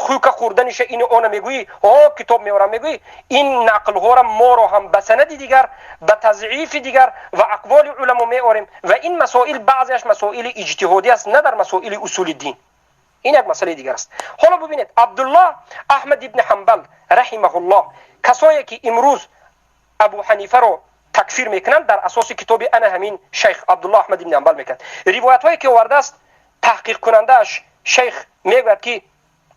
Speaker 1: хука хӯрданиша, ину она мегӯӣ, о китоб меорам мегӯӣ, ин нақлҳоро моро ҳам ба санади дигар, ба тазъифи дигар ва ақволи уламо меорем. Ва ин масоил баъзеаш масоили иҷтиҳодӣ аст, на дар масоили усули дин. Ин як масъалаи дигар аст. Ҳоло бубинед, Абдуллоҳ Аҳмад ибни Ҳанбал раҳимаҳуллоҳ, касое ки имрӯз Абу Ҳанифаро такфир мекунанд, дар асоси китоби ана ҳамин шайх Абдуллоҳ Аҳмад ибни Ҳанбал мекунанд. Ривоятҳое ки овардааст, таҳқиқкунандааш шайх мегӯяд, ки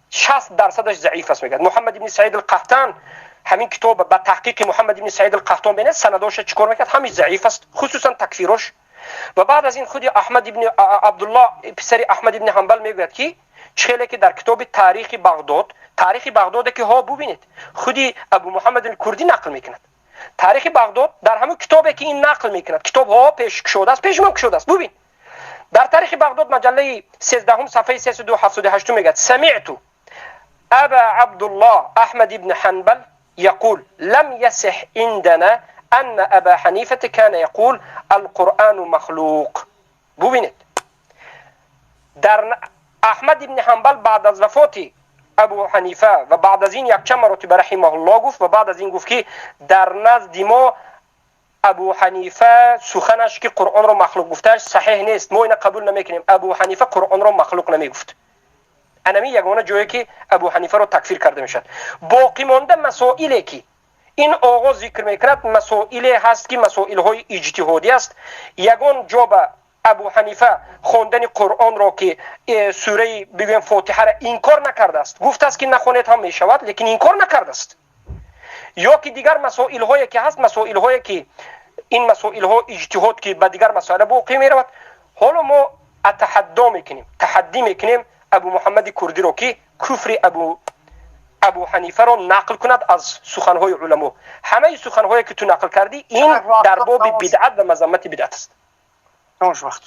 Speaker 1: 60 дарсадаш заиф аст. Мегӯяд Муҳаммад ибни Саид алқаҳтан, ҳамин китоб ба таҳқиқи Муҳаммад ибни Саид алқаҳтон бинед, санадоша чӣ кор мекард, ҳамин заиф аст, хусусан такфирош. Ва баъд аз ин худи Аҳмад ибни Абдуллоҳ, писари Аҳмад ибни Ҳанбал, мегӯяд, ки чӣ хеле ки дар китоби Таърихи Бағдод, Таърихи Бағдоде ки, ҳо, бубинед, худи Абу Муҳаммад Курдӣ нақл мекунад. Таърихи Бағдод, дар ҳамон китобе ки ин нақл мекунад, китобҳо пеш кушодааст, пеши мо кушодааст, бубин, дар Таърихи Бағдод, маҷаллаи 13-ум, сафҳаи 378 мегӯяд: سمعت أبا عبد الله أحمد بن حنبل يقول لم يصح عندنا أن أبا حنيفة كان يقول القرآن مخلوق. ببینید، در احمد ابن حنبل بعد از وفات ابو حنیفه و بعد از این یک چند مرتبه رحمه الله گفت و بعد از این گفت که در نزد ما ابو حنیفه سخنش که قرآن رو مخلوق گفتش صحیح نیست، ما اینو قبول نمیکنیم، ابو حنیفه قرآن رو مخلوق نمیگفت. انمی یگانه جایی که ابو حنیفه رو تکفیر کرده میشد. باقی مانده مسائلی که این آقا ذکر میکرد، مسائلی هست که مسائل های اجتهادی است. یگان جا به ابو حنیفه خواندن قرآن را که سوره بگویم فاتحه را انکار نکرده است. گفت است که نخوانید هم میشود، لیکن انکار نکرده است. یا که دیگر مسائل هایی که هست، مسائل هایی که این مسائل ها اجتهاد که به دیگر مسائل باقی میرود. حالا ما اتحدا میکنیم، تحدی میکنیم ابو محمد کردی رو که کفر ابو حنیفه را نقل کند از سخنهای علما. همه سخنهایی که تو نقل کردی، این در باب بدعت و مذمت بدعت است.
Speaker 2: وقت.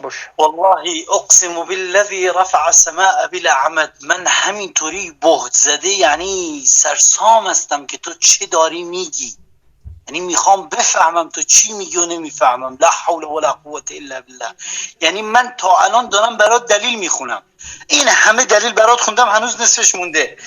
Speaker 1: باش.
Speaker 5: والله اقسم بالذي رفع السماء بلا عمد، من همینطوری بهت زده، یعنی سرسام هستم که تو چه داری میگی. یعنی میخوام بفهمم تو چی میگی و نمیفهمم. لا حول ولا قوة إلا بالله. یعنی من تا الان دارم برات دلیل میخونم، این همه دلیل برات خوندم، هنوز نصفش مونده.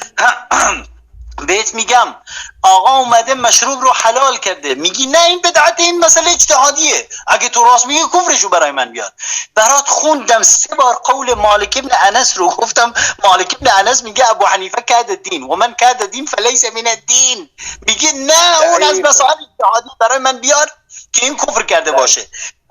Speaker 5: بهت میگم آقا اومده مشروب رو حلال کرده، میگی نه، این بدعت، این مسئله اجتهادیه. اگه تو راست میگی، کفرشو برای من بیار. برات خوندم سه بار قول مالک ابن انس رو، گفتم مالک ابن انس میگه ابو حنیفه كاد الدين ومن كاد الدين فليس من الدين. میگه نه، اون از مسائل اجتهادی، برای من بیار که این کفر کرده باشه.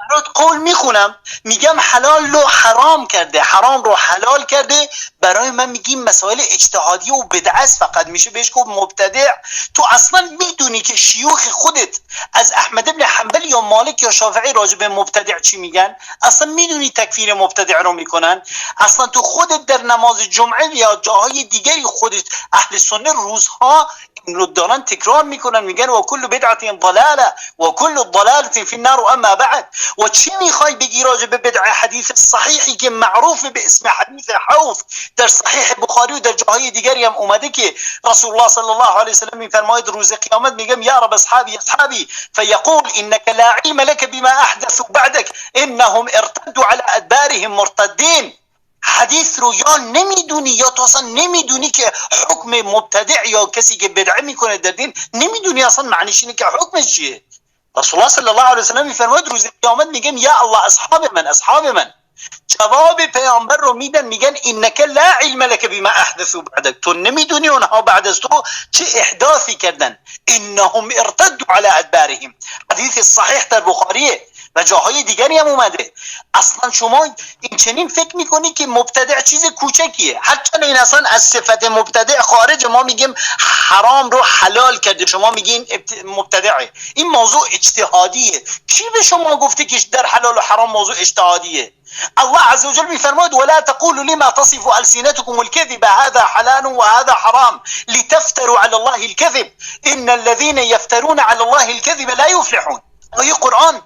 Speaker 5: برات قول میخونم، میگم حلال رو حرام کرده، حرام رو حلال کرده، برای من میگی مسائل اجتهادی و بدعت، فقط میشه بهش گفت مبتدع. تو اصلا میدونی که شیوخ خودت از احمد ابن حنبل یا مالک یا شافعی راجع به مبتدع چی میگن؟ اصلا میدونی تکفیر مبتدع رو میکنن؟ اصلا تو خودت در نماز جمعه یا جاهای دیگری خودت، اهل سنت روزها این رو دارن تکرار میکنن، میگن وكل بدعة ضلالة وكل ضلالة في النار أما بعد. و چی میخوای بگی راجع به بدعه حدیث صحیحی که معروف به اسم حدیث حوض در صحیح بخاری و در جاهای دیگری هم اومده که رسول الله صلی الله علیه و سلم میفرماید روز قیامت میگم یا رب اصحابی اصحابی، فیقول انك لا علم لك بما احدثوا بعدك انهم ارتدوا على ادبارهم مرتدین. حدیث رو یا نمیدونی یا تو اصلا نمیدونی که حکم مبتدع یا کسی که بدعه میکنه در دین، نمیدونی اصلا معنیش اینه که حکمش چیه. رسول الله صلی الله علیه و سلم میفرماید روز قیامت میگم یا الله اصحاب من اصحاب من، جواب پیامبر رو میدن میگن انک لا علم لك بما احدثوا بعدك، تو نمیدونی اونها بعد از تو چه احداثی کردن، انهم ارتدوا على ادبارهم. حدیث صحیح در بخاریه و جاهای دیگری هم اومده. اصلا شما این چنین فکر میکنی که مبتدع چیز کوچکیه، حتی این اصلا از صفت مبتدع خارج. ما میگیم حرام رو حلال کرده، شما میگین مبتدعه. این موضوع اجتهادیه. کی به شما گفته که در حلال و حرام موضوع اجتهادیه؟ الله عز وجل میفرماید ولا تقولوا لما تصف ألسنتكم الكذب هذا حلال وهذا حرام لتفتروا على الله الكذب إن الذين يفترون على الله الكذب لا يفلحون. آیه قرآن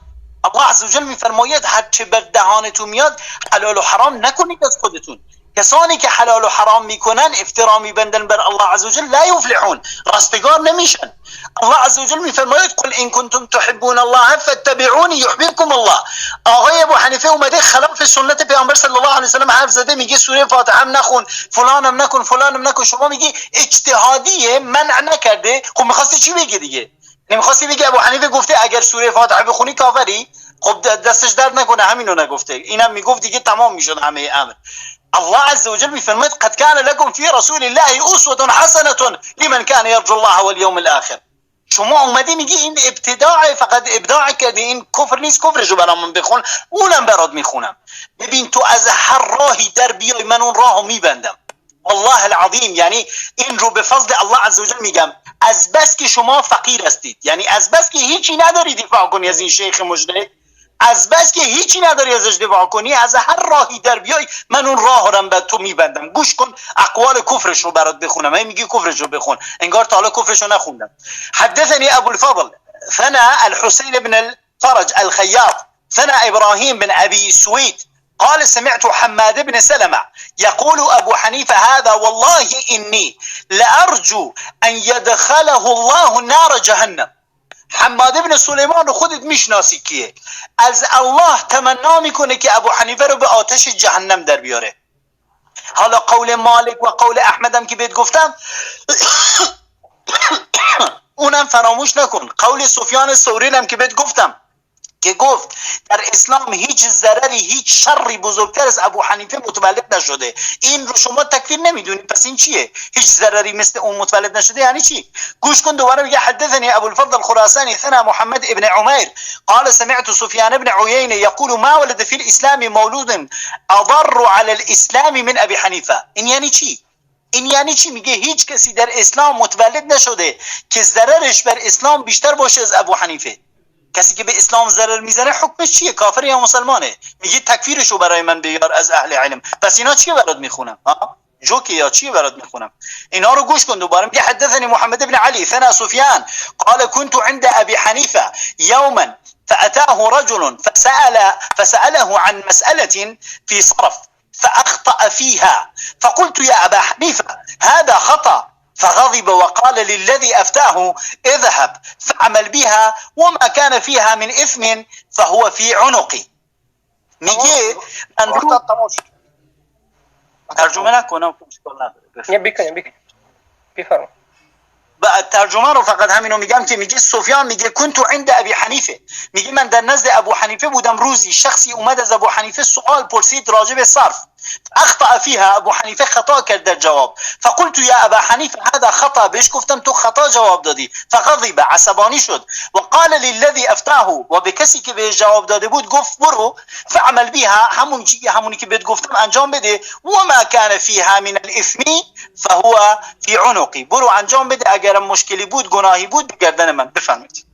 Speaker 5: الله عز وجل میفرماید هر چه بر دهانتون میاد حلال و حرام نکنید از خودتون. کسانی که حلال و حرام میکنن افترا میبندن بر الله عز وجل لا یفلحون، رستگار نمیشن. الله عز وجل میفرماید قل ان کنتم تحبون الله فاتبعونی یحببکم الله. آقای ابو حنیفه اومده خلاف سنت پیامبر صلی الله علیه و سلم حرف زده، میگه سوره فاتحه هم نخون، فلانم نکن، فلانم نکن. شما میگی اجتهادیه، منع نکرده. خب میخواستی چی بگی دیگه؟ نمیخواستی بگی ابو حنیفه گفته اگر سوره فاتحه بخونی کافری؟ خب دستش درد نکنه، همینو نگفته. اینم میگفت دیگه تمام میشد همه امر. الله عز وجل میفرماید قد كان لكم في رسول الله اسوه حسنه لمن كان يرجو الله واليوم الاخر. شما اومدی میگی این ابتداع، فقط ابداع کردی، این کفر نیست، کفرشو برام بخون، اونم برات میخونم. ببین تو از هر راهی در بیای من اون راهو میبندم، والله العظیم. یعنی این رو به فضل الله عز وجل میگم، از بس که شما فقیر هستید، یعنی از بس که هیچی نداری دفاع کنی از این شیخ مجتهد، از بس که هیچی نداری ازش دفاع کنی، از هر راهی در بیای من اون راه رو به تو میبندم. گوش کن اقوال کفرش رو برات بخونم. هی میگی کفرش رو بخون، انگار تا حالا کفرش رو نخوندم. حدثني ابو الفضل ثنا الحسين بن الفرج الخياط ثنا ابراهيم بن ابي سويد قال سمعت حماد بن سلمة يقول أبو حنيفة هذا والله إني لأرجو أن يدخله الله نار جهنم. حماد بن سلیمان رو خودت میشناسی کیه، از الله تمنا میکنه که ابو حنیفه رو به آتش جهنم در بیاره. حالا قول مالک و قول احمدم که بهت گفتم اونم فراموش نکن. قول سفیان ثوری هم که بهت گفتم که گفت در اسلام هیچ ضرری هیچ شری بزرگتر از ابو حنیفه متولد نشده. این رو شما تکفیر نمیدونید، پس این چیه؟ هیچ ضرری مثل اون متولد نشده یعنی چی؟ گوش کن دوباره میگه حدثني ابو الفضل الخراساني ثنا محمد ابن عمير قال سمعت سفيان بن عيينة يقول ما ولد في الاسلام مولود اضر على الاسلام من ابي حنیفه. این یعنی چی؟ این یعنی چی؟ میگه هیچ کسی در اسلام متولد نشده که ضررش بر اسلام بیشتر باشه از ابو حنیفه. کسی که به اسلام ضرر میزنه حکمش چیه؟ کافر یا مسلمانه؟ میگه تکفیرشو برای من بیار از اهل علم. پس اینا چیه برات میخونم؟ ها جوکی یا چیه برات میخونم؟ اینا رو گوش کن دوباره. میگه حدثني محمد بن علي ثنا سفيان قال كنت عند ابي حنيفه يوما فأتاه رجل فسأله عن مسألة في صرف فأخطأ فيها فقلت يا أبا حنيفة هذا خطأ، فغضب وقال للذي أفتاه اذهب فاعمل بها وما كان فيها من إثم فهو في عنقي. میگه من رو ترجمه نکنم
Speaker 1: بکنم بفرما.
Speaker 5: ترجمه رو فقط همینو میگم که میگه سفیان میگه كنت عند ابی حنیفه، میگه من در نزد ابو حنیفه بودم، روزی شخصی اومد از ابو حنیفه سوال پرسید راجع به صرف، اخطأ فيها، ابو حنیفه خطا کرد در جواب، فقلت یا ابا حنیفه هذا خطا، بهش گفتم تو خطا جواب دادی، فغضب، عصبانی شد، وقال للذي افتاه، و به کسی که بهش جواب داده بود گفت برو فعمل بها، همونی که بهت گفتم انجام بده، و ما كان فيها من الاثم فهو في عنقي، برو انجام بده، اگر مشکلی بود گناهی بود گردن من. بفرمایید.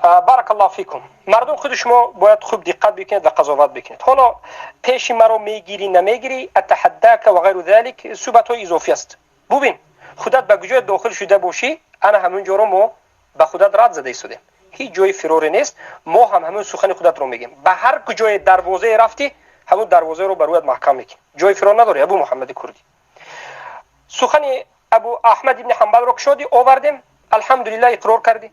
Speaker 1: بارک الله فیکم. مردم خود شما باید خوب دقت بکنید و قضاوت بکنید. حالا پیش مرا میگیری نمیگیری، اتحداک و غیر ذلک صحبت های اضافی است. ببین خودت به کجای داخل شده باشی، انا همونجا رو ما به خودت رد زده ایستادیم. Ҳеҷ ҷои фироре нест. Мо ҳам ҳамин сухани худатро мегем. Ба ҳар куҷое дарвозае рафтӣ, ҳамун дарвозаро ба рӯят маҳкам мекунем. Ҷои фирор надорӣ, Абу Муҳаммади Курдӣ. Сухани Абу Аҳмад ибни Ҳанбалро кушодӣ, овардем, алҳамдулиллаҳ, иқрор кардӣ,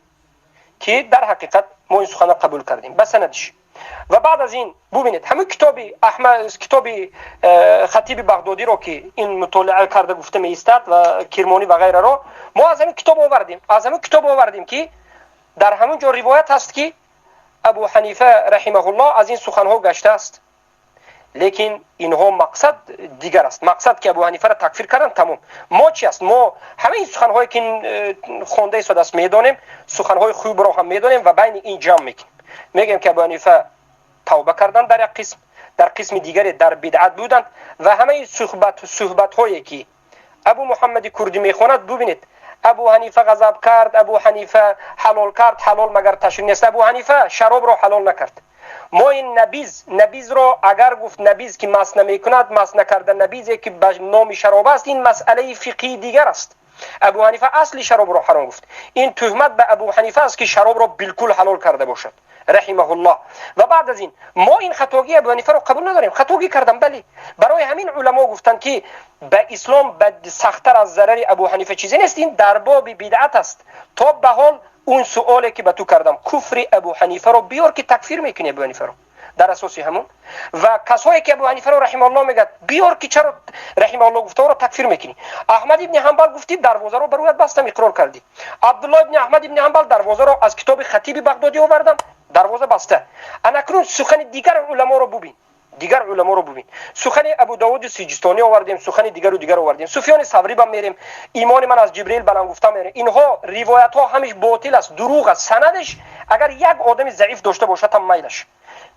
Speaker 1: ки дар ҳақиқат мо ин суханро қабул кардем ба санадиш. Ва баъд аз ин бубинед, ҳамин китоби Аҳмад, китоби Хатиби Бағдодиро, ки ин мутолиа карда гуфта меистад, ва Кирмонӣ ва ғайраро мо аз ҳамин китоб овардем. Аз ҳамин китоб овардем, ки дар ҳамин ҷо ривоят ҳаст, ки Абу Ҳанифа раҳимаҳуллоҳ аз ин суханҳо гаштааст. Лекин инҳо мақсад дигар аст. Мақсад ки Абу Ҳанифаро такфир кардан, тамом. Мо чи аст? Мо ҳамаи ин суханҳое ки хонда истодааст, медонем, суханҳои хубро ҳам медонем ва байни ин ҷамъ мекунем. Мегӯем, ки Абу Ҳанифа тавба карданд дар як қисм, дар қисми дигаре дар бидъат буданд. Ва ҳамаи суҳбатҳое ки Абу Муҳаммади Курдӣ мехонад, бубинед, Абу Ҳанифа ғазаб кард, Абу Ҳанифа ҳалол кард. Ҳалол магар ташрик нест? Абу Ҳанифа шаробро ҳалол накард. Мо ин набиз, набизро агар гуфт, набиз ки маст намекунад, маст накарда набизе ки ба номи шароб аст, ин масъалаи фиқҳии дигар аст. Абу Ҳанифа асли шаробро ҳаром гуфт. Ин туҳмат ба Абу Ҳанифа аст, ки шаробро билкул ҳалол карда бошад, раҳимаҳуллоҳ. Ва баъд аз ин мо ин хатогии Абу Ҳанифаро қабул надорем. Хатогӣ кардам, бале. Барои ҳамин уламо гуфтанд, ки ба ислом ба сахттар аз зарари Абу Ҳанифа чизе нест. Ин дар боби бидъат аст. То ба ҳол он суоле ки ба ту кардам, куфри Абу Ҳанифаро биёр, ки такфир мекунӣ Абу Ҳанифаро дар асоси ҳамон. Ва касое ки Абу Ҳанифаро раҳимааллоҳ мегӯяд, биёр, ки чаро раҳимааллоҳ гуфтаоро такфир мекунӣ. Аҳмад ибни Ҳанбал гуфтӣ, дарвозаро ба рӯят бастам, иқрор кардӣ. Абдулло ибни Аҳмад ибни Ҳанбал, дарвозаро аз китоби Хатиби Бағдодӣ овардам, дарвоза баста. Анакнун сухани дигар уламоро бубин, дигар уламоро бубин. Сухани Абу Давуди Сиҷистонӣ овардем, сухани дигару дигар овардем, Суфёни Саврӣ ба мерем, имони ман аз Ҷибрил баланд гуфта мерем. Инҳо ривоятҳо ҳамиш ботил аст, дурӯғ аст. Санадаш агар як одами заиф дошта бошад ҳам, майлаш.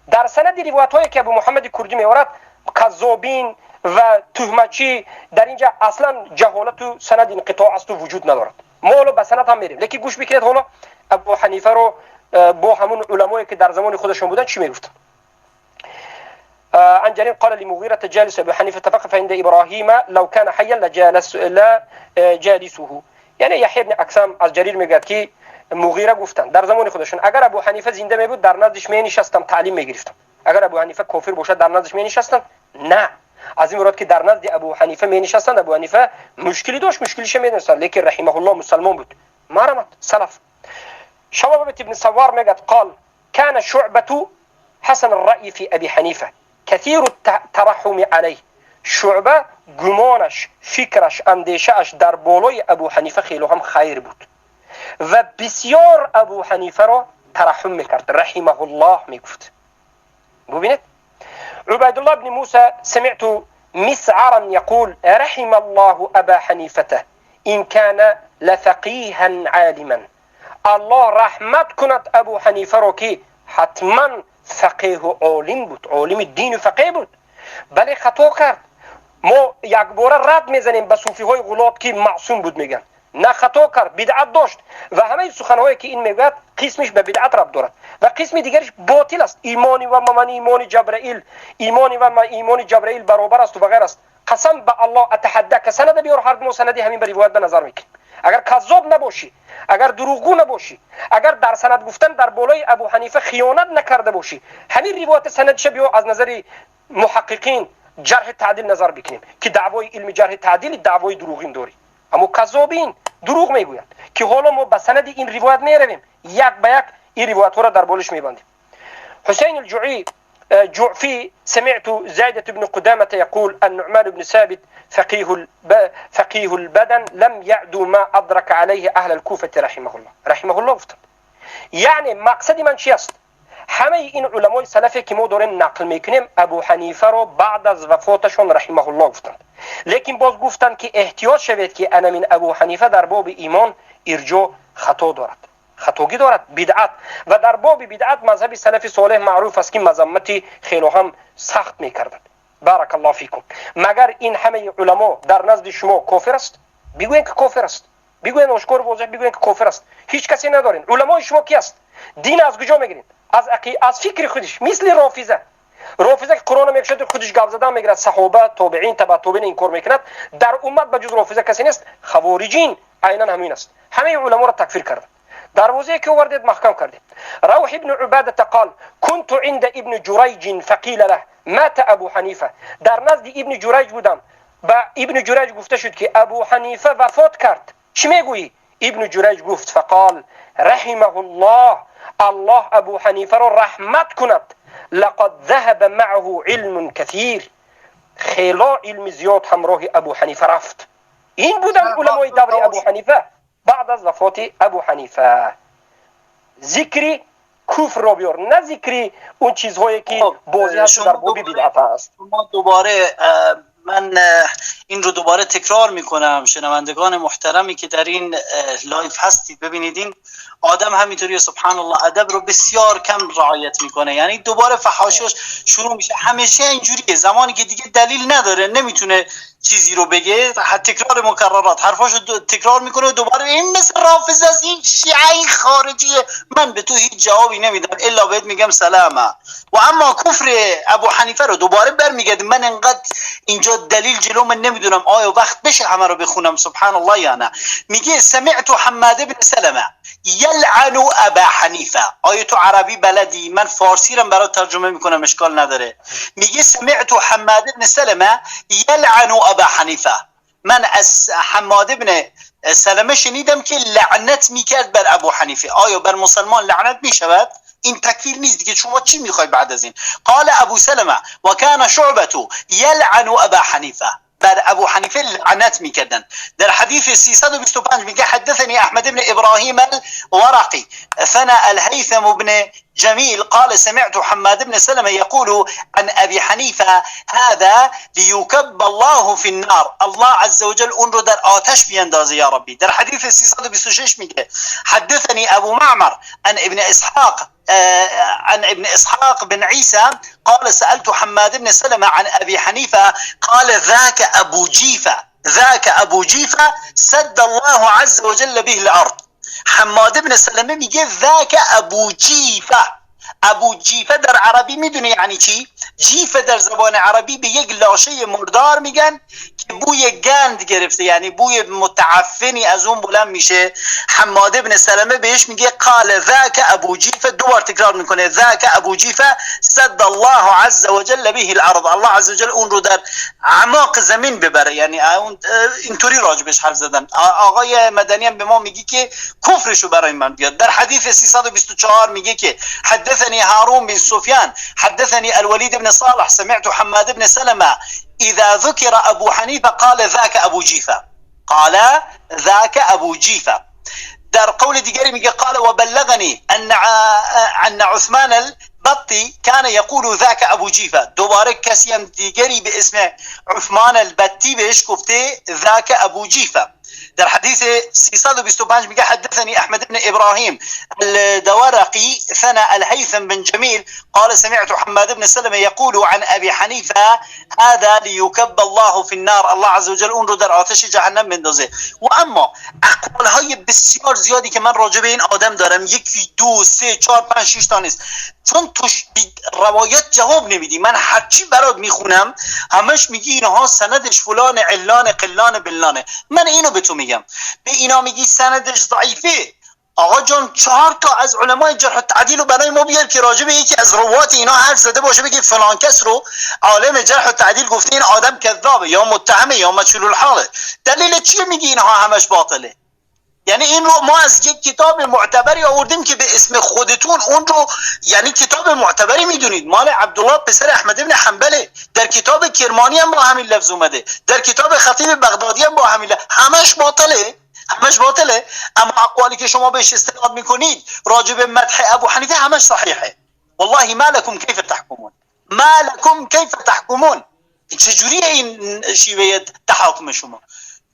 Speaker 1: Дар санади ривоятҳое ки Абу Муҳаммади Курдӣ меорад, каззобин ва туҳматчӣ, дар инҷа аслан ҷаҳолату санад инқитоъ асту вуҷуд надорад. Мо ҳоло ба санад ҳам мерем, лекин гӯш бикунед, ҳоло Абу Ҳанифаро бо ҳамун уламое ки дар замони худашон буданд, чӣ мегуфтанд. عن جرير قال لمغيرة: جالس أبو حنيفة فقف عند إبراهيم، لو كان حيا لجالس لا جالسه. یعنی یحیی بن اکسم از جریر میگه که مغیره گفتن در زمان خودشون اگر ابو حنیفه زنده می بود، در نزدش می نشستم، تعلیم میگرفتم. اگر ابو حنیفه کافر باشد، در نزدش می نشستم؟ نه. از این مراد که در نزد ابو حنیفه می نشستند، ابو حنیفه مشکلی داشت، مشکلیش میدونستند، لیکن رحمه الله مسلمان بود. مرحمت سلف. شبابة ابن سوار میگه قال: كان شعبة حسن الرأي في أبي حنيفة، كثير الترحم عليه. شعبه گمانش، فکرش، اندیشهش در بالای ابو حنیفه خیلی هم خیر بود و بسیار ابو حنیفه را ترحم میکرد، رحمه الله میگفت. ببینید، عبید الله بن موسى: سمعت مسعرا يقول: رحم الله أبا حنيفة إن كان لفقيها عالما. الله رحمت کند ابو حنیفه را که حتما فقیه و عالم بود، عالم دین و فقیه بود، بله، خطا کرد. ما یک باره رد میزنیم به صوفی های غلات که معصوم بود میگن. نه، خطا کرد، بدعت داشت و همه سخنهایی که این میگوید، قسمش به بدعت ربط دارد و قسم دیگرش باطل است. ایمانی و من ایمان جبرائیل، ایمانی و من ایمان جبرائیل برابر است و غیر است. قسم به الله، اتحدى که سند بیار. هر دو سندی همین به روایت به نظر میکنیم. اگر کذاب نباشی، اگر دروغگو نباشی، اگر در سند گفتن در بالای ابو حنیفه خیانت نکرده باشی، همین روایت سندش بیا از نظر محققین جرح تعدیل نظر بکنیم که دعوای علم جرح تعدیل، دعوای دروغین داری، اما کذابین دروغ میگویند که حالا ما به سند این روایت میرویم، یک به یک این روایت ها را در بالش میبندیم. حسین الجعي جعفي: سمعت زايدة بن قدامة يقول: النعمان بن ثابت فقيه البدن، لم يعدو ما أدرك عليه أهل الكوفة، رحمه الله. رحمه الله گفتند. یعنی مقصد من چی است؟ همه این علمای سلفی که ما داریم نقل میکنیم، ابو حنیفه رو بعد از وفاتشون رحمه الله گفتند، لیکن باز گفتند که احتیاط شوید که انمین ابو حنیفه در باب ایمان ارجاع خطا دارد، خطاگی دارد، بدعت. و در باب بدعت مذهب سلف صالح معروف است که مذمت خیلی هم سخت میکردند. بارک الله فیکم. مگر این همه علما در نزد شما کافر است؟ بگوین که کافر است. بگوین، آشکار واضح بگوین که کافر است. هیچ کسی ندارین. علمای شما کی است؟ دین از کجا میگیرین؟ از فکر خودش، مثل رافضه. رافضه که قرآن میکشد، خودش گپ زدن میگیرد، صحابه، تابعین، تبع تابعین این کار میکند. در امت به جز رافضه کسی نیست. خوارجین عینا همین است. همه علما را تکفیر کردند. دروازه که آوردید محکم کردید. روح ابن عباده قال كنت عند ابن جریج فقیل له مات ابو حنیفه. در نزد ابن جریج بودم، با ابن جریج گفته شد که ابو حنیفه وفات کرد، چی میگویی؟ ابن جریج گفت فقال رحمه الله، الله ابو حنیفه را رحمت کند، لقد ذهب معه علم کثیر، خیلی علم زیاد همراه ابو حنیفه رفت. این بودن علمای دور ابو حنیفه بعد از وفات ابو حنیفه. ذکری کفر را بیار، نه ذکری اون چیزهایی که بازی هست در باب بدعت است.
Speaker 5: شما دوباره من این رو دوباره تکرار میکنم، شنوندگان محترمی که در این live هستید ببینید این آدم همینطوری سبحان الله ادب رو بسیار کم رعایت میکنه، یعنی دوباره فحاشیش شروع میشه. همیشه اینجوریه، زمانی که دیگه دلیل نداره نمیتونه چیزی رو بگه، تکرار مکررات، حرفاشو تکرار میکنه و دوباره این مثل رافضه است، این شیعه، این خارجیه، من به تو هیچ جوابی نمیدم الا بهت میگم سلامه. و اما کفر ابو حنیفه رو دوباره برمیگرده. من انقدر اینجا دلیل جلو من نمیدونم آیا وقت بشه همه رو بخونم سبحان الله یا نه. میگه سمعت حماد بن سلمه یلعن ابا حنیفه. آیا تو عربی بلدی؟ من فارسی رو برات ترجمه میکنم اشکال نداره. میگه سمعت حماد بن سلمه یلعن ابا حنیفه. من از حماد بن سلمه شنیدم که لعنت میکرد بر ابو حنیفه. آیا بر مسلمان لعنت میشود؟ این تکفیر نیست دیگه، شما چی میخوای بعد از این؟ قال ابو سلمه و کان شعبه یلعن ابا حنیفه. بر ابو حنیفه لعنت میکردن. در حدیث 325 میگه حدثني احمد بن ابراهیم الورقي ثنى الهيثم بن جميل قال سمعت حماد بن سلمة يقول عن ابي حنيفة هذا ليكب الله في النار. الله عز وجل اون رو در آتش بیاندازه یا ربی. در حدیث 326 میگه حدثني ابو معمر عن ابن اسحاق عن ابن اسحاق بن عيسى قال سألت حماد بن سلمة عن ابي حنيفة قال ذاك ابو جيفة، ذاك ابو جيفة سد الله عز وجل به الارض. حماد بن سلمه میگه ذاک ابو جیفه. ابو جیفه در عربی میدونه یعنی چی؟ جیفه در زبان عربی به یک لاشه مردار میگن که بوی گند گرفته، یعنی بوی متعفنی از اون بلند میشه. حماد بن سلمه بهش میگه قال ذاک ابو جیفه، دو بار تکرار میکنه ذاک ابو جیفه سد الله عز وجل به الارض. الله عز وجل اون رو در اعماق زمین ببره، یعنی اون اینطوری راجبش حرف زدن. آقای مدنی هم به ما میگه که کفرشو برای من بیاد. در حدیث 324 میگه که حدثني هارون بن سفيان حدثني الوليد بن صالح سمعت حماد بن سلمة إذا ذكر أبو حنيفة قال ذاك أبو جيفة، قال ذاك أبو جيفة. در قول دیگری میگه قال وبلغني أن عثمان البطي كان يقول ذاك أبو جيفة. دوباره کسی هم دیگری به اسم عثمان البطی بهش گفته ذاك أبو جيفة. در حدیث 325 میگه حدثني احمد بن ابراهيم الدورقي ثنى الهيثم بن جميل قال سمعت حماد بن سلمة يقول عن ابي حنيفة هذا ليكب الله في النار. الله عز وجل اون رو در آتش جهنم بندازه. و اما اقوال های بسیار زیادی که من راجع به این آدم دارم، 1 2 3 4 5 6 تا نیست، چون توش روایت جواب نمیدی. من هرچی برات میخونم همش میگی اینها سندش فلان علان قلان بلانه. من اینو به تو میگم، به اینا میگی سندش ضعیفه. آقا جان 4 تا از علمای جرح و تعدیل رو برای ما بیار که راجع به یکی از روات اینا حرف زده باشه، بگه فلان کس رو عالم جرح و تعدیل گفته این آدم کذابه یا متهمه یا مجهول الحاله. دلیل چیه میگی اینها همش باطله؟ یعنی این رو ما از یک کتاب معتبری آوردیم که به اسم خودتون اون رو یعنی کتاب معتبری میدونید، مال عبدالله پسر احمد بن حنبله. در کتاب کرمانی هم با همین لفظ اومده، در کتاب خطیب بغدادی هم با همین لفظ. همش باطله، همش باطله. اما اقوالی که شما بهش استناد میکنید راجع به مدح ابو حنیفه همش صحیحه. والله ما لكم کیف تحکمون، ما لكم کیف تحکمون. چجوری این شیوه تحاکم شما؟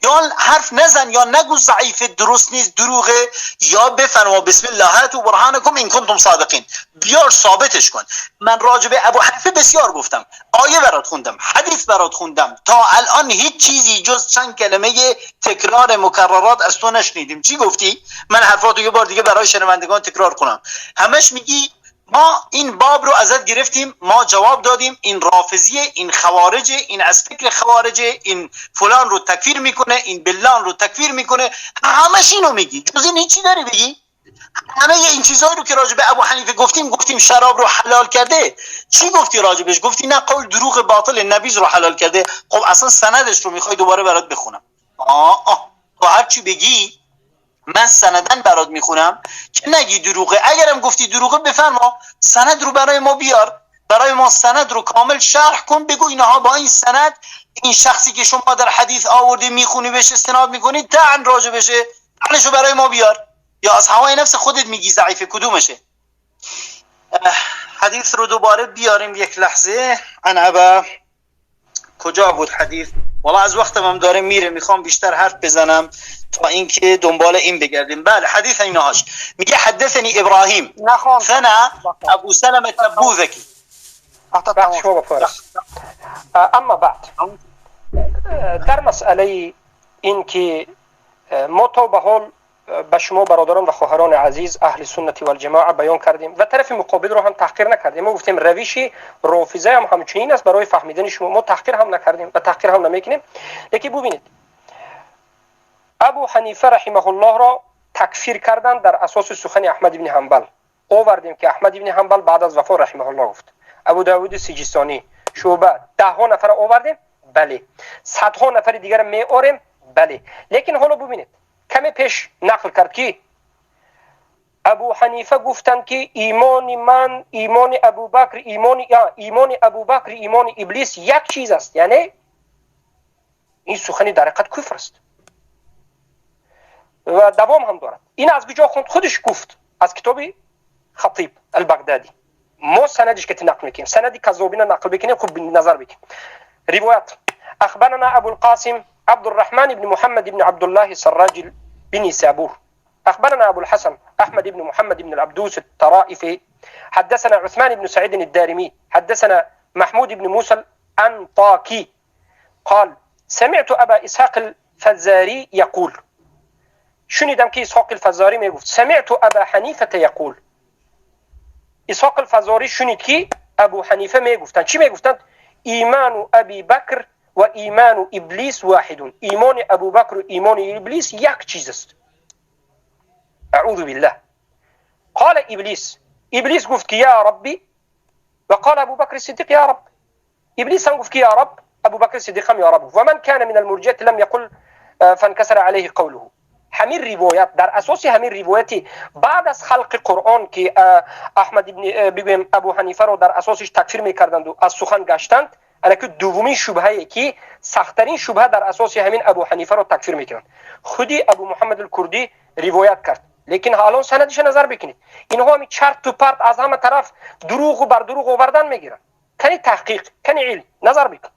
Speaker 5: یا حرف نزن یا نگو ضعیف درست نیست دروغه، یا بفرما بسم الله هاتوا برهانکم ان کنتم صادقین، بیار ثابتش کن. من راجع به ابو حنیفه بسیار گفتم، آیه برات خوندم، حدیث برات خوندم، تا الان هیچ چیزی جز چند کلمه تکرار مکررات از تو نشنیدیم. چی گفتی؟ من حرفاتو یه بار دیگه برای شنوندگان تکرار کنم. همش میگی ما این باب رو ازت گرفتیم، ما جواب دادیم، این رافضیه، این خوارجه، این از فکر خوارجه، این فلان رو تکفیر میکنه، این بلان رو تکفیر میکنه، همش اینو میگی. جز این هیچی داری بگی؟ همه این چیزایی رو که راجع به ابو حنیفه گفتیم، گفتیم شراب رو حلال کرده، چی گفتی راجبش؟ گفتی نه قول دروغ باطل، نبیذ رو حلال کرده. خب اصلا سندش رو میخوای دوباره برات بخونم. آه تو هر چی بگی من سندن برات میخونم که نگی دروغه. اگرم گفتی دروغه بفرما سند رو برای ما بیار، برای ما سند رو کامل شرح کن، بگو اینها با این سند این شخصی که شما در حدیث آوردی میخونی بهش استناد میکنی طعن راجع بشه، طعنشو برای ما بیار، یا از هوای نفس خودت میگی ضعیفه، کدومشه؟ حدیث رو دوباره بیاریم یک لحظه. عن ابا کجا بود حدیث؟ والله از وقتم هم داره میره، میخوام بیشتر حرف بزنم تا اینکه دنبال این بگردیم. بله حدیث اینهاش میگه حدثنی ابراهیم ثنا ابو سلمة تبوذکی.
Speaker 1: اما بعد در مسئله این که ما تا به حال به شما برادران و خواهران عزیز اهل سنت و الجماعه بیان کردیم و طرف مقابل رو هم تحقیر نکردیم. ما گفتیم روش رافضه هم همچنین است برای فهمیدن شما، ما تحقیر هم نکردیم و تحقیر هم نمیکنیم. لیکن ببینید ابو حنیفه رحمه الله را تکفیر کردن در اساس سخن احمد بن حنبل. آوردیم که احمد بن حنبل بعد از وفات رحمه الله گفت، ابو داود سجستانی، شعبه، ده ها نفر آوردیم، بله، صدها نفر دیگر می آوریم، بله. لیکن حالا ببینید کمی پیش نقل کرد که ابو حنیفه گفتند که ایمان من، ایمان ابوبکر، ایمان ابوبکر، ایمان ابلیس یک چیز است. یعنی این سخنی در حقیقت کفر است و دوام هم دارد. این از کجا خوند؟ خودش گفت از کتاب خطیب البغدادی. ما سندش که نقل میکنیم، سندی کذابین نقل بکنیم، خوب نظر بکنیم. روایت اخبرنا ابو القاسم عبد الرحمن بن محمد بن عبد الله السراج بن سابور اخبرنا ابو الحسن احمد بن محمد بن العبدوس الطرائفي حدثنا عثمان بن سعيد الدارمي حدثنا محمود بن موسى الانطاكي قال سمعت ابا اسحاق الفزاري يقول. شنیدم که اسحاق الفزاری میگفت سمعت ابا حنیفه يقول. اسحاق الفزاری شنید که ابو حنیفه میگفتند. چی میگفتند؟ ایمان ابی بکر و ایمان ابلیس واحد. ایمان ابو بکر و ایمان ابلیس یک چیز است. اعوذ بالله. قال ابلیس، ابلیس گفت که یا ربی، و قال ابو بکر الصدیق یا رب. ابلیس هم گفت که یا رب، ابو بکر الصدیق هم یا رب. و من کان من المرجئه لم یقل فانکسر علیه قوله. همین روایت در اساس همین روایتی بعد از خلق قرآن که احمد ابن بگویم ابو حنیفه رو در اساسش تکفیر میکردند و از سخن گشتند، الکی دومین شبهه که سخت‌ترین شبهه در اساس همین ابو حنیفه رو تکفیر میکنند، خودی ابو محمد الکردی روایت کرد. لیکن حالا سندش نظر بکنید، اینها همین چرت و پرت از همه طرف دروغ و بر دروغ آوردن میگیرن. کنی تحقیق، کنی علم نظر بکن.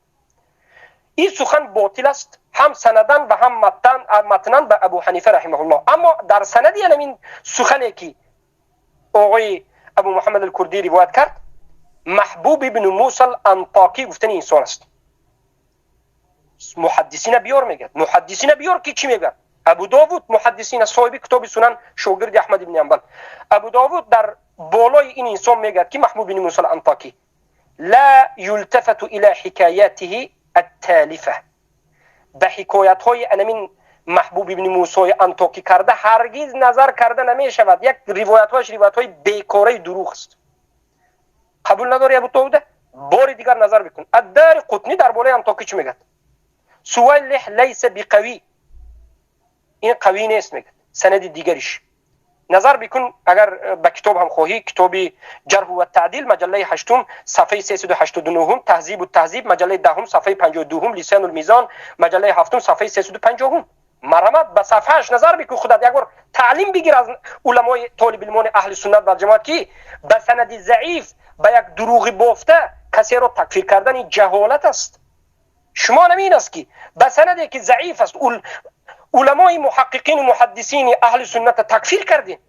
Speaker 1: این سخن باطل است، هم سندن و هم متنن به ابو حنیفه رحمه الله. اما در سند این سخنی که آقای ابو محمد الکردی روایت کرد، محبوب ابن موسی الانطاکی گفتن انسان است. محدثین بیار میگه، محدثین بیار که چی میگه؟ ابو داوود محدثین صاحب کتاب سنن، شاگرد احمد بن حنبل. ابو داوود در بالای این انسان میگه که محبوب بن موسی الانطاکی لا یلتفت الى حکایاته التالفه. به حکایت های انمین محبوب ابن موسی انطاکی کرده هرگز نظر کرده نمی شود. یک روایت هایش روایت های بیکاره دروغ است. قبول نداری ابو داوود؟ بار دیگر نظر بکن. الدار قطنی در بالای انطاکی چی میگه؟ سویلح لیس بقوی، این قوی نیست میگه. سند دیگریش نظر بکن، اگر به کتاب هم خواهی، کتاب جرح و تعدیل مجله 8 صفحه 389، تهذیب و تهذیب مجله 10 صفحه 52، لسان الميزان مجله 7 صفحه 350. مرمت به صفحهش نظر بکن، خودت یک بار تعلیم بگیر از علمای طالب علمان اهل سنت و جماعت که به سند ضعیف، به یک دروغ بافته کسی را تکفیر کردن جهالت است. شما نمین است که به سندی که ضعیف است علمای محققین و محدثین اهل سنت تکفیر کردین،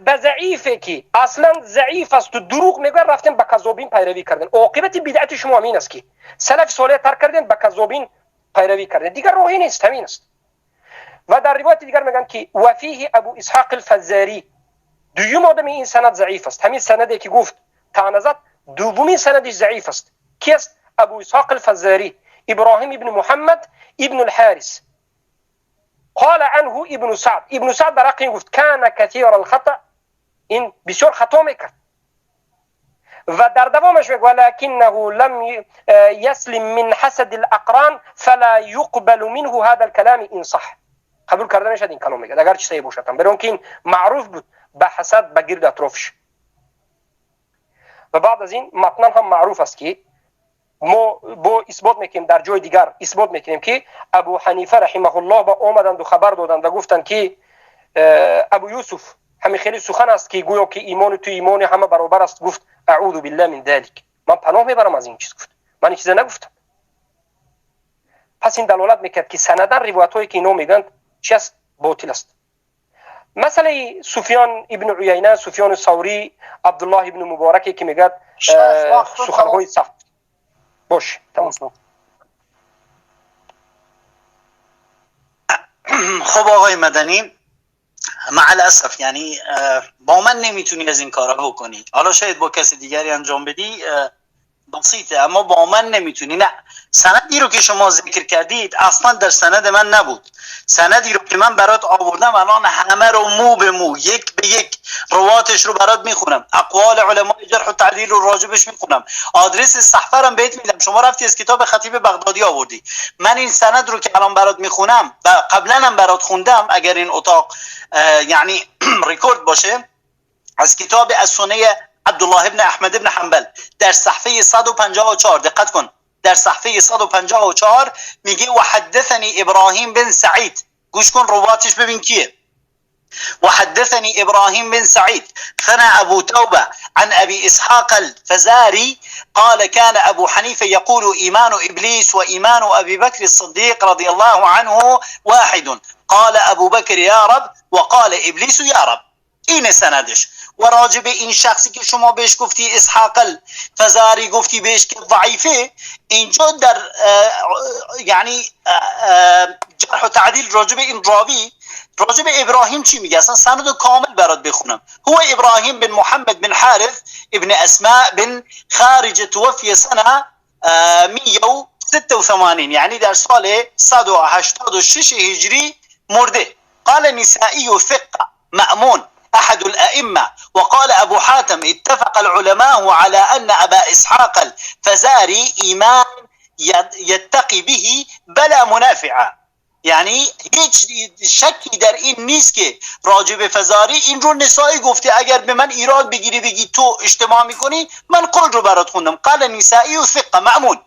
Speaker 1: به ضعیفه که اصلا ضعیف است و دروغ میگه رفتن به کذابین پیروی کردن. عاقبت بدعت شما همین است که سلف صالح ترک کردن، به کذابین پیروی کردن، دیگر راهی نیست، همین است. و در روایت دیگر میگن که وفیه ابو اسحاق الفزاری، دوم آدم این سند ضعیف است. همین سندی که گفت طعنه زد، دومین سندش ضعیف است. کی است؟ ابو اسحاق الفزاری، ابراهیم ابن محمد ابن الحارث. قال عنه ابن سعد، ابن سعد در حق گفت کان کثیر الخطأ، این بسیار خطا میکرد. و در دوامش میگه ولكنه لم يسلم من حسد الاقران فلا يقبل منه هذا الكلام ان صح. قبول کرده نشد این کلام میگه اگر چه صحیح باشد، برای اینکه این معروف بود به حسد به گرد اطرافش. و بعد از این متن هم معروف است که ما با اثبات میکنیم، در جای دیگر اثبات میکنیم که ابو حنیفه رحمه الله با آمدند و خبر دادند و گفتند که ابو یوسف همین خیلی سخن است که گویا که ایمان تو ایمان همه برابر است. گفت اعوذ بالله من ذلک، من پناه میبرم از این چیز. گفت من این چیز نگفتم. پس این دلالت میکرد که سندن روایت هایی که اینا میگن چی است؟ باطل است. مسئله سفیان ابن عیینه، سفیان ثوری، عبدالله ابن مبارک که میگه سخنهای سخت باش. تمام.
Speaker 5: خب آقای مدنی، مع الاسف یعنی با من نمیتونی از این کارا بکنی. حالا شاید با کسی دیگری انجام بدی بسیطه، اما با من نمیتونی. نه، سندی رو که شما ذکر کردید اصلا در سند من نبود. سندی رو که من برات آوردم الان همه رو مو به مو، یک به یک رواتش رو برات میخونم، اقوال علمای جرح و تعدیل رو راجبش میخونم، آدرس صحفه رو بهت میدم. شما رفتی از کتاب خطیب بغدادی آوردی. من این سند رو که الان برات میخونم و قبلا هم برات خوندم، اگر این اتاق یعنی ریکورد باشه، از کتاب السنه عبدالله ابن احمد ابن حنبل در صفحه 154، دقت کن، در صفحه 154 میگه و حدثنی ابراهیم بن سعید. گوش کن رواتش ببین کیه. وحدثني إبراهيم بن سعيد ثنى أبو توبة عن أبي إسحاق الفزاري قال كان أبو حنيفة يقول إيمان إبليس وإيمان أبي بكر الصديق رضي الله عنه واحد، قال أبو بكر يا رب وقال إبليس يا رب. این سندش. و راجب این شخصی که شما بهش گفتی اسحاق الفزاری، گفتی بهش که ضعیفه، اینجا در یعنی جرح و تعدیل راجب این راوی، راجب ابراهیم چی میگه؟ اصلا سند کامل برات بخونم. هو ابراهیم بن محمد بن حارث ابن اسماء بن خارج توفی سنه 186، یعنی در سال 186 هجری مرده. قال نسائی ثقه مأمون أحد الأئمة، وقال أبو حاتم اتفق العلماء على أن أبا إسحاق الفزاري إيمان يتقي به بلا منافعة. یعنی هیچ شکی در این نیست که راجب فزاری این رو نسائی گفته. اگر به من ایراد بگیری بگی تو اجتماع میکنی، من قول رو برات خوندم. قال نسائی و ثقه مأمون.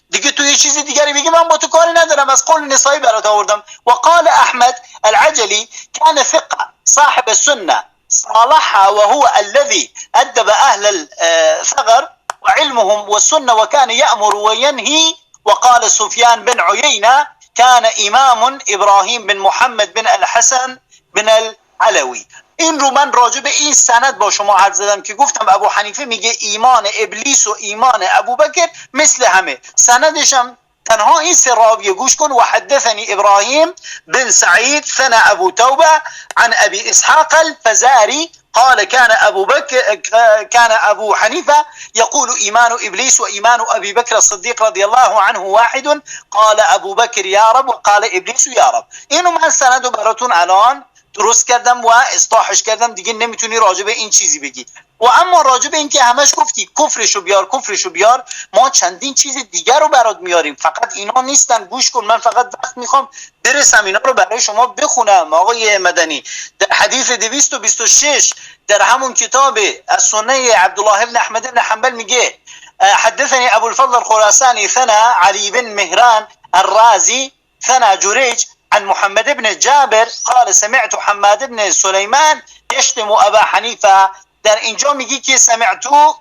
Speaker 5: دیگه تو یه چیز دیگری بگی من با تو کاری ندارم، از قول نسائی برات آوردم. وقال احمد العجلي كان ثقه صاحب السنه صالحها وهو الذي أدب أهل الثغر وعلمهم والسنة وكان يأمر وينهي. وقال سفيان بن عيينة كان إمام إبراهيم بن محمد بن الحسن بن العلوي. این رو من راجع به این سند با شما حرف زدم که گفتم ابو حنیفه میگه ایمان ابلیس و ایمان ابوبکر مثل همه. سندش هم تنها این سه راویه. گوش کن. وحدثني ابراهيم بن سعيد ثنى ابو توبه عن ابي اسحاق الفزاري قال كان ابو بكر كان ابو حنيفه يقول ايمان ابليس وايمان ابي بكر الصديق رضي الله عنه واحد، قال ابو بكر يا رب وقال ابليس يا رب. اینو من سندو براتون الان درست کردم و اصلاحش کردم، دیگه نمیتونی راجع به این چیزی بگی. و اما راجع به این که همش گفتی کفرشو بیار کفرشو بیار، ما چندین چیز دیگر رو برات میاریم، فقط اینا نیستن. گوش کن، من فقط وقت میخوام برسم اینا رو برای شما بخونم. آقای مدنی در حدیث 226 در همون کتاب السنه عبدالله بن احمد بن حنبل میگه حدثني ابو الفضل الخراساني ثنا علي بن مهران الرازي ثنا جريج عن محمد بن جابر قال سمعت حماد بن سليمان يشتم أبا حنيفة. در اینجا میگی که سمعتو،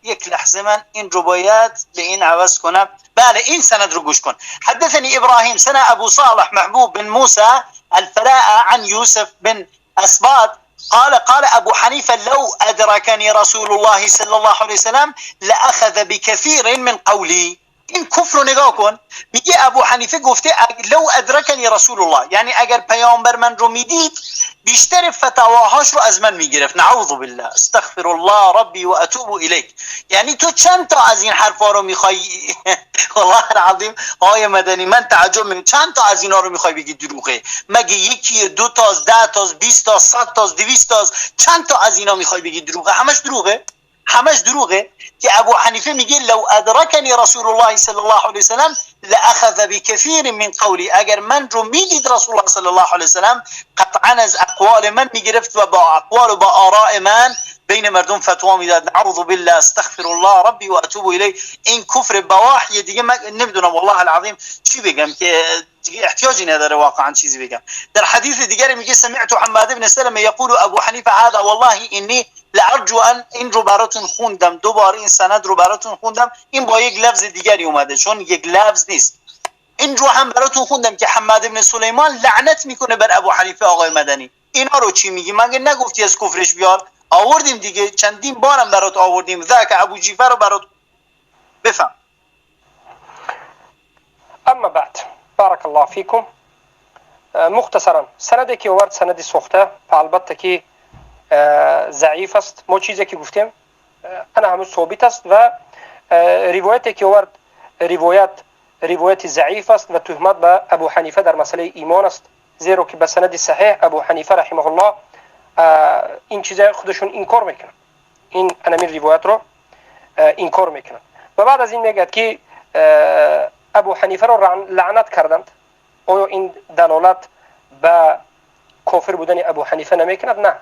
Speaker 5: یک لحظه من این رو باید به این عوض کنم. بله این سند رو گوش کن. حدثني إبراهيم سنة أبو صالح محبوب بن موسى الفلاء عن يوسف بن أسباط قال قال أبو حنيفة لو أدركني رسول الله صلى الله عليه وسلم لأخذ بكثير من قولي. این کفر رو نگاه کن. میگه ابو حنیفه گفته لو ادرکنی رسول الله، یعنی اگر پیامبر من رو میدید بیشتر فتواهاش رو از من میگرفت. نعوذ بالله، استغفر الله ربی و اتوب الیک. یعنی تو چند تا از این حرفا رو میخوای؟ والله العظیم آقای مدنی من تعجب میکنم، چند تا از اینا رو میخوای بگی دروغه؟ مگه یکی، دو تا، 10 تا، 20 تا، 100 تا، 200 تا، چند تا از اینا میخوای بگی دروغه؟ همش دروغه، همش دروغه. که ابو حنیفه میگه لو ادرکنی رسول الله صلی الله علیه وسلم لاخذ بكثير من قولی، اگر من رو میدید رسول الله صلی الله علیه وسلم قطعا از اقوال من میگرفت و با اقوال و با آراء من بین مردم فتوا میداد. نعوذ بالله، استغفر الله ربی و اتوب الیه. این کفر بواحیه دیگه، من نمیدونم والله العظیم چی بگم که دیگه احتیاجی نداره واقعا چیزی بگم. در حدیث دیگری میگه سمعت حماد بن سلمه یقول ابو حنیفه هذا والله انی لارجو ان، این رو براتون خوندم دوباره، این سند رو براتون خوندم، این با یک لفظ دیگری اومده چون یک لفظ نیست. این رو هم براتون خوندم که حماد بن سلیمان لعنت میکنه بر ابو حنیفه. آقای مدنی اینا رو چی میگی؟ مگه نگفتی از کفرش بیار؟ آوردیم دیگه، چندین بارم برات آوردیم. ذاک ابو جیفه رو برات بفهم.
Speaker 1: اما بعد، بارک الله فیکم. مختصرا سندی که آورد سند سوخته، البته که ضعیف است. ما چیزی که گفتیم انا همون ثابت است و روایتی که آورد روایت ضعیف است و تهمت به ابو حنیفه در مسئله ایمان است، زیرا که به سند صحیح ابو حنیفه رحمه الله این چیز خودشون انکار میکنن، این انمین روایت رو انکار میکنن. و بعد از این میگه که ابو حنیفه رو لعنت کردند. آیا این دلالت به کافر بودن ابو حنیفه نمیکند؟ نه،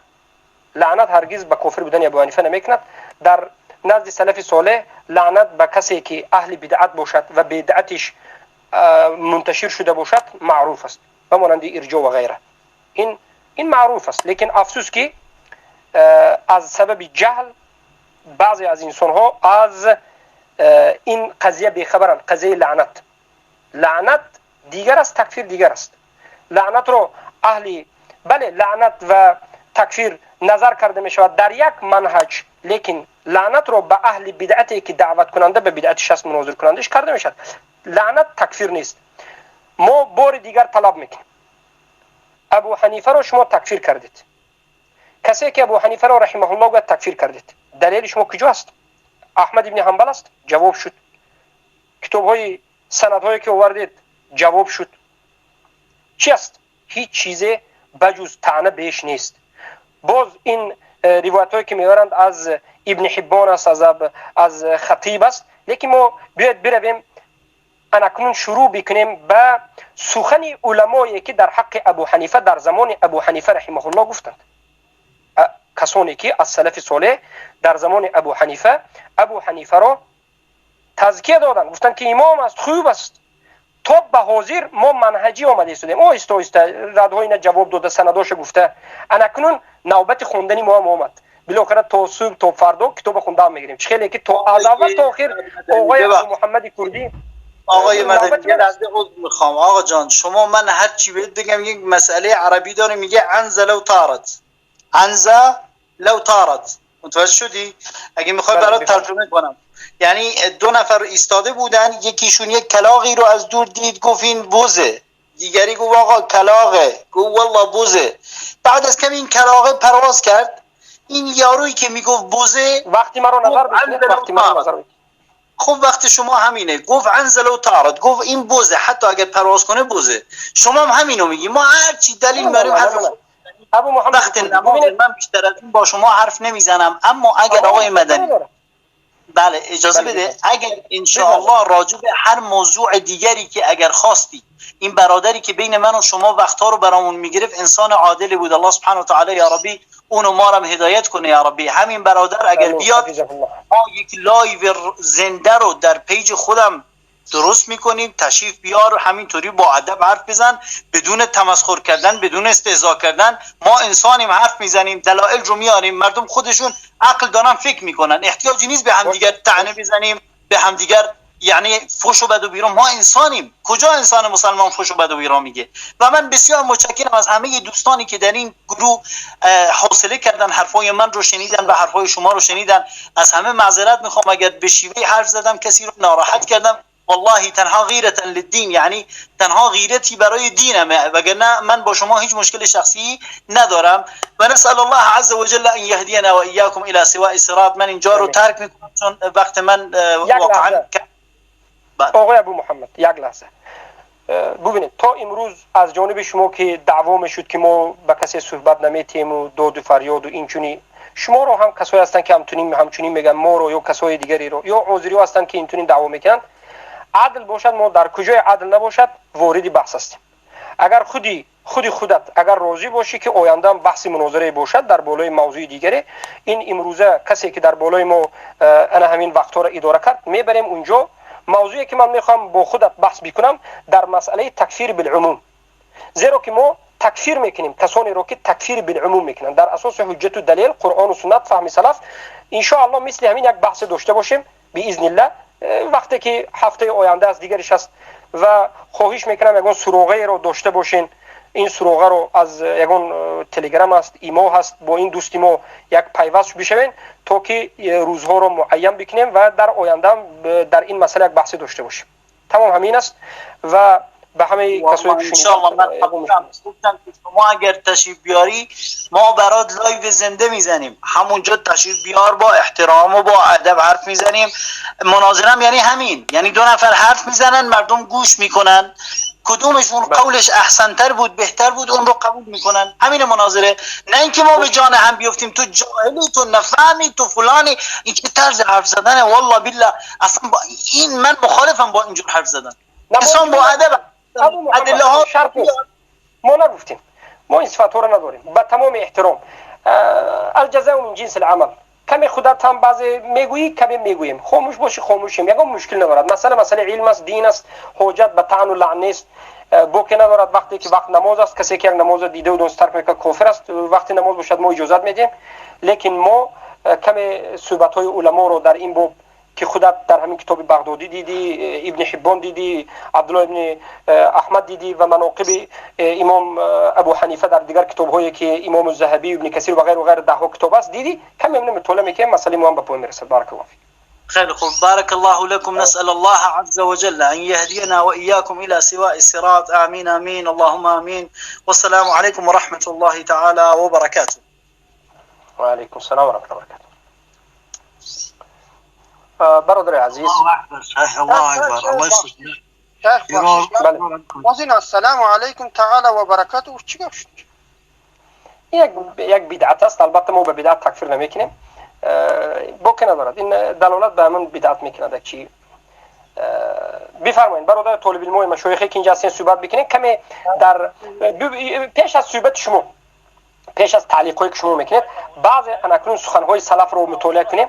Speaker 1: لعنت هرگز به کافر بودن ابو حنیفه نمیکند. در نزد سلف صالح لعنت به کسی که اهل بدعت باشد و بدعتش منتشر شده باشد معروف است، و مانند ارجاع و غیره، این معروف است. لیکن افسوس که از سبب جهل بعضی از انسان ها از این قضیه بیخبرند. قضیه لعنت، لعنت دیگر است، تکفیر دیگر است. لعنت رو اهل بله لعنت و تکفیر نظر کرده می شود در یک منهج، لیکن لعنت رو به اهل بدعتی که دعوت کننده به بدعت شخص مناظر کنندش کرده می شود. لعنت تکفیر نیست. ما بار دیگر طلب میکنیم ابو حنیفه رو شما تکفیر کردید، کسی که ابو حنیفه رو رحمه الله تکفیر کردید، دلیل شما کجا است؟ احمد ابن حنبل است، جواب شد. کتاب های سندهایی که آوردید جواب شد. چی است؟ هیچ چیز بجز طعنه بهش نیست. باز این روایت هایی که میارند از ابن حبان است، از خطیب است. لیکن ما بیاید برویم اکنون شروع بکنیم به سخن علمایی که در حق ابو حنیفه در زمان ابو حنیفه رحمه الله گفتند. کسانی که از سلف صالح در زمان ابو حنیفه ابو حنیفه را تزکیه دادند، گفتند که امام است، خوب است. تا به حاضر ما منهجی آمده ایستادیم، آهسته آهسته ردهای اینا جواب داده، سنداش گفته. اکنون نوبت خوندنی ما هم آمد. بالاخره تا صبح تا فردا کتاب خونده میگیریم. چه خیلی که تا از اول تا آخر آقای محمد کردی.
Speaker 5: آقای مدنی یه لحظه عذر میخوام آقا جان، شما من هر چی بهت بگم یک مسئله عربی داره، میگه عنزه لو طارت، عنزه لو طارت. متوجه شدی؟ اگه میخوای برات ترجمه کنم، یعنی دو نفر ایستاده بودن، یکیشون یک کلاغی رو از دور دید گفت این بزه، دیگری گفت آقا کلاغه، گفت والله بزه. بعد از کمی این کلاغه پرواز کرد، این یارویی که میگفت بزه
Speaker 1: وقتی ما رو نظر بکنید، وقتی ما رو نظر بکنید.
Speaker 5: خب وقت شما همینه، گفت عنزه و طارت، گفت این بزه، حتی اگر پرواز کنه بزه. شما هم همینو میگی. ما هر چی دلیل داریم حرف
Speaker 1: ابو محمد
Speaker 5: وقت نماز من بیشتر از این با شما حرف نمیزنم. اما اگر آقای مدنی بله اجازه بده، اگر انشاءالله راجع به هر موضوع دیگری که اگر خواستی، این برادری که بین من و شما وقتها رو برامون میگرفت انسان عادلی بود، الله سبحانه و تعالی یا ربی اونو ما رو هدایت کنه یا ربی. همین برادر اگر بیاد ما یک live زنده رو در page خودم درست میکنیم، تشریف بیار، همینطوری با ادب حرف بزن، بدون تمسخر کردن، بدون استهزا کردن. ما انسانیم، حرف میزنیم، دلایل رو میاریم، مردم خودشون عقل دارن، فکر میکنن، احتیاجی نیست به همدیگر طعنه بزنیم، به همدیگر یعنی فحش و بد و بیراه. ما انسانیم، کجا انسان مسلمان فحش و بد و بیراه میگه؟ و من بسیار متشکرم از همه دوستانی که در این گروه حوصله کردن، حرفای من رو شنیدن و حرفای شما رو شنیدن. از همه معذرت میخوام اگر به شیوه حرف زدم کسی رو ناراحت کردم. والله تنها غیرتا للدین، یعنی تنها غیرتی برای دینمه، وگرنه من با شما هیچ مشکل شخصی ندارم. و نسأل الله عز وجل ان یهدینا و ایاکم الی سواء الصراط. من اینجا رو ترک میکنم چون وقت من واقعا.
Speaker 1: آقای ابو محمد یک لحظه ببینید، تا امروز از جانب شما که دعوا میشد که ما به کسی صحبت نمیتیم و داد و فریاد و اینچونی، شما رو هم کسایی هستن که همچنین میگن ما رو یا کسای دیگری رو یا عذری هستن که اینطوری دعوا میکنن. عدل باشد، ما در کجای عدل نباشد وارد بحث هستیم. اگر خودی خودت اگر راضی باشی که آینده هم بحث مناظره باشد در بالای موضوع دیگری، این امروزه کسی که در بالای ما انا همین وقتها را اداره کرد میبریم اونجا. موضوعی که من میخوام با خودت بحث بکنم در مسئله تکفیر بالعموم، زیرا که ما تکفیر میکنیم کسانی رو که تکفیر بالعموم میکنن در اساس حجت و دلیل قرآن و سنت فهم سلف. ان شاء الله مثل همین یک بحث داشته باشیم باذن الله وقتی که هفته آینده است دیگرش است. و خواهش میکنم یگان سراغه رو داشته باشین، این سراغه رو از یگان تلگرام است، ایمو هست، با این دوستی ما یک پیوست بشوین تا که روزها رو معین بکنیم و در آینده در این مسئله یک بحث داشته باشیم. تمام همین است و به همه کسایی که
Speaker 5: شنیدن من گفتم که شما اگر تشریف بیاری ما برات live زنده میزنیم، همونجا تشریف بیار، با احترام و با ادب حرف میزنیم. مناظره یعنی همین، یعنی دو نفر حرف میزنن، مردم گوش میکنن، کدومشون قولش احسنتر بود بهتر بود اون رو قبول میکنن. همین مناظره، نه اینکه ما به جان هم بیفتیم تو جاهلی تو نفهمی تو فلانی. این که طرز حرف زدنه والله بالله اصلا با این من مخالفم با اینجور حرف زدن. انسان با ادب ادله ها
Speaker 1: شرط نیست. ما نگفتیم ما این صفات رو نداریم. با تمام احترام الجزاء من جنس العمل، کمی خودت هم بعضی میگویی کمی میگوییم، خاموش باشی خاموشیم، یگان مشکل ندارد. مسئله علم است، دین است، حجت به طعن و لعن نیست، بوک ندارد. وقتی که وقت نماز است کسی که یک نماز دیده و دونست ترک میکنه کافر است. وقتی نماز باشد ما اجازت میدیم، لیکن ما کمی صحبت های علما رو در این باب که خودت در همین کتاب بغدادی دیدی، ابن حبان دیدی، عبدالله ابن احمد دیدی و مناقب امام ابو حنیفه در دیگر کتاب هایی که امام الذهبی ابن کثیر و غیر و غیر ده ها کتاب است دیدی، کمی هم مطالعه میکنیم مسئله ما هم به پایان میرسد. بارک الله فیک.
Speaker 5: خیلی خوب، بارك الله لكم. نسأل الله عز وجل أن يهدينا وإياكم إلى سواء الصراط. آمين آمين اللهم آمين. والسلام عليكم ورحمة الله تعالى وبركاته.
Speaker 1: وعلیکم السلام و رحمة الله وبرکاته. برادر عزیز،
Speaker 6: الله اکبر، الله یستر.
Speaker 2: باز این السلام علیکم تعالی و برکاته چی گفت؟
Speaker 1: یک بدعت است. البته ما به بدعت تکفیر نمیکنیم، باک ندارد. این دلالت به همون بدعت میکند. چی بفرمایید برادر طالب علم مشایخی که اینجا هستین صحبت بکنین. کمی در پیش از صحبت شما، پیش از تعلیق هایی که شما میکنید، بعض انکنون سخنهای سلف رو مطالعه کنیم.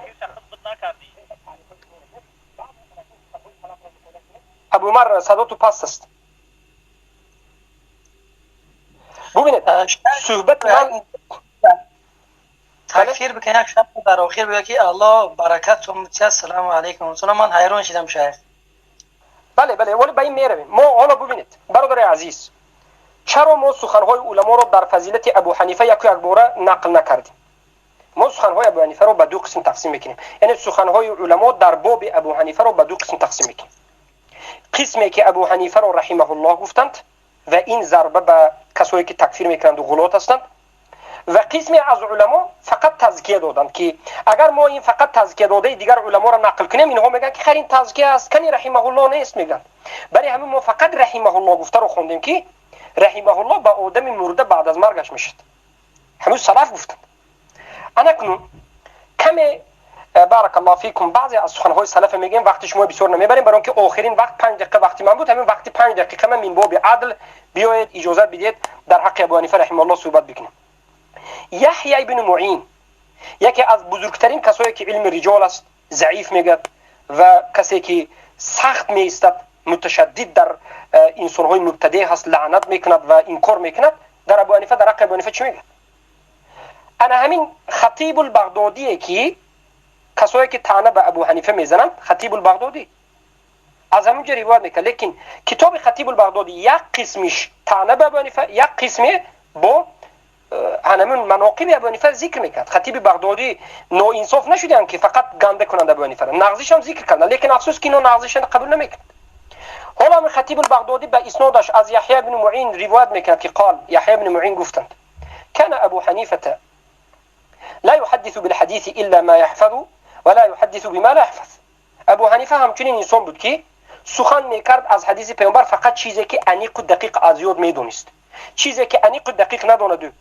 Speaker 1: ابو عمر صدا تو پست است. ببینید صحبت من
Speaker 3: تکفیر بکن یک شب در آخر بگه که الله برکت و السلام علیکم. چون من حیران شدم شاید.
Speaker 1: بله بله، ولی به این میرویم ما. حالا ببینید برادر عزیز، چرا ما سخنهای علما رو در فضیلت ابو حنیفه یک یک باره نقل نکردیم؟ ما سخنهای ابو حنیفه رو به دو قسم تقسیم میکنیم، یعنی سخنهای علما در باب ابو حنیفه رو به دو قسم تقسیم میکنیم. قسمی که ابو حنیفه رو رحمه الله گفتند و این ضربه به کسایی که تکفیر میکنند و غلط هستند، و قسمی از علما فقط تزکیه دادند که اگر ما این فقط تزکیه داده دیگر علما را نقل کنیم، اینها میگن که خیر این تزکیه است، کنی رحمه الله نیست میگن. برای همین ما فقط رحمه الله گفته رو خوندیم که رحمه الله به آدم مرده بعد از مرگش میشد، همون سلف گفتند. اکنون کمی بارک الله فیکم بعضی از سخنهای سلف میگیم، وقتی شما بسیار نمیبریم برای اینکه آخرین وقت 5 دقیقه وقتی من بود، همین وقتی 5 دقیقه من باب عدل بیاید اجازه بدید در حق ابو حنیفه رحمه الله صحبت بکنیم. یحیی ابن معین یکی از بزرگترین کسایی که علم رجال است ضعیف میگه و کسی که سخت میایستد، متشدد در انسانهای مبتدع هست، لعنت میکند و انکار میکند، در ابو حنیفه، در حق ابو حنیفه چی میگه؟ انا همین خطیب البغدادی که کسایی که طعنه به ابو حنیفه میزنند، خطیب البغدادی از همونجا روایت میکنه. لیکن کتاب خطیب البغدادی یک قسمش طعنه به ابو حنیفه، یک قسمی با همون مناقب ابو حنیفه ذکر میکرد. خطیب بغدادی ناانصاف نشدن که فقط گنده کنند ابو حنیفه را، نقضیش هم ذکر کردن، لیکن افسوس که اینا نقضیش قبول نمیکرد. Ҳоло Хатиб Бағдодӣ ба иснодаш аз Яҳё ибн Муин ривоят мекунад, ки قال Яҳё ибн Муин гуфтанд: كان أبو حنيفة لا يحدث بالحديث إلا ما يحفظ ولا يحدث بما لا يحفظ. Абу Ҳанифа ҳамчунин инсон буд, ки сухан мекард аз ҳадиси паёмбар фақат чизе ки аниқу дақиқ аз ёд медонист. Чизе ки аниқу дақиқ надонаду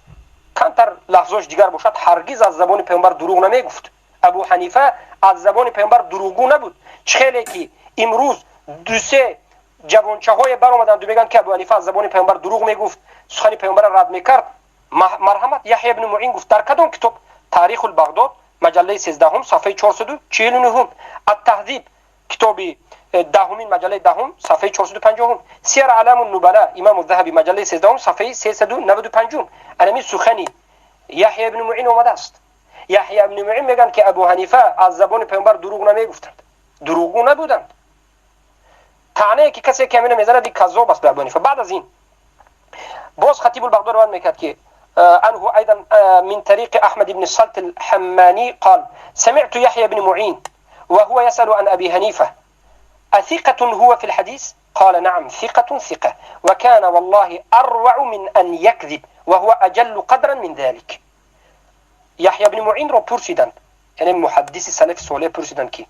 Speaker 1: камтар лафзош дигар бошад, ҳаргиз аз забони паёмбар дурӯғ намегуфт. Абу Ҳанифа аз забони паёмбар дурӯғгӯ набуд. Чӣ хеле ки имрӯз дусе ҷавончаҳое баромаданду мегӯянд, ки Абу Ҳанифа аз забони паёмбар дурӯғ мегуфт, сухани паёмбарро рад мекард. Марҳамат, Яҳя ибни Муин гуфт. Дар кадом китоб? Таърихул Бағдод, маҷаллаи 13-ум, сафҳаи 449-ум, Аттаҳзиб, китоби 10-умин, маҷаллаи 10-ум, сафҳаи 450-ум, Сияр аълами нубала, Имому Заҳаби, маҷаллаи 13-ум, сафҳаи 395-ум. Анами сухани Яҳя ибни Муин омадааст. Яҳя ибни Муин мегӯянд, ки Абу Ҳанифа аз забони паёмбар дурӯғ намегуфтанд, дурӯғгӯ набуданд. Таънае ки касе ки ҳамина мезанад, каззоб аст ба Абу Ҳанифа. Баъд аз ин боз Хатибул Бағдод ривоят мекард, ки عنه أيضا من طريق أحمد بن السلط الحماني قال: سمعت يحيى بن معين وهو يسأل عن أبي حنيفة: أثقة هو في الحديث؟ قال: نعم، ثقة ثقة، وكان والله أروع من أن يكذب وهو أجل قدرا من ذلك. Яҳё ибн Муин ро пурсиданд, яъне муҳаддиси салафи солеҳ пурсиданд, ки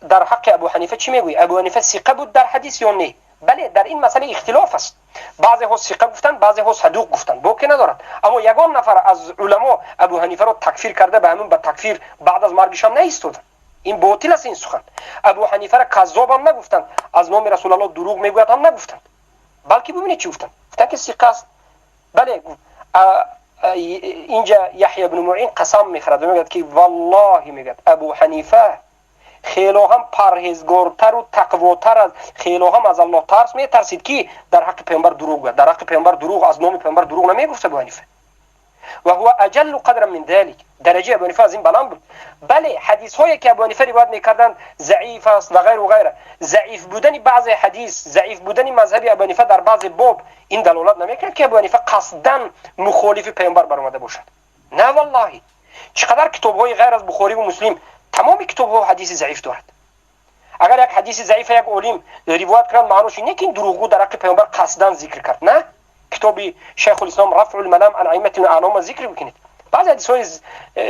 Speaker 1: дар ҳаққи Абу Ҳанифа чӣ мегӯӣ? Абу Ҳанифа сиқа буд дар ҳадис ё не? Бале, дар ин масъала ихтилоф аст. Баъзеҳо сиқа гуфтанд, баъзеҳо садуқ гуфтанд, боке надорад. Аммо ягон нафар аз уламо Абу Ҳанифаро такфир карда, ба ҳамин ба такфир баъд аз маргишам наистоданд. Ин ботил аст ин сухан. Абу Ҳанифара каззобам нагуфтанд, аз номи Расулаллоҳ дурӯғ мегӯяд ҳам нагуфтанд, балки бубинед, чӣ гуфтанд. Гуфтанд, ки сиқа аст. Бале, инҷа Яҳё ибну Муин қасам мехӯрад ва мегӯяд, ки валлоҳи, мегӯяд, Абу Ҳанифа хело ҳам парҳезгортару тақвотар аз, хело ҳам аз Аллоҳ тарс метарсид, ки дар ҳаққи паёмбар дурӯғ гӯяд. Дар ҳаққи паёмбар дурӯғ, аз номи паёмбар дурӯғ намегуфт Абу Ҳанифа. وهو أجل قدرا من ذلك. Дараҷаи Абу Ҳанифа аз ин баланд буд. Бале, ҳадисҳое ки Абу Ҳанифа ривоят мекарданд, заиф аст ва ғайру ғайра. Заиф будани баъзе ҳадис, заиф будани мазҳаби Абу Ҳанифа дар баъзе боб, ин далолат намекунад, ки Абу Ҳанифа қасдан мухолифи паёмбар баромада бошад. На валлоҳи, чӣ қадар китобҳои ғайр аз Бухориву Муслим, тамоми китобҳо ҳадиси заиф дорад. Агар як ҳадиси заифа як олим ривоят кунад, маънош ин не, ки ин дурӯғгӯ дар ҳаққи паёмбар қасдан зикр кард. На, китоби Шайхулислом Рафъул малам ан аиммати аълома зикр бикунед. Баъзе ҳадисҳои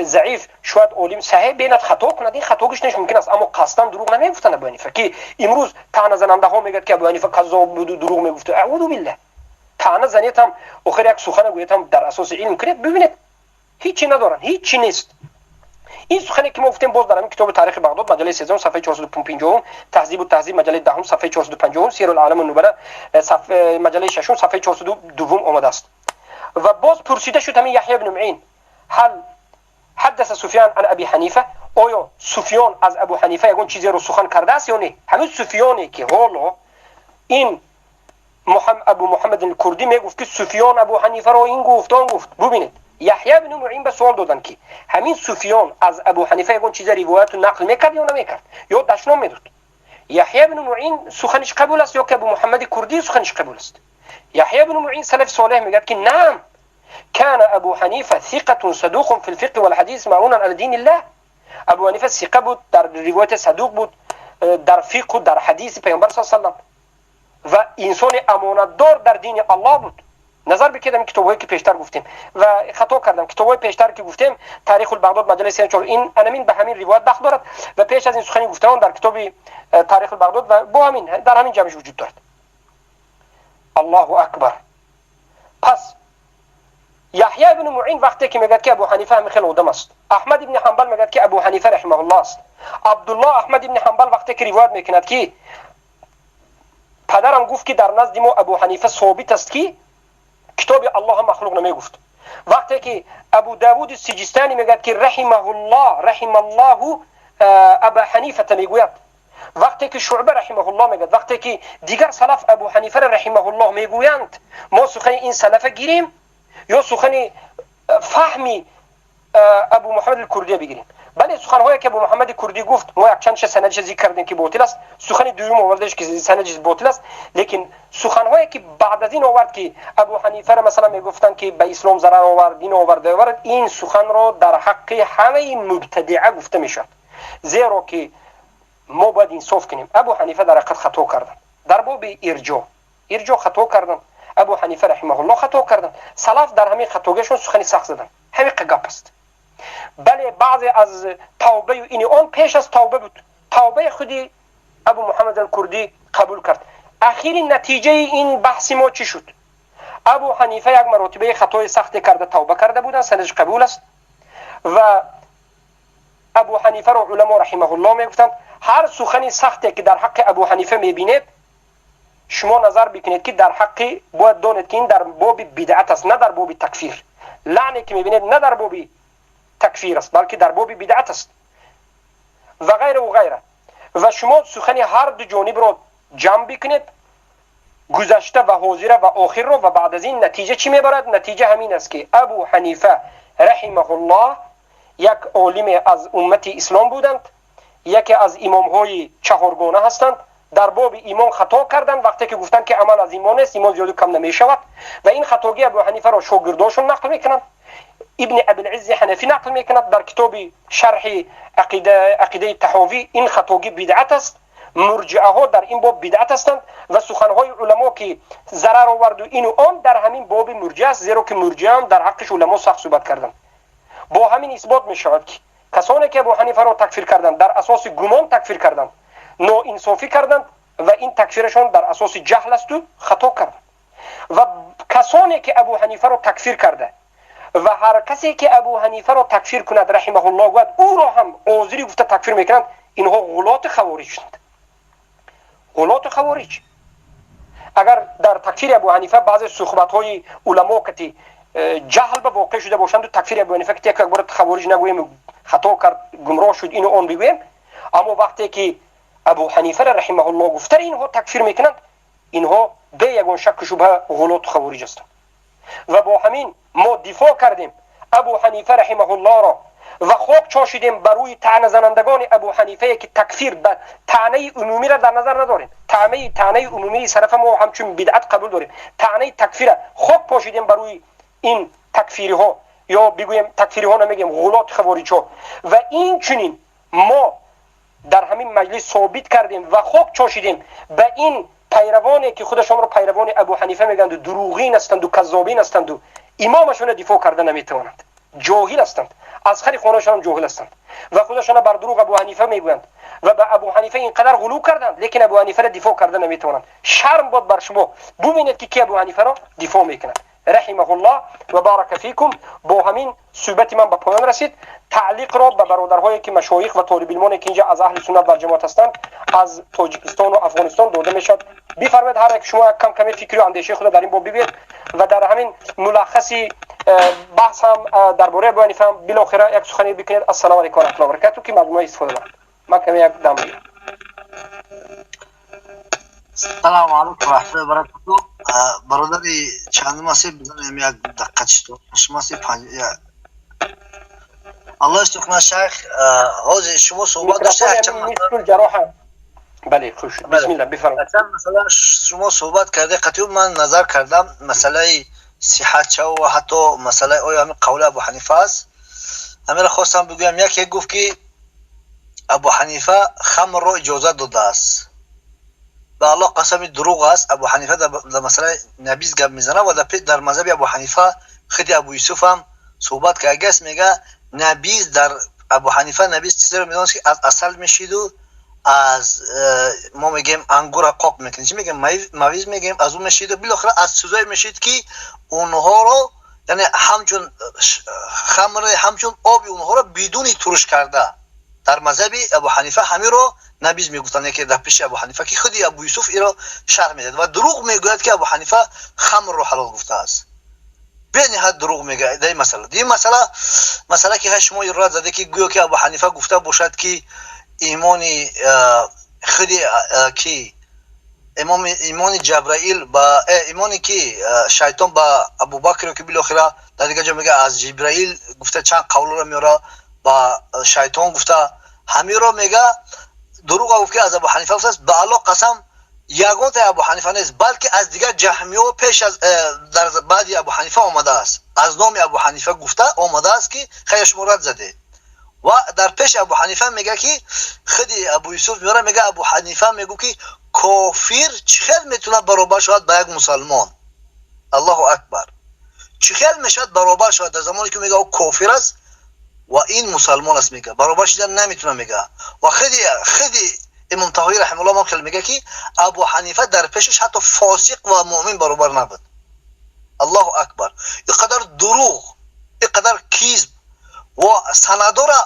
Speaker 1: заиф шояд олим саҳеҳ бинад, хато кунад, ин хатогиш неш мумкин аст, аммо қасдан дурӯғ намегуфтанд Абу Ҳанифа, ки имрӯз таъназанандаҳо мегӯяд, ки Абу Ҳанифа каззоб буду дурӯғ мегуфту. Аъузу биллаҳ. Таъна занед ҳам, охир як сухана гӯед ҳам дар асоси илм кунед. Бибинед, ҳичи надоранд, ҳичи нест. Ин сухане ки мо гуфтем, боз дар ҳамин китоби Таърихи Бағдод, маҷаллаи 13-ум, сафҳаи 450-ум, Таҳзибу таҳзиб, маҷаллаи 10-ум, сафҳаи 450-ум, Сиярул аълами нубала, маҷаллаи 6-ум, сафҳаи 402-ум омадааст. Ва боз пурсида шуд ҳамин Яҳё ибну Муин: هل حدث سفيان عن أبي حنيفة؟ Оё Суфиён аз Абу Ҳанифа ягон чизеро сухан кардааст ё не? Ҳамин Суфиёне ки ҳоло ин Абу Муҳаммад Курдӣ мегуфт, ки Суфиён Абу Ҳанифаро ин гуфт, он гуфт. Бубинед, Яҳя ибну Муин ба суол доданд, ки ҳамин Суфиён аз Абу Ҳанифа ягон чиза ривояту нақл мекард ё намекард, ё дашном медод? Яҳя ибну Муин суханиш қабул аст ё ки Абу Муҳаммади Курдӣ суханиш қабул аст? Яҳя ибну Муин, салафи солеҳ, мегӯяд, ки نعم، كان أبو حنيفة ثقة صدوق في الفقه والحديث مأمونا على دين الله. Абу Ҳанифа сиқа буд дар ривоят, садуқ буд дар фиқҳу дар ҳадиси паёмбар с салам ва инсони амонатдор дар дини Аллоҳ буд. Назар бикардам китобҳое ки пештар гуфтем ва хато кардам. Китобҳои пештар ки гуфтем, Таърихул Бағдод, маҷаллаи 34, ин анамин ба ҳамин ривоят дахл дорад ва пеш аз ин сухани гуфтаон дар китоби Таърихул Бағдод ва бо ҳамин дар ҳамин ҷамъш вуҷуд дорад. Аллоҳу акбар! Пас Яҳё ибни Муин вақте ки мегӯяд, ки Абу Ҳанифа ҳамин хел одам аст, Аҳмад ибни Ҳанбал мегӯяд, ки Абу Ҳанифа раҳимаҳуллоҳ аст. Абдуллоҳ Аҳмад ибни Ҳанбал вақте ки ривоят мекунад, ки падарам гуфт, ки дар назди мо Абу Ҳанифа собит аст, ки китоби Аллоҳ махлуқ намегуфт. Вақте ки Абу Давуди Сиҷистанӣ мегӯяд, ки раҳимаҳуллоҳ, раҳималлоҳу Аба Ҳанифата мегӯяд, вақте ки Шуъба раҳимаҳуллоҳ мегӯяд, вақте ки дигар салаф Абу Ҳанифара раҳимаҳуллоҳ мегӯянд, мо сухани ин салафа гирем ё сухани фаҳми Абу Муҳаммад Курдия бигирем? Бале, суханҳое ки Абу Муҳаммади Курдӣ гуфт, мо якчандша санадша зикр кардем, ки ботил аст. Сухани дуюм овардаш, ки санадиш ботил аст, лекин суханҳое ки баъд аз ин овард, ки Абу Ҳанифара масалан мегуфтанд, ки ба ислом зарар овард, ин овард, овард, ин суханро дар ҳаққи ҳамаи мубтадиа гуфта мешавад, зеро ки Мо бояд инсоф кунем. Абу Ҳанифа дар ҳақиқат хато карданд дар боби ирҷо, ирҷо хато карданд. Абу Ҳанифа раҳимаҳулло хато карданд. Салаф дар ҳамин хатогиашон сухани сахт заданд. Ҳамиқа гап аст. Бале, баъзе аз тавбаю ини он пеш аз тавба буд. Тавбаи худи Абу Муҳаммад Алкурдӣ қабул кард. Ахири натиҷаи ин баҳси мо чӣ шуд? Абу Ҳанифа як маротибаи хатои сахте карда, тавба карда буданд, санадаш қабул аст. Ва Абу Ҳанифаро уламо раҳимаҳулло мегуфтанд: ҳар сухани сахте ки дар ҳаққи Абу Ҳанифа мебинед, шумо назар бикунед, ки дар ҳаққи бояд донед, ки ин дар боби бидъат аст, на дар боби такфир. Лаъне ки мебинед, на дар боби такфир аст, балки дар боби бидъат аст ва ғайра ғайра. Ва шумо сухани ҳар ду ҷонибро ҷамъ бикунед, гузашта ва ҳозира ва охирро, ва баъд аз ин натиҷа чӣ мебарад? Натиҷа ҳамин аст, ки Абу Ҳанифа раҳимаҳуллоҳ як олиме аз уммати ислом буданд, яке аз имомҳои чаҳоргона ҳастанд. Дар боби имон хато карданд, вақте ки гуфтанд, ки амал аз имон нест, имон зиёду кам намешавад. Ва ин хатогии Абу Ҳанифаро шогирдошон нақл мекунанд. Ибни Абилиззи Ҳанафӣ нақл мекунад дар китоби шарҳи ақидаи Таҳовӣ: ин хатогӣ бидъат аст, мурҷиаҳо дар ин боб бидъат ҳастанд. Ва суханҳои уламо, ки зарар оварду ину он, дар ҳамин боби мурҷиа аст, зеро ки мурҷиаам дар ҳаққиш уламо сахт суҳбат карданд. Бо ҳамин исбот мешавад, ки касоне ки Абу Ҳанифаро такфир карданд, дар асоси гумон такфир карданд, ноинсофӣ карданд ва ин такфирашон дар асоси ҷаҳл асту хато карданд. Ва касоне ки Абу Ҳанифаро такфир карда ва ҳар касе ки Абу Ҳанифаро такфир кунад, раҳимаҳуллоҳ гӯяд, ӯро ҳам озирӣ гуфта такфир мекунанд, инҳо ғулоти хавориҷ, ғулоту хавориҷ. Агар дар такфири Абу Ҳанифа баъзе суҳбатҳои уламо кати ҷаҳл ба воқеъ шуда бошанду такфири Абу Ҳанифа ки як бора хавориҷ нагӯем, хато кард, гумроҳ шуд, ину он бигӯем, аммо вақте ки Абу Ҳанифара раҳимаҳуллоҳ гуфтари инҳо такфир мекунанд, инҳо бе ягон шакку шубҳа ғулоту хавориҷ ҳастанд. Ва бо ҳамин мо дифоъ кардем Абу Ҳанифа раҳимаҳуллоҳро ва хок чошидем ба рӯи таъназанандагони Абу Ҳанифае, ки такфир ба таънаи умумиро дар назар надорем. Таънаи умумии сарафа мо ҳамчун бидъат қабул дорем. Таънаи такфира хок пошидем ба рӯи ин такфириҳо, ё бигӯем, такфириҳо намегӯем, ғулоти хавориҷҳо. Ва инчунин мо дар ҳамин маҷлис собит кардем ва хок чошидем ба ин пайравоне, ки худашонро пайравони Абу Ҳанифа мегӯянду дурӯғин ҳастанду каззобин ҳастанду имомашонро дифоъ карда наметавонанд, ҷоҳил ҳастанд, аз хари хонашонам ҷоҳил ҳастанд ва худашона бар дурӯғ Абу Ҳанифа мегӯянд ва ба Абу Ҳанифа ин қадар ғулӯ карданд, лекин Абу Ҳанифаро дифоъ карда наметавонанд. Шарм бод бар шумо. Бубинед, ки ки Абу Ҳанифаро дифоъ мекунад, раҳимаҳуллоҳ ва барака фикум. Бо ҳамин суҳбати ман ба поён расид. Таълиқро ба бародарҳое, ки машоих ва толибилмоне, ки инҷа аз аҳли суннат вал ҷамоат ҳастанд, аз Тоҷикистону Афғонистон дода мешавад. Бифармоед, ҳар як шумо як кам каме фикру андешаи худро дар ин боб бигӯед ва дар ҳамин мулаххаси баҳс ҳам дар бораи Абу Ҳанифа ҳам билохира як сухане бикунед. Ассалому алайкум ва раҳматуллоҳи ва баракату, ки маҷмӯа истифода барад. Ман каме як дам бигирам.
Speaker 6: Салому алайкум ва раҳматуллоҳи ва баракату. Бародари чандум ҳастед? Бизанем як дақиқа чито шумо ҳастед панҷ. Аллоҳ истиқна, шайх. Ҳозир шумо суҳбат доштед якчанд.
Speaker 1: Бале, хуш, бисмилла, бифармоед.
Speaker 6: Масалан, шумо суҳбат карде, қатъи ман назар кардам масъалаи сиҳатча ва ҳатто масъалаи оё ҳамин қавли Абу Ҳанифа аст. Ҳаминро хостам бигӯям. Яке гуфт, ки Абу Ҳанифа хамрро иҷозат додааст. Ба Аллоҳ қасами, дурӯғ аст. Абу Ҳанифа дар масъалаи набиз гап мезанад ва дар мазҳаби Абу Ҳанифа худи Абу Юсуф ҳам суҳбат кардааст. Мега, набиз дар Абу Ҳанифа набиз чизеро медонист, ки аз асал мешиду аз мо мегӯем, ангура қоқ мекунем, чӣ мегӯем, мавиз мегӯем, аз он мешиду билохира аз чизое мешид, ки онҳоро, яъне ҳамчун хамр, ҳамчун оби онҳоро бидуни туруш карда. Дар мазҳаби Абу Ҳанифа ҳаминро набиз мегуфтанд, яке дар пеши Абу Ҳанифа, ки худи Абу Юсуф иро шарҳ медиҳад ва дурӯғ мегӯяд, ки Абу Ҳанифа хамрро ҳалол гуфтааст. Бениҳоят дурӯғ мегӯяд дар ин масъала. Ин масъала, масъала ки шумо рад заде, ки гӯё ки Абу Ҳанифа гуфта бошад, ки имони худи ки имони Ҷабраил ба имони ки шайтон ба Абубакр, ки билохира дар дигар ҷо мега, аз Ҷибраил гуфта, чанд қавлро меора, ба шайтон гуфта, ҳаминро мега, дурӯға гуфт, ки аз Абу Ҳанифа гуфтааст. Ба Аллоҳ қасам, ягонтаи Абу Ҳанифа нест, балки аз дигар ҷаҳмиҳо пеш аз дар баъди Абу Ҳанифа омадааст, аз номи Абу Ҳанифа гуфта омадааст, ки хайр, шумо рад задед. Ва дар пеши Абу Ҳанифа мега ки худи Абу Юсуф меора, мега Абу Ҳанифа мегӯ ки кофир чӣ хел метавонад баробар шавад ба як мусалмон? Аллоҳу акбар! Чӣ хел мешавад баробар шавад дар замоне ки мега ӯ кофир аст ва ин мусалмон аст, мега баробар шидан наметавонад, мега. Ва худи Имом Таҳовӣ раҳимауллоҳ ҳам хел мега ки Абу Ҳанифа дар пешаш ҳатто фосиқ ва муъмин баробар набуд. Аллоҳу акбар! Ин қадар дурӯғ, ин қадар кизб ва санадора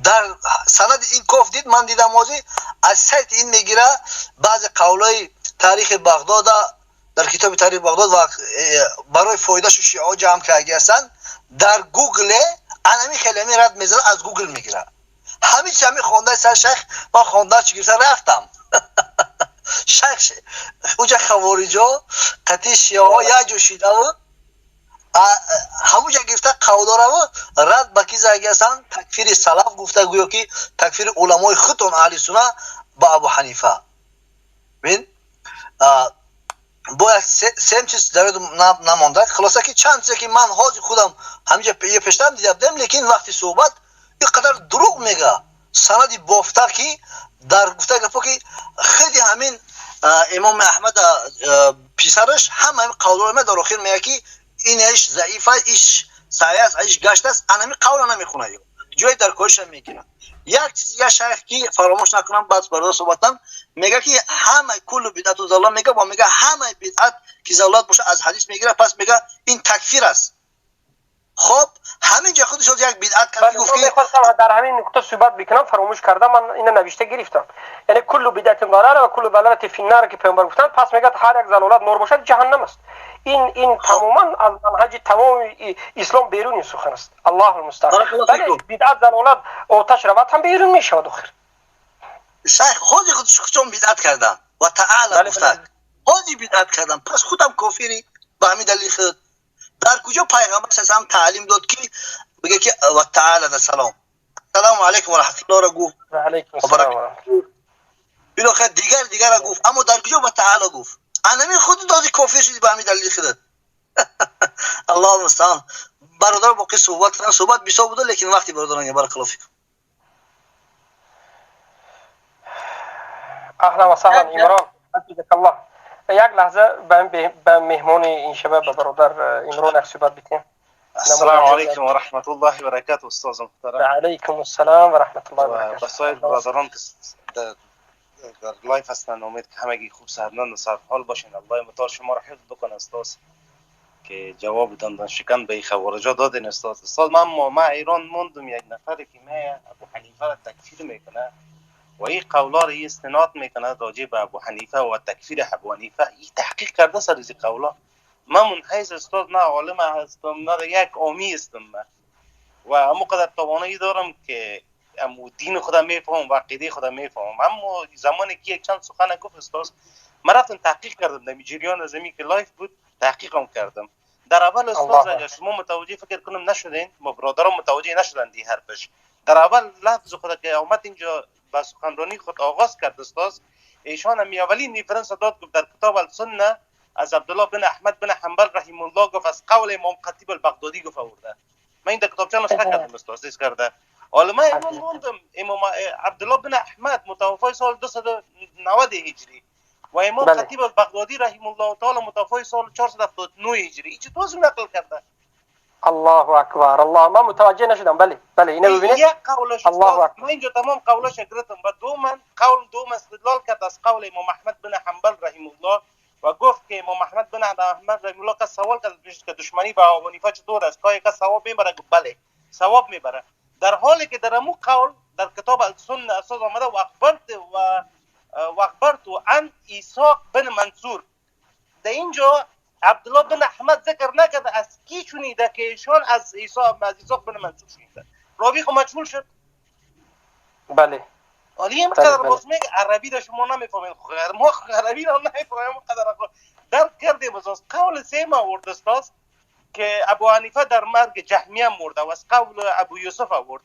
Speaker 6: дар санади ин коф дид, ман дидам ҳозир аз сайти ин мегира баъзе қавлҳои таърихи Бағдода дар китоби таърихи Бағдод ва барои фоидашу шиаҳо ҷамъ кардаги ҳастанд дар Гугле, анами хеле ами рад мезанад, аз Гугл мегира. Ҳамин чи ҳами хондаи сар шайх, ман хонда чи гирифта рафтам. Шайх уҷа хавориҷо қатъи шиаҳо як ҷо шидаву ҳамуҷа гирифта қавлораву рад ба ки заги ҳастанд, такфири салаф гуфта, гӯё ки такфири уламои худтон аҳли сунна ба Абу Ҳанифа. Бин, бояд сем чиз дар ёд намонда. Хулоса ки чанд чизе ки ман ҳозир худам ҳаминҷа пештарам дида будем, лекин вақти суҳбат ин қадар дурӯғ мега, санади бофта ки дар гуфта гапо ки худи ҳамин имоми Аҳмад писараш ҳама ҳамин қавлҳоро ме дар охир мега ки инаш заифа, иш саҳеҳ аст, иш гашт аст. Анами қавла намехонад, ҷои дар кориша мегирад. Як чиз я шайх ки фаромӯш накунам, баъд бародар суҳбатам, мега ки ҳамаи كل بدعة ضلالة мега ва мега ҳамаи бидъат ки залолат боша аз ҳадис мегирад, пас мега ин такфир аст. Хоб, ҳамин ҷо худаш як бидъат кард, гуфт ки
Speaker 1: мехостам дар ҳамин нуқта суҳбат бикунам, фаромӯш кардам. Ман ина навишта гирифтам, яъне كل بدعة ضلالة وكل ضلالة في النار ки паёмбар гуфтанд, пас мегӯяд ҳар як залолат нор бошад, ҷаҳаннам аст. Ин тамоман аз манҳаҷи тамоми ислом берун сухан аст. Аллоҳу мустаъан. Бале, бидъат, залолат оташ равад ҳам берун мешавад охир.
Speaker 6: Шайх ҳозир худшон бидъат карданд ва таъала гуфтанд, ҳозир бидъат кардам, пас худам кофири ба ҳамин далил худ. Дар куҷо пайғамбар салам таълим дод ки бигӯ ки ва таъала да салом, ассалому алайкум ва раҳматуллоҳ ро гуфт, билохир дигар дигара гуфт, аммо дар куҷо ва таъала гуфт? Анами худ доди кофир шуди ба ҳамин далили худат. Аллоҳу мустаъан. Бародар боқӣ суҳбат кунам, суҳбат бисёр буда, лекин вақти бародарон. بارك الله فيكم.
Speaker 1: اهلا وسهلا عمران، حفظك الله. یک لحظه به مهمان این شبه، به برادر عمران یک صحبت بتیم.
Speaker 7: السلام علیکم و رحمت الله و برکاته استاد محترم.
Speaker 1: علیکم السلام و رحمت الله و برکاته.
Speaker 7: و سایر برادران که در live هستند، امید که همگی خوب، صحتمند و سرحال باشین. الله متعال شما را حفظ بکنه استاد که جواب دندان شکن به خوارجا دادین استاد. استاد، من ایران موندم، یک نفری که می ابو حنیفه را تکفیر میکنه و این قولا را استناد میکنه راجع به ابو حنیفه و تکفیر ابو حنیفه، این تحقیق کرده سر از قولا. من من حیث استاد نه عالم هستم نه یک عامی هستم من و اما قدر توانایی دارم که امو دین خودم میفهمم و عقیده خودم میفهمم، اما زمانی که یک چند سخن گفت استاد، من رفتم تحقیق کردم در جریان از که live بود تحقیقم کردم. در اول استاد اگر شما متوجه فکر کنم نشدین، ما برادران متوجه نشدن دی حرفش. در اول لفظ خود که آمد اینجا به سخنرانی خود آغاز کرد استاد، ایشان هم اولین reference داد، گفت در کتاب السنه از عبدالله بن احمد بن حنبل رحم الله گفت از قول امام خطیب البغدادی گفت آورده. من این در کتابچه نوشته کردم استاد، چیز کرده. حالا من ایمان موندم، امام عبدالله بن احمد متوفای سال 290 هجری و امام خطیب البغدادی رحم الله تعالی متوفای سال 479 هجری، این چطور نقل کرده؟
Speaker 1: الله اکبر، الله، من متوجه نشدم. بله بله، اینو ببینید،
Speaker 7: یک قولش الله اکبر. من اینجا تمام قولش گرفتم و دو من قول دوم استدلال کرد از قول امام احمد بن حنبل رحم الله و گفت که امام احمد بن احمد رحم الله که سوال کرد که دشمنی با ابو حنیفه چطور است، که یک ثواب میبره؟ گفت بله ثواب میبره، در حالی که در امو قول در کتاب السنه اساس آمده و اخبرت و اخبرت عن اسحاق بن منصور. در اینجا عبدالله بن احمد ذکر نکرده از کی شنیده که ایشان از اسحاق بن منصور شنیده. راوی خو مجهول شد.
Speaker 1: بله.
Speaker 7: ولی این قدر باز میگه عربی را شما نمیفهمید، ما عربی را نمیفهمیم، قدر درک کردیم. از قول سیم آورد استاد که ابو حنیفه در مرگ جهمیه مرده و از قول ابو یوسف آورد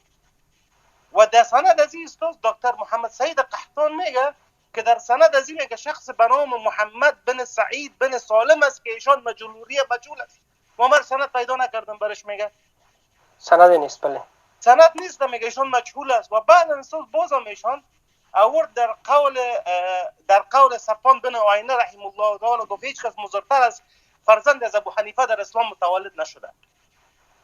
Speaker 7: و در سند از این استاد دکتر محمد سعید قحطان میگه که در سند از این میگه شخص به نام محمد بن سعید بن سالم است که ایشان مجهولیه مجهول است. ما مر سند پیدا نکردم برش، میگه
Speaker 1: سند نیست. بله.
Speaker 7: سند نیست، میگه ایشان مجهول است. و بعد استاد بازم ایشان آورد در قول صفوان بن عیینه رحم الله تعالی، گفت هیچ کس مضرتر از فرزند از ابو حنیفه در اسلام متولد نشده.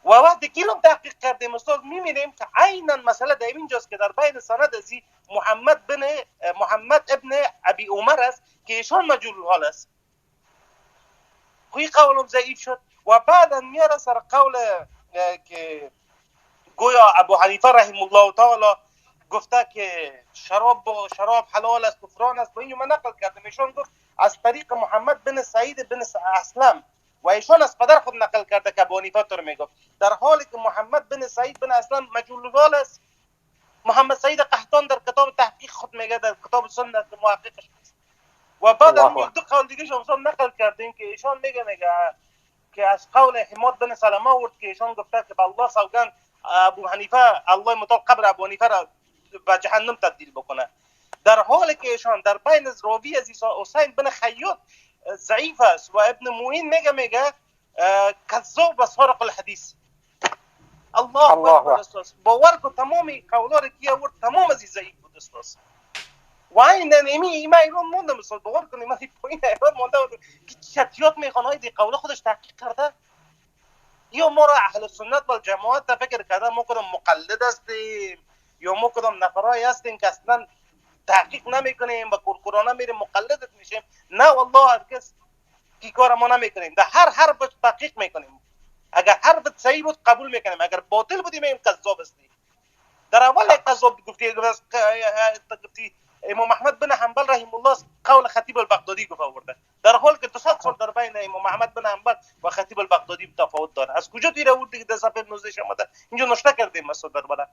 Speaker 7: و وقتی که تحقیق کردیم استاد، میبینیم که عینا مسئله در اینجاست که در بین سند ازی محمد بن محمد ابن ابی عمر است که ایشان مجهول حال است. خوی قولم ضعیف شد. و بعدا میاره سر قول که گویا ابو حنیفه رحم الله تعالی گفته که شراب حلال است، کفران است. و اینو من نقل کردم. ایشان گفت از طریق محمد بن سعید بن اسلم و ایشان از پدر خود نقل کرده که ابو حنیفه طور میگفت، در حالی که محمد بن سعید بن اسلم مجهول الحال است. محمد سعید قحطان در کتاب تحقیق خود میگه، در کتاب سنت محققش است. و بعد دو قول دیگه شما نقل کردیم که ایشان میگه که از قول حماد بن سلمه آورد که ایشان گفته که به الله سوگند، ابو حنیفه، الله متعال قبر ابو حنیفه را به جهنم تبدیل بکنه، در حالی که ایشان در بین راوی از حسین بن خیاط ضعیف است و ابن معین میگه کذاب و سارق الحدیث. الله اکبر. باور کن تمام قولا را که آورد، تمام از ضعیف بود استاد. و این نمی ما ایران موندم استاد، باور کنید من پایین ایران مونده بودم که چتیات میخوان های دی قول خودش تحقیق کرده. یا ما را اهل سنت و جماعت فکر کرده ما کدام مقلد هستیم یا ما کدام نفرایی هستیم که اصلا تحقیق نمیکنیم و کورکورانه میریم مقلدت میشیم. نه والله، هرگز کی کار ما نمیکنیم. در هر حرف تحقیق میکنیم. اگر حرف صحیح بود قبول میکنیم، اگر باطل بودیم میگیم کذاب هستی. در اول یک کذاب گفتی. امام احمد بن حنبل رحم الله قول خطیب البغدادی گفت آورده، در حال که 200 سال در بین امام احمد بن حنبل و خطیب البغدادی تفاوت داره. از کجا تیر آوردی که در صفحه 19 آمده؟ اینجا نوشته کردیم مثلا در ورق.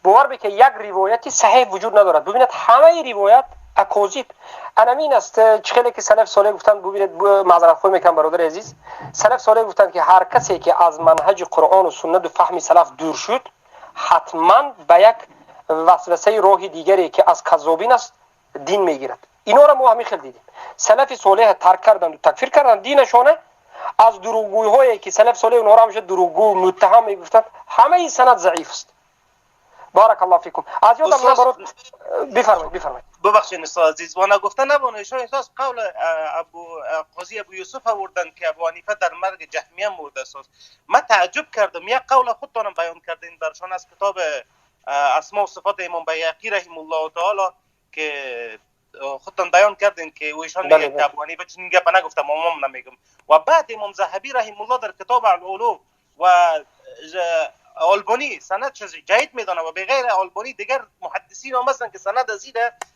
Speaker 1: باور به که یک روایتی صحیح وجود ندارد. ببینید، همه روایت اکاذیب انمین است. چخیلی که سلف صالح گفتند، ببینید، معذرت خواهی میکنم برادر عزیز، سلف صالح گفتند که هر کسی که از منهج قرآن و سنت و فهم سلف دور شد، حتما به یک وسوسه راه دیگری که از کذابین است دین میگیرد. اینا را ما همین خیلی دیدیم. سلف صالح ترک کردند و تکفیر کردند دینشانه از دروغگویی هایی که سلف صالح اونها را همیشه دروغگو متهم میگفتند. همه این سند ضعیف است. بارک الله فیکم. از یادم نبرد، بفرمایید، بفرمایید.
Speaker 7: ببخشید استاد عزیز، وانا گفته نبانه ایشان احساس قول ابو قاضی ابو یوسف آوردن که ابو حنیفه در مرگ جهمیه مرده است. من تعجب کردم. یک قول خودتانم بیان کردین برشان از کتاب اسماء و صفات امام بیهقی رحم الله تعالی که خودتان بیان کردین که او ایشان میگه که ابو حنیفه چنین گپ نگفتم، امام نمیگم. و بعد امام ذهبی رحم الله در کتاب العلو و آلبانی سند جید میدانه و به غیر آلبانی دیگر محدثین هم هستن که سند از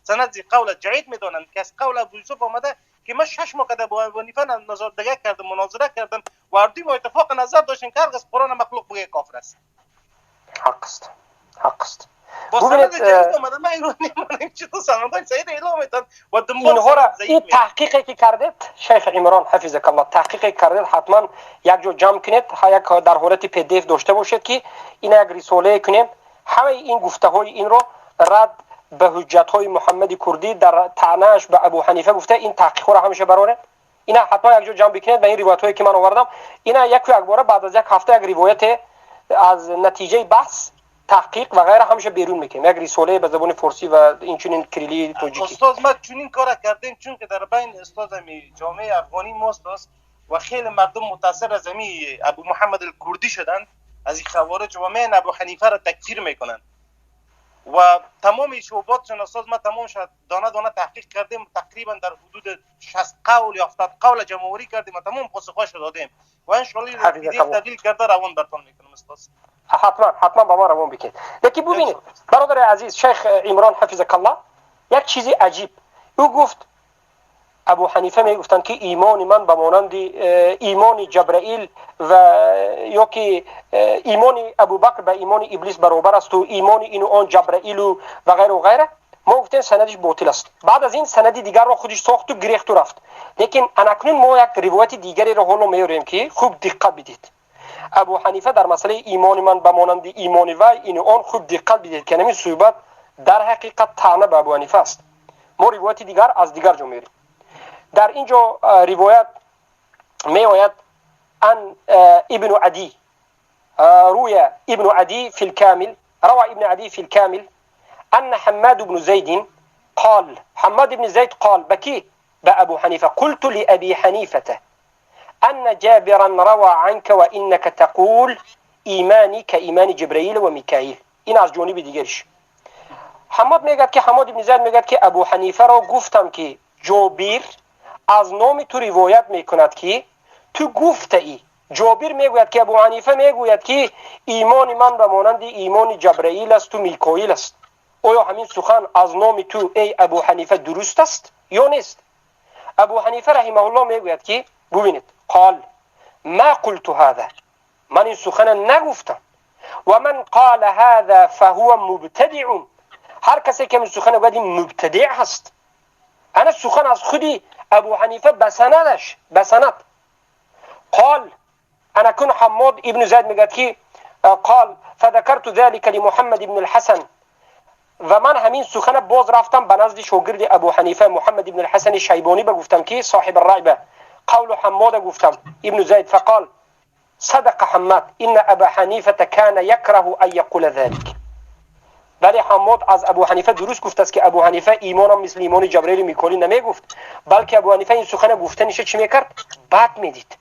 Speaker 7: سند از قول جید میدانند که از قول ابو یوسف آمده که ما 6 ماه که با ابو حنیفه نظر دیگه کردم، مناظره کردم و هر ما اتفاق نظر داشتیم که هرگز قرآن مخلوق بگه کافر است.
Speaker 1: حق است، حق است.
Speaker 7: با سند جدید آمده. من ایران نمی‌مانم چطور سندهای صحیح اعلام میتن و دنبال
Speaker 1: اینها را، این تحقیقی که کردید شیخ عمران حفظک الله، تحقیقی کردید، حتما یک جا جمع کنید، یک در حالت PDF داشته باشید که این یک رساله کنیم. همه این گفته های این رو رد به حجت های محمد کردی در طعنه‌اش به ابو حنیفه گفته، این تحقیق را همیشه براره. اینا حتما یک جا جمع بکنید و این روایت هایی که من آوردم، اینا یک یک باره بعد از یک هفته یک روایت از نتیجه بحث، تحقیق و غیره همیشه بیرون میکنیم، یک رساله به زبان فارسی و این چنین کریلی توجیکی.
Speaker 7: استاد، ما چنین کار کردیم چون که در بین استاد می جامعه افغانی ماست و خیلی مردم متاثر از امی ابو محمد الکردی شدن، از این خوارج، و من ابو حنیفه را تکفیر میکنن و تمام شعبات چون استاد ما تمام شد دانه دانه تحقیق کردیم. تقریبا در حدود 60 قول یا 70 قول جمع کردیم و تمام پاسخ‌هاش دادیم و ان شاء الله تبدیل کرده روان برتون میکنم استاد.
Speaker 1: حتما، حتما با ما روان بکنید. یکی ببینید برادر عزیز، شیخ عمران حفظک الله، یک چیزی عجیب او گفت. ابو حنیفه می گفتند که ایمان من به مانند ایمان جبرائیل و یا که ایمان ابوبکر به ایمان ابلیس برابر است و ایمان این و آن جبرائیل و غیره و غیره. ما گفتیم سندش باطل است. بعد از این سند دیگر را خودش ساخت و گریخت و رفت. لیکن اکنون ما یک روایت دیگری را حالا میاریم که خوب دقت بدید. ابو حنیفه در مسئله ایمان من به مانند ایمان و این و آن، خوب دقت بدید که همین صحبت در حقیقت طعنه به ابو حنیفه است. ما روایت دیگر از دیگر جا میاریم. در اینجا روایت می آید عن ابن عدی روي ابن عدي في الكامل، روى ابن عدي في الكامل أن حماد بن زيد قال، حماد بن زيد قال بكي بأبو حنيفة: قلت لأبي حنيفة أن جابرا روى عنك وإنك تقول ایمانی كإيمان جبرائیل و میکائیل. این از جانب دیگرش. حماد میگد که، حماد بن زید میگد که ابو حنیفه را گفتم که جابر از نام تو روایت میکند که تو گفته ای. جابر میگوید که ابو حنیفه میگوید که ایمان من به مانند ایمان جبرائیل است و میکائیل است. آیا همین سخن از نام تو ای ابو حنیفه درست است یا نیست؟ ابو حنیفه رحمه الله میگوید که ببینید، قال ما قلت هذا، من این سخن نگفتم، و من قال هذا فهو مبتدع. هر کسی که این سخن گفت مبتدع هست. انا سخن از خودی ابو حنیفه بسندش بسند. قال انا كن حماد ابن زید میگه که قال فذكرت ذلك لمحمد بن الحسن، و من همین سخن باز رفتم به نزد شاگرد ابو حنیفه محمد ابن الحسن شیبانی بگفتم که صاحب الرأی، قول حماد گفتم ابن زید، فقال صدق حماد ان ابا حنیفه كان يكره ان يقول ذلك. ولی حماد از ابو حنیفه درست گفت است که ابو حنیفه ایمانم مثل ایمان جبرئیل میکائیل نمیگفت، بلکه ابو حنیفه این سخن گفتنش چی میکرد؟ بد میدید.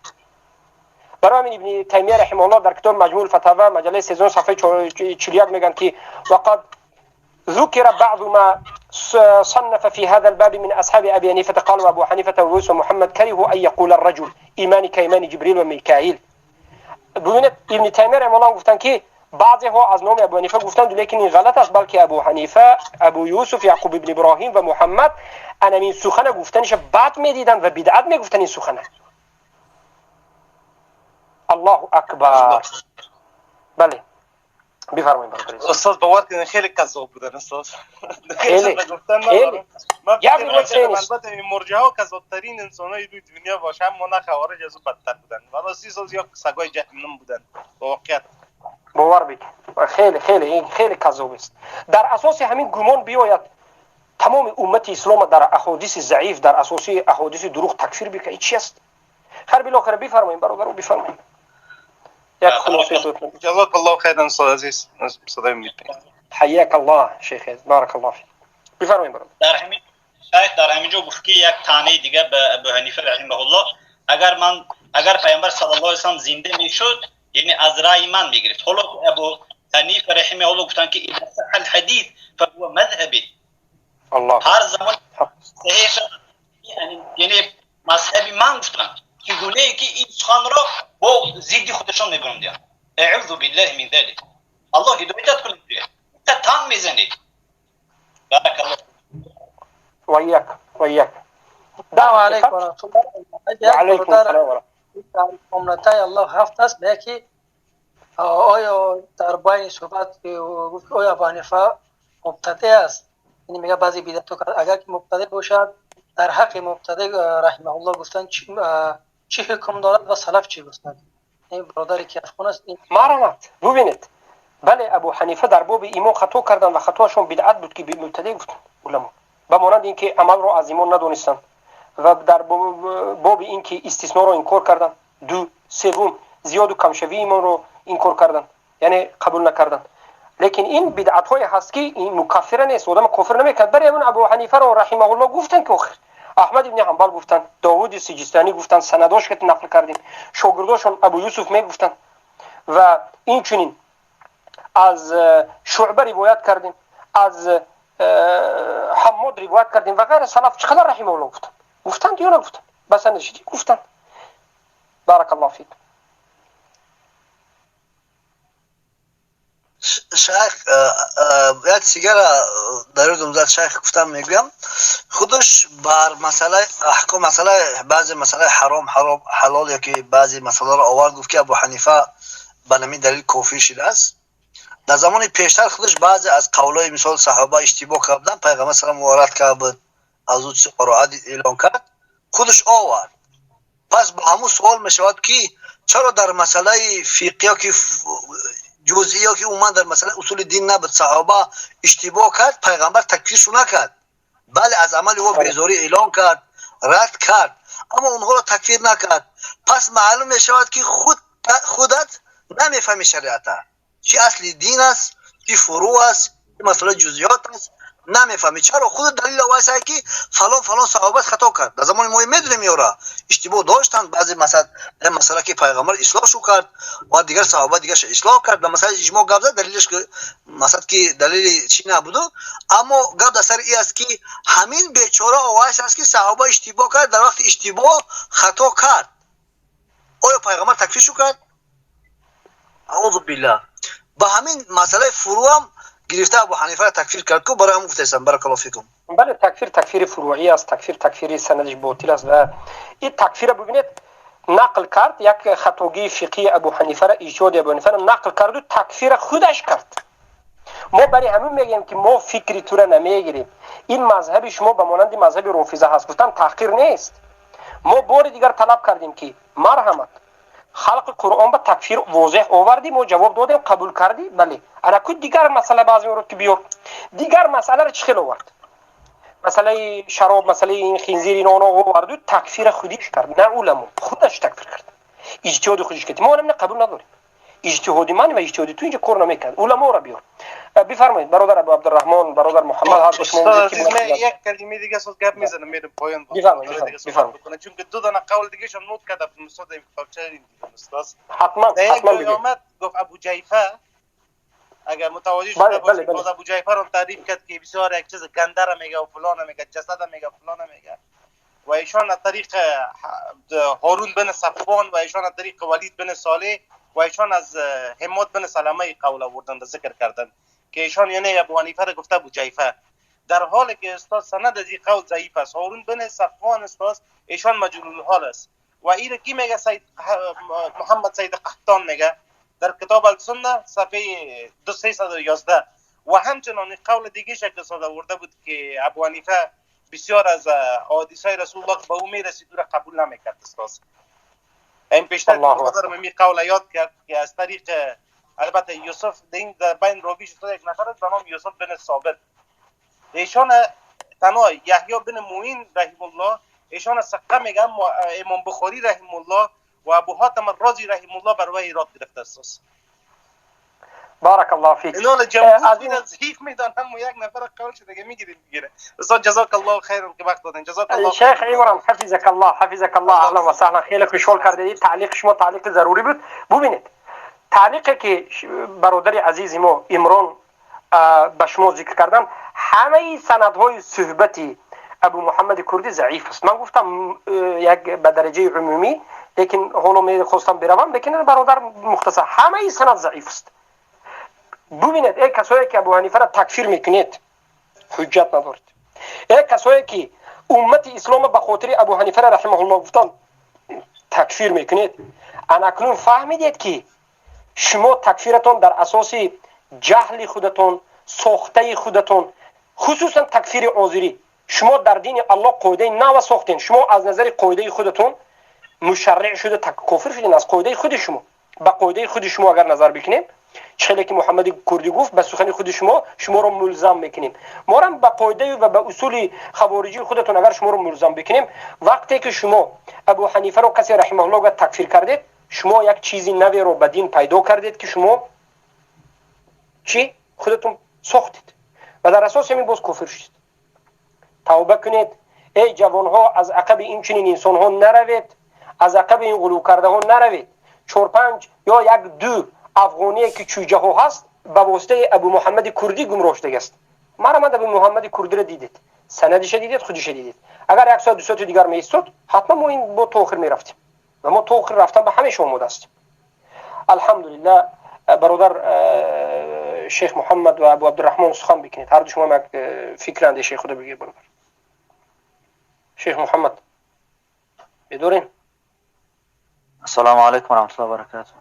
Speaker 1: برای همین ابن تیمیه رحمه الله در کتاب مجموع الفتاوی مجله 13 صفحه 41 میگن که وقد ذكر بعض ما صنف في هذا الباب من أصحاب أبي حنيفة قالوا أبو حنيفة ويوسف ومحمد كرهوا أن يقول الرجل إيماني كإيمان جبريل وميكائيل. ببینید ابن تیمیه رحمه الله گفتن که بعضی ها از نام ابو حنیفه گفتند، لیکن این غلط است، بلکه ابو حنیفه، ابو یوسف، یعقوب ابن ابراهیم و محمد انا این سخن گفتنش بد میدیدند و بدعت میگفتن این سخن. الله اکبر. بله بفرمایید برادر.
Speaker 7: استاد باور کنید خیلی کذاب بودن استاد.
Speaker 1: خیلی خیلی.
Speaker 7: البته این مرجعه ها کذابترین انسانای روی دنیا باشن، ما نه خوارج از او بدتر بودن. والا 30 سال یا سگای جهنم بودن. واقعیت
Speaker 1: باور بکن خیلی خیلی این خیلی کذاب است. در اساس همین گمان بیاید تمام امت اسلام در احادیث ضعیف، در اساس احادیث دروغ تکفیر بکنه، این چی است؟ خیر بالاخره بفرمایید برادر، بفرمایید. یک خلاصه بود.
Speaker 7: جزاك الله خيرا استاد عزیز، صدای میتونید.
Speaker 1: حیاک الله شیخ، بارک الله فیک. بفرمایید برادر.
Speaker 5: در همین شاید در همین جا گفت که یک طعنه دیگه به ابو حنیفه رحمه الله، اگر من اگر پیامبر صلی الله علیه و سلم زنده میشد یعنی از رأی من میگرفت. حالا ابو حنیفه رحمه الله گفتن که اذا صح الحديث فهو مذهبی.
Speaker 1: الله
Speaker 5: هر زمان صحیح یعنی مذهبی من گفتن که گونه که این سخن را با ضد خودشان میبرند. اعوذ بالله من ذلك. الله هدایت کنه. تان میزنید. بارک الله
Speaker 1: وإياك وإياك.
Speaker 3: السلام علیکم و رحمت الله.
Speaker 1: و علیکم السلام و
Speaker 3: رحمت الله. هفت است به که آیا در بین صحبت گفت آیا ابو حنیفه مبتدع است؟ یعنی میگه بعضی بدعت اگر که مبتدع باشد در حق مبتدع رحمه الله گفتن چی حکم دارد و سلف چی گفتند؟ این برادری که افغان است این
Speaker 1: مرحمت ببینید. بله ابو حنیفه در باب ایمان خطا کردند و خطاشون بدعت بود که مبتدع گفتند علما، به مانند اینکه عمل را از ایمان ندونستند و در باب اینکه استثناء را انکار کردند. دو سوم زیاد و کمشوی ایمان را انکار کردند، یعنی قبول نکردند. لیکن این بدعت های هست که این مکفر نیست، آدم کفر نمیکرد. برای همون ابو حنیفه را رحمه الله گفتند که آخر احمد ابن حنبل گفتند، داوود سجستانی گفتند، سنداش که نقل کردیم، شاگرداشون ابو یوسف میگفتند و این چنین از شعبه روایت کردیم، از حماد روایت کردیم و غیره. سلف چقدر رحمه الله گفتند، گفتند یا نگفتند؟ بس نشدی گفتند. بارک الله فیک.
Speaker 6: شیخ یک سیگار در یادم زد، شیخ گفتم میگویم خودش بر مسئله احکام، مسئله بعضی مسئله حرام حرام حلال یا که بعضی مسئله را آورد، گفت که ابو حنیفه به نمی دلیل کافر شده است. در زمان پیشتر خودش بعضی از قولای مثال صحابه اشتباه کردن، پیغمبر صلی الله علیه و آله کرد، از او قرائت اعلام کرد، خودش آورد. پس به همون سوال میشود که چرا در مسئله فقهی که جزئی که اومد در مسئله اصول دین نبود، صحابه اشتباه کرد، پیغمبر تکفیرش نکرد، بله از عمل او بیزاری اعلام کرد، رد کرد، اما اونها را تکفیر نکرد. پس معلوم میشود که خودت Намефаҳми шариата, чӣ асли дин аст, чӣ фурӯъ аст, чӣ масъалаи ҷузъиёт аст, намефаҳмӣ. Чаро худ далил овард, ки фалон фалон саҳоба хато кард? Дар замони мо медонем, ёра иштибоҳ доштанд баъзе масъала, ки пайғамбар ислоҳ шу кард ва дигар саҳоба дигарша ислоҳ кард. Дар масъалаи иҷмоъ гап зад, далилаш масалан ки далили чӣ набуду. Аммо гап дар сари ин аст, ки ҳамин бечора овард аст, ки саҳоба иштибоҳ кард, дар вақти иштибоҳ хато кард. Оё пайғамбар такфир шу кард? Аузу биллаҳ. Ба ҳамин масъалаи фурӯъам гирифта Абу Ҳанифаро такфир кард ку, барои ҳам гуфтаистам. Баракаллоҳу фикум.
Speaker 1: Бале, такфир такфири фурӯӣ аст, такфир такфири санадиш ботил аст. Ва ин такфира бубинед, нақл кард як хатогии фиқҳии Абу Ҳанифара, иҷтиҳоди Абу Ҳанифара нақл карду такфира худаш кард. Мо барои ҳамин мегӯем, ки мо фикри тура намегирем. Ин мазҳаби шумо ба монанди мазҳаби рофиза ҳаст, гуфтан таҳқир нест. Мо бори дигар талаб кардем, ки марҳамат, халқи Қуръон ба такфир возеҳ овардӣ, мо ҷавоб додем, қабул кардӣ, бале. Анаку дигар масъала баъзе меорад, ки биёр дигар масъаларо. Чӣ хел овард? Масъалаи шароб, масъалаи ин хинзир, ин оно оварду такфира худиш кард, на уламо, худаш такфир кард, иҷтиҳоди худиш кард. Мо ана қабул надорем. Иҷтиҳоди ман ва иҷтиҳоди ту инҷа кор намекард, уламоро биёр. Бифармоед, бародар Абу Абдурраҳмон, бародар Муҳаммад, ҳар
Speaker 7: шумо. Як калима дига соз гап мезанам, мерам поён.
Speaker 1: Бифармоед.
Speaker 7: Чунки ду дона қавл дигашон нот карда устод, китобча устод.
Speaker 1: Ҳатман,
Speaker 7: ҳатман. Омад, гуфт Абу Ҷайфа, агар мутаваҷҷеҳ шуда бошед, боз Абу Ҷайфаро таъриф кард, ки бисёр як чиз гандара мега ва фалона мега, ҷасада мега, фалона мега. Ва ایشان از طریق هارون بن صفوان و ایشان از طریق ولید بن صالح و ایشان از حماد بن سلمه قول آوردن و ذکر کردن که ایشان یعنی ابو حنیفه را گفته ابو جیفه، در حالی که استاد سند از این قول ضعیف است. هارون بن صفوان استاد ایشان مجهول الحال است. و این کی میگه؟ سید محمد سید قحطان میگه در کتاب السنه، صفحه 2311. و همچنان قول دیگه که استاد آورده بود که ابو حنیفه بسیار از احادیث های رسول الله که به او میرسید، او را قبول نمیکرد. استاد، این پیشتر برادرم می قول یاد کرد که از طریق البته یوسف دین در بین راوی شد، یک نفر به نام یوسف بن ثابت، ایشان تنها یحیی بن معین رحم الله ایشان ثقه میگه، امام بخاری رحم الله و ابو حاتم الرازی رحم الله بر وی ایراد گرفته است.
Speaker 1: بارک الله فیک.
Speaker 7: اینا جمهور از این ضعیف میدانم و یک نفر قول شده دیگه میگیریم میگیره. استاد، جزاک الله خیر که وقت دادن، جزاک الله.
Speaker 1: شیخ عمران، حفظک الله، حفظک الله، اهلا و سهلا. خیلی خوشحال کردید. تعلیق شما تعلیق ضروری بود. ببینید، تعلیقی که برادر عزیز ما عمران به شما ذکر کردن، همه سندهای صحبتی ابو محمد کردی ضعیف است. من گفتم یک به درجه عمومی، لیکن حالا می خواستم بروم، لیکن برادر مختصر، همه سند ضعیف است. ببینید، ای کسایی که ابو حنیفه را تکفیر میکنید، حجت ندارید. ای کسایی که امت اسلام به خاطر ابو حنیفه را رحمه الله گفتن تکفیر میکنید، اکنون فهمیدید که شما تکفیرتون در اساس جهل خودتون، ساخته خودتون، خصوصا تکفیر آذری. شما در دین الله قاعده نو ساختین. شما از نظر قاعده خودتون مشرع شده کافر شدین. از قاعده خود شما، به قاعده خود شما اگر نظر بکنیم، چخیلی که محمد کردی گفت، به سخن خود شما شما رو ملزم میکنیم. ما هم به قاعده و به اصول خوارجی خودتون اگر شما رو ملزم بکنیم، وقتی که شما ابو حنیفه رو کسی رحمه الله تکفیر کردید، شما یک چیزی نوی رو به دین پیدا کردید که شما چی خودتون ساختید و در اساس همین باز کافر شدید. توبه کنید ای جوانها، از عقب این چنین انسان ها نروید، از عقب این غلو کرده ها نروید. چهار پنج یا یک دو افغانی که چوجه ها هست، به واسطه ابو محمد کردی گمراه شده است. مرا من ابو محمد کردی را دیدید، سندش دیدید، خودش دیدید. اگر یک ساعت، 2 ساعت دیگر می ایستاد، حتما ما این با تا آخر میرفتیم و ما تا آخر رفتن به همیشه آماده هستیم. الحمدلله. برادر شیخ محمد و ابو عبدالرحمن، سخن بکنید. هر دو شما یک فکر اندیشه خود بگید. برادر شیخ محمد، بدورین.
Speaker 8: السلام علیکم و رحمت الله و برکاته.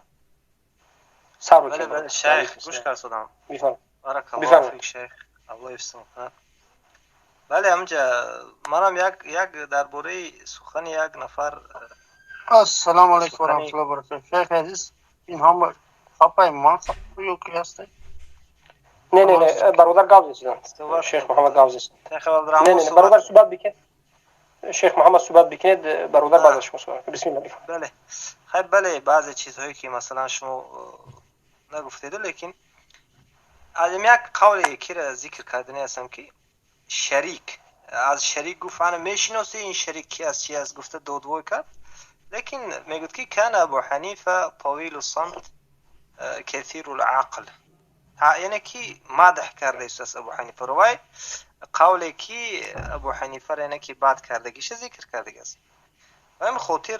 Speaker 1: صبر.
Speaker 4: بله بله شیخ، گوش کردم.
Speaker 1: بفرم.
Speaker 4: بارک الله فیک شیخ، الله حفظتون کنه. بله، همونجا منم یک یک درباره سخن یک نفر.
Speaker 2: السلام علیکم و رحمت الله و برکاته. شیخ عزیز، این هم خپای من خپای کی هسته؟
Speaker 1: نه نه نه، برادر گاو زدن، شیخ محمد گاو زدن. نه نه نه، برادر صحبت بکن. Шейх Муҳаммад суҳбат бикунед, бародар, баъд аз шумо суҳбат. Бисмилла.
Speaker 4: Бале, хай, бале, баъзе чизҳое ки масалан шумо нагуфтеду, лекин аз як қавле кира зикр кардани ҳастам, ки Шарик аз Шарик гуфт: ана мешиносӣ, ин Шарик ки аст, чи аст, гуфта додвой кард. Лекин мегӯяд ки كان أبو حنيفة طويل الصمت كثير العقل, яъне ки мадҳ карда истааст Абу Ҳанифаро. Вай қавле ки Абу Ҳанифаро, яъне ки бад кардагиша зикр кардагиаст. Ба ҳамин хотир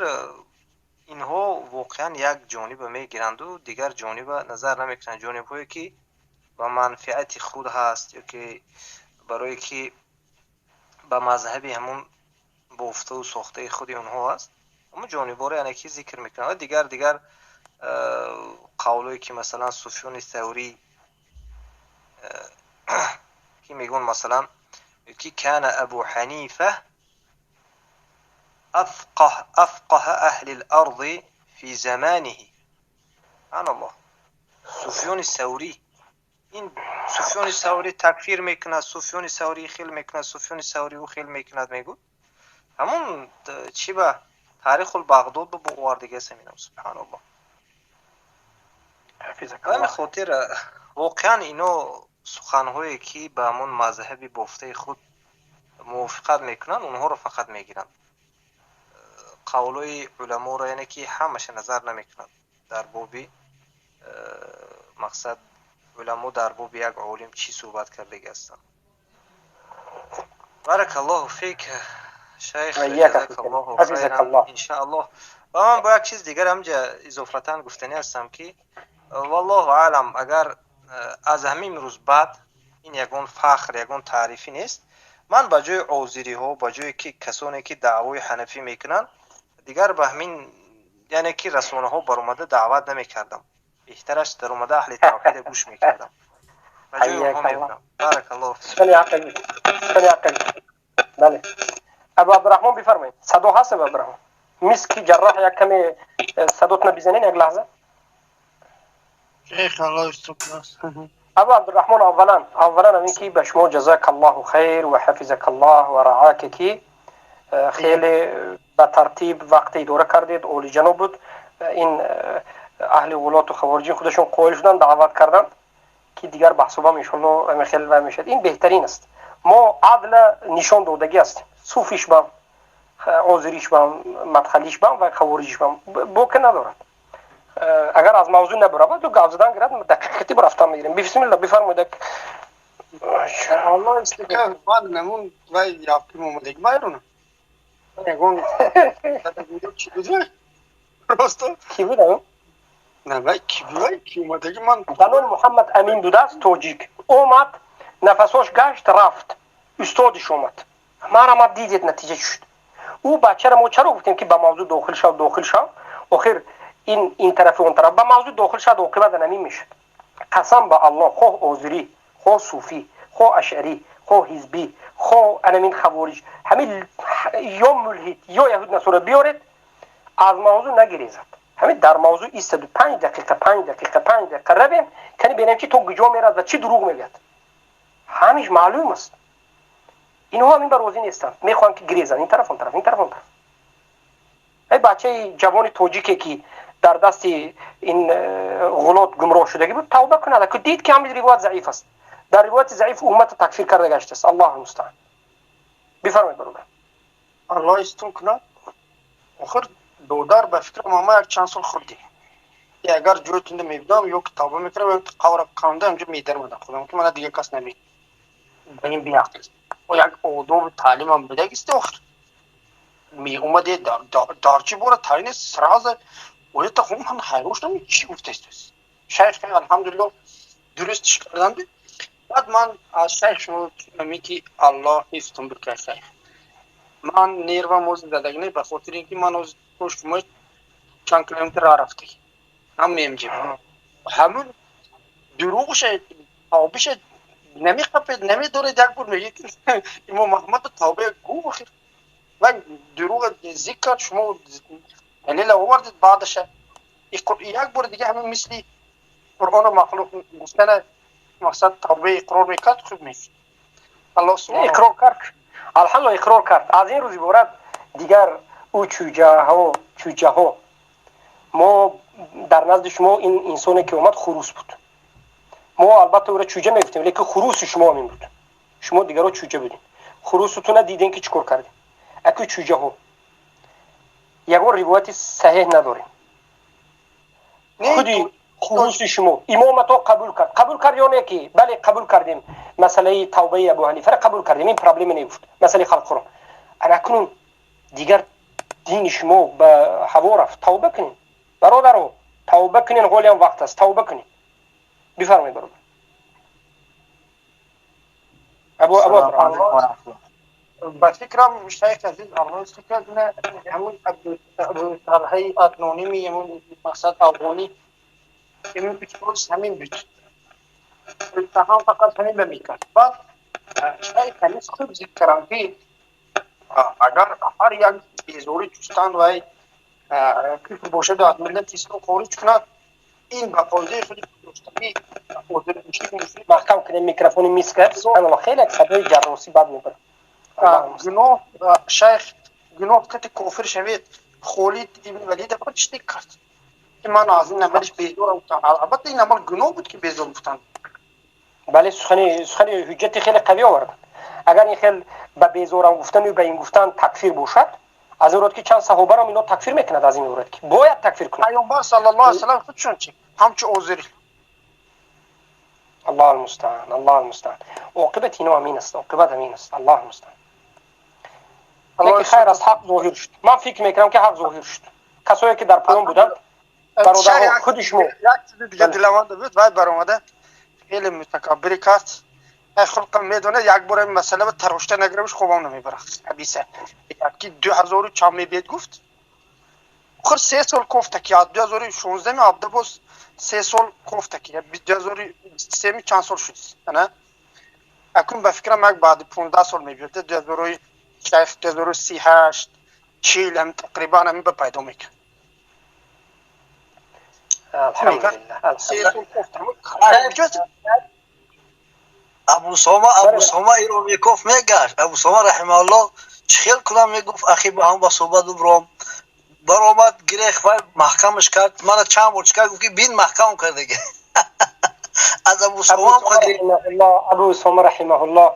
Speaker 4: инҳо воқеан як ҷониба мегиранду дигар ҷониба назар намекунанд, ҷонибҳое ки ба манфиати худ ҳаст ё ки барое ки ба мазҳаби ҳамун бофтаву сохтаи худи онҳо аст, ҳамун ҷонибҳоро яъне ки зикр мекунанд. Ва дигар қавлое ки масалан Суфёни Саврӣ ки мегӯн, масалан, ки كان أبو حنيفة أفقه أهل الأرض في زمانه. سبحان الله, Суфёни Саврӣ, ин Суфёни Саврӣ такфир мекунад, Суфёни Саврӣ хел мекунад, Суфёни Саврӣ ӯ хел мекунад, мегӯ. Ҳамун чӣ ба Таърихул Бағдод бо овардагиаст инам. Субҳаналлоҳ. Ба ҳамин хотир воқеан ино суханҳое ки ба ҳамон мазҳаби бофтаи худ мувофиқат мекунанд, онҳоро фақат мегиранд, қавлҳои уламоро яъне ки ҳамаша назар намекунанд. Дар боби мақсад уламо дар боби як олим чӣ суҳбат кардаги ҳастанд. بارك الله فيك шайх, جزاك الله خيرا иншааллоҳ. Ва ман бо як чиз дигар ҳамҷа изофатан гуфтанӣ ҳастам, ки والله أعلم, агар аз ҳамин рӯз баъд ин ягон фахр, ягон таърифӣ нест, ман ба ҷои озириҳо, ба ҷое ки касоне ки даъвои ҳанафӣ мекунанд, дигар ба ҳамин яъне ки расонаҳо баромада даъват намекардам, беҳтараш даромада аҳли тавҳида гӯш мекардам, ба ҷои онҳо мебудам. بارك الله.
Speaker 1: Бале, Абу Абдурраҳмон, бифармоед. Садо ҳаст, Абу Абдурраҳмон? Миски ҷарроҳ, як каме садотна бизанед, як лаҳза.
Speaker 2: Шейх, Аллоҳ
Speaker 1: Абу Абдурраҳмон, аввалан ҳамин ки ба шумо جزاك الله خير وحفظك الله ورعاك, ки хеле ба тартиб вақт идора кардед, олиҷаноб буд. Ин аҳли ғулоту хавориҷин худашон қоил шуданд, даъват карданд, ки дигар баҳсубам иншолло хеле вай мешавад. Ин беҳтарин аст. Мо адла нишон додагӣ ҳастем, суфиш бам, озириш бам, мадхалиш бам ва хавориҷиш бам бока надорад. Агар аз мавзӯъ набаравад, гап задан гирад, дақиқати рафтан мегирем. Бисмилла, бифармоед.
Speaker 2: Аллоҳ истика, ман намун вай яфтим омадагӣ майрона ягон чи буд просто.
Speaker 1: Ки буд?
Speaker 2: На, вай ки буд, вай ки омадагӣ ман.
Speaker 1: Ба номи Муҳаммад Амин будааст, тоҷик. Омад, нафасош гашт, рафт, устодиш омад, марамад, дидед, натиҷа чӣ шуд? Ӯ бачара мо чаро гуфтем, ки ба мавзӯъ дохил шав, дохил шав? Охир ин тарафи, он тараф ба мавзӯъ дохил шавад, оқибат намин мешуд. Қасам ба Аллоҳ, хоҳ озирӣ, хоҳ суфӣ, хоҳ ашъарӣ, хоҳ ҳизбӣ, хоҳ анамин хавориҷ, ҳамин ё мулҳид, ё яҳуд насора биёред, аз мавзӯъ нагирезад. Ҳамин дар мавзӯъ истаду 5 дақиқа, 5 дақиқа, 5 дақиқа равем, кани бинем, чи то куҷо мерад ва чӣ дурӯғ мегӯяд. Ҳамиш маълум аст, инҳо ҳамин ба розӣ нестанд, мехоҳанд, ки гирезанд ин тараф, он тараф, ин тараф, он тараф. Ай бачаи ҷавони тоҷике, ки дар дасти ин ғулот гумроҳ шудагӣ буд, тавба кунад, ки дид, ки ҳамин ривоят заиф аст. Дар ривояти заиф уммата такфир карда гаштааст. الله المستعان. Бифармоед, бародар.
Speaker 2: Аллоҳ истон кунад. Охир додар, ба фикрам, ама як чанд сол хурдӣ, агар ҷоятунда мебудам, ё ки тавба мекардам, ё қавра канда ҳамҷо медармадам худам, ки мана дигар кас наме ба ин биақл як одоби таълимам будагисти. Охир меомаде, дар чӣ бора таъин сразу оята хун. Ман ҳайрон шудам, чӣ гуфтаистос шайх. Алҳамдулилло, дурустиш карданд. Баъд ман аз шайх шумо ки Аллоҳ ҳифзтон бикунад, шайх. Ман нервам оз задаги не, ба хотири ин ки ман оз шумо чанд километр ра рафтагӣ ҳам мемҷиб, ҳамун дурӯғша тавбиша намеқапед, намедоред. Як бор мегӯед, ки Имом Аҳмад тавба гу, охир ва дурӯғ зикр кард, шумо далела овардед. Баъдаша як бори дига ҳамин мисли Қуръоно махлуқ гуфтана, мақсад тавбаи иқрор мекард, хуб мешуд. Аллоҳ.
Speaker 1: Иқрор кард, алҳамдулилла, иқрор кард. Аз ин рӯз иборат. Дигар ӯ чӯҷаҳо, мо дар назди шумо ин инсоне ки омад хурус буд. Мо албатта ӯро чӯҷа мегуфтем, лекин хуруси шумо ҳамин буд. Шумо дигаро чӯҷа будем. Хурусутуна дидем ки чӣ кор кардем. Аку чӯҷаҳо. Ягон ривояти саҳеҳ надорем. Худи хуруси шумо имомато қабул кард. Қабул кард ё не ки? Бале, қабул кардем. Масъалаи тавбаи Абу Ҳанифаро қабул кардем. Ин проблема не гуфт. Масъалаи халқро. Анакнун дигар дини шумо ба ҳаво рафт. Тавба кунед. Бародаро, тавба кунед, ҳолиам вақт аст. Тавба кунед. Бифармоед, бародар. Абу
Speaker 2: ба фикрам шайх азиз Аллоҳ фикр кунад, ҳамун Абу Талҳаи Адноними, ҳамун мақсад афғонӣ, ҳамин ҳамин буд. Ҳам фақат ҳамин ба мекард. Баъд шайх азиз хуб зикр кардам, ки агар ҳар як безорӣ ҷустан вай куфр бошад, аз миллати ислом хориҷ кунад, ин ба фоидаи худи доштагӣ.
Speaker 1: Маҳкам кунем микрофони миска. Субҳаналлоҳ, хеле як садои ҷарросӣ бад мебарад.
Speaker 2: Гуноҳ, шайх, гуноҳ кати кофир шавед. Холид ибн Валид фақат чӣ кард, ки ман аз ин амалиш безорам гуфтам. Албатта, ин амал гуноҳ буд, ки безор гуфтанд.
Speaker 1: Бале, сухани ҳуҷҷати хеле қавӣ оварданд. Агар ин хел ба безорам гуфтану ба ин гуфтан такфир бошад, аз ин род ки чанд саҳобарам ино такфир мекунад, аз ин род ки бояд такфир кунад.
Speaker 2: Пайғамбар саллаллоҳу алайҳи васаллам худшон чи ҳамчу озири.
Speaker 1: Аллоҳ алмустаан, Аллоҳ алмустаан. Оқибат ино ҳамин аст, оқибат ҳамин аст. Аллоҳ алмустаан. Лекин хайр аст, ҳақ зоҳир шуд. Ман фикр мекунам, ки ҳақ зоҳир шуд. Касое ки дар поён буданд, бародарҳо, худи шумо.
Speaker 2: Як чизи дига дилаванда буд. Вай баромада хеле мутакаббирӣ кард. Хулқам медонад, як бора ин масъала ба тарошта нагирабиш хобам намебарад. Хабиса ки 2000 чанд мебиед гуфт. Охир 3 сол кофта ки аз 2016 ҳабда боз 3 сол кофта ки 2023 чанд сол шуд. Ана акун ба фикрам, як баъди 15 сол мебиёд, дуҳазору шайх, 2038, 40 ҳам тақрибан ҳамин ба пайдо мекард.
Speaker 1: Алҳамдулиллаҳ.
Speaker 2: 3 сол кофта.
Speaker 6: Абусома, Абусома иро мекофт, мегашт. Абусома раҳимааллоҳ чӣ хел кунам, мегуфт, ахи, ба ҳам ба суҳбат бубром. Баромад, гирех, вай маҳкамаш кард. Мана чанд бор чӣ кард, гуфт, ки бин, маҳкам кардеге аз Абусома.
Speaker 1: Абу Усома раҳимаҳуллоҳ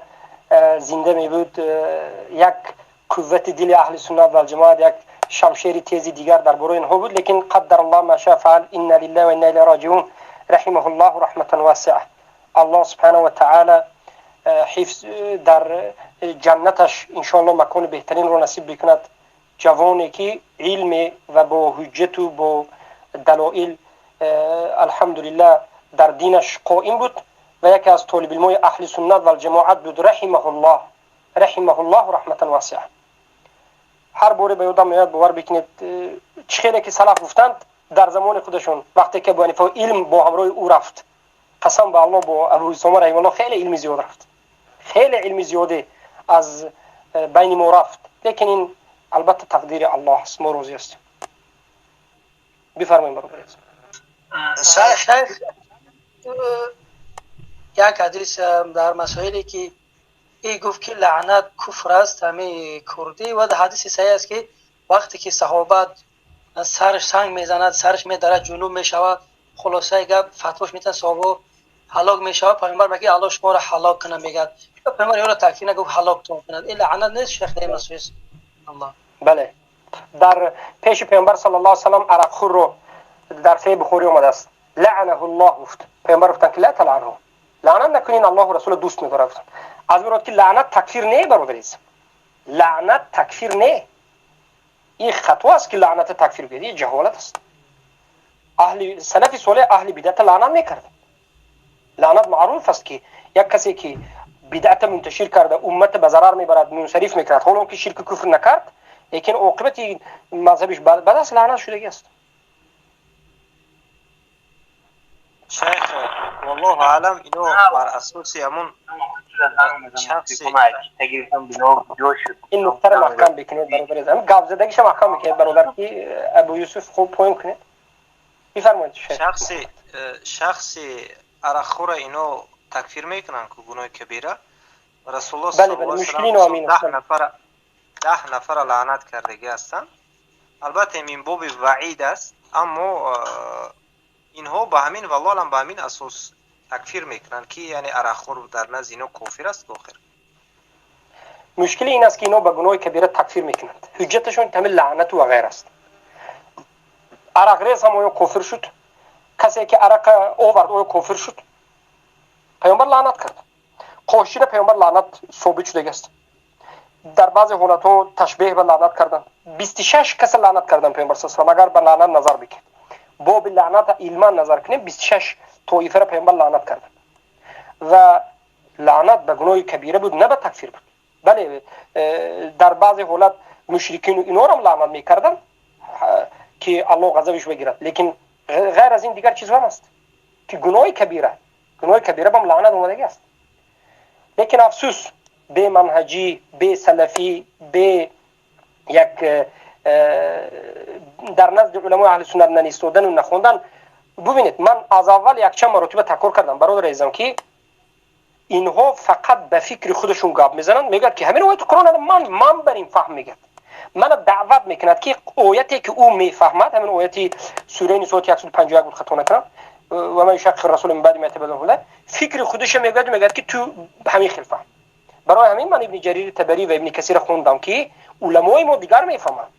Speaker 1: зинда мебуд, як қуввати дили аҳли суннат валҷамоат, як шамшери тези дигар дар бораи инҳо буд. Лекин қаддар Аллоҳ ма ша фаал, инна лиллаҳи ва инна илайҳи роҷиун. Раҳимаҳуллоҳу раҳматан васиа. Аллоҳ субҳанаҳу ва таъала ҳифз дар ҷаннаташ иншоаллоҳ макони беҳтаринро насиб бикунад. Ҷавоне ки илме ва бо ҳуҷҷату бо далоил, алҳамдулиллаҳ, дар динаш қоим буд ва яке аз толибилмои аҳли суннат валҷамоат буд. Раҳимаҳуллоҳ, раҳимаҳуллоҳ раҳматан васиа. Ҳар боре ба ёдам меояд, бовар бикунед, чӣ хеле ки салаф гуфтанд дар замони худашон, вақте ки Абу Ҳанифа илм бо ҳамроҳи ӯ рафт. Қасам ба Аллоҳ, бо Абу Усома раҳималлоҳ хеле илми зиёд рафт, хеле илми зиёде аз байни мо рафт. Лекин ин албатта тақдири Аллоҳ аст, мо розӣ ҳастем. Бифармоем, бародари.
Speaker 3: Шайх, як ҳадис дар масоиле ки и гуфт, ки лаънат куфр аст, ҳами курдӣ, ва ҳадиси саҳеҳ аст, ки вақте ки саҳоба сараш санг мезанад, сараш медарад, ҷунуб мешавад, хулосаи гап, фатвош метан, саҳобо ҳалок мешавад. Пайғамбар мегӯяд: «Аллоҳ шуморо ҳалок кунад», мегӯяд. Пайғамбар ёро такфир нагуфт, ҳалоктон кунад. Ин лаънат нест, шайх, дар масоил? Аллоҳ.
Speaker 1: Бале, дар пеши пайғамбар саллаллоҳу алайҳи васаллам арақхӯрро, дар саҳеҳи Бухорӣ омадааст, лаънаҳуллоҳ гуфт. Пайғамбар гуфтанд, ки ла талъанҳу, лаънат накунин, Аллоҳу расула дӯст медорад, гуфтанд. Аз мурод ки лаънат такфир не, бародариз, лаънат такфир не. Ин хато аст, ки лаъната такфир гӯяд, ин ҷаҳолат аст. Аҳли салафи солеҳ аҳли бидата лаънат мекард. Лаънат маъруф аст, ки як касе ки бидъата мунташир карда, уммата ба зарар мебарад, мунсариф мекунад, ҳоло ки ширку куфр накард, лекин оқибати мазҳабиш бад аст, лаънат шудагӣ аст.
Speaker 4: Шайх, валлоҳу аълам, ино бар асоси ҳамун шахси
Speaker 1: Ин нуқтаро маҳкам бикунед, бародар, гап задагиша маҳкам бикунед, бародар, ки Абу Юсуф хуб поён кунед. Бифармоед, шайх.
Speaker 4: Шахси арақхӯра ино такфир мекунанд, ку гуноҳи кабира. Расулуллоҳ
Speaker 1: бале, мушкили ино ҳамин аст.
Speaker 4: 10 нафара 10 нафара лаънат кардагӣ ҳастанд. Албатта, ин боби ваъид аст, аммо инҳо ба ҳамин, валлоҳу аълам, ба ҳамин асос такфир мекунанд, ки яъне арақхӯр дар назди инҳо кофир аст охир.
Speaker 1: Мушкили ин аст, ки инҳо ба гуноҳи кабира такфир мекунанд. Ҳуҷҷаташон ҳамин лаънату ва ғайр аст. Арақрез ҳам оё кофир шуд? Касе ки арақа овард, оё кофир шуд? Паёмбар лаънат кард. Қошина паёмбар лаънат собит шудагиаст. Дар баъзе ҳолатҳо ташбеҳ ба лаънат кардан. 26 каса лаънат кардан паёмбар саллаллоҳу, агар ба лаънат назар бикунед. Боби лаънат илман назар кунем, 26 тоифаро паёмбар лаънат кардан. Ва лаънат ба гуноҳи кабира буд, на ба такфир буд. Бале, дар баъзе ҳолат мушрикину инҳоро лаънат мекарданд, ки Аллоҳ ғазабиш бигирад, лекин ғайр аз ин дигар чизҳо ҳам аст, ки гуноҳи кабира, гуноҳи кабира бам лаънат омадагӣ аст. Лекин афсӯс, беманҳаҷӣ, бесалафӣ, бе як дар назди уламои аҳли суннат нанистодану нахондан. Бубинед, ман аз аввал якчанд маротиба такрор кардам, бародар азизам, ки инҳо фақат ба фикри худашон гап мезананд. Мегӯяд, ки ҳамин ояти Қуръон ман бар ин фаҳм мегӯяд, мана даъват мекунад, ки ояте ки ӯ мефаҳмад, ҳамин ояти сураи Нисо 151 буд, хато накунам, ва ман юшаққиқи расула мин баъди ма табайяна, фикри худаша мегӯяд, мегӯяд, ки ту ҳамин хел фаҳм. Барои ҳамин ман Ибни Ҷарири Табарӣ ва Ибни Касира хондам, ки уламои мо дигар мефаҳманд,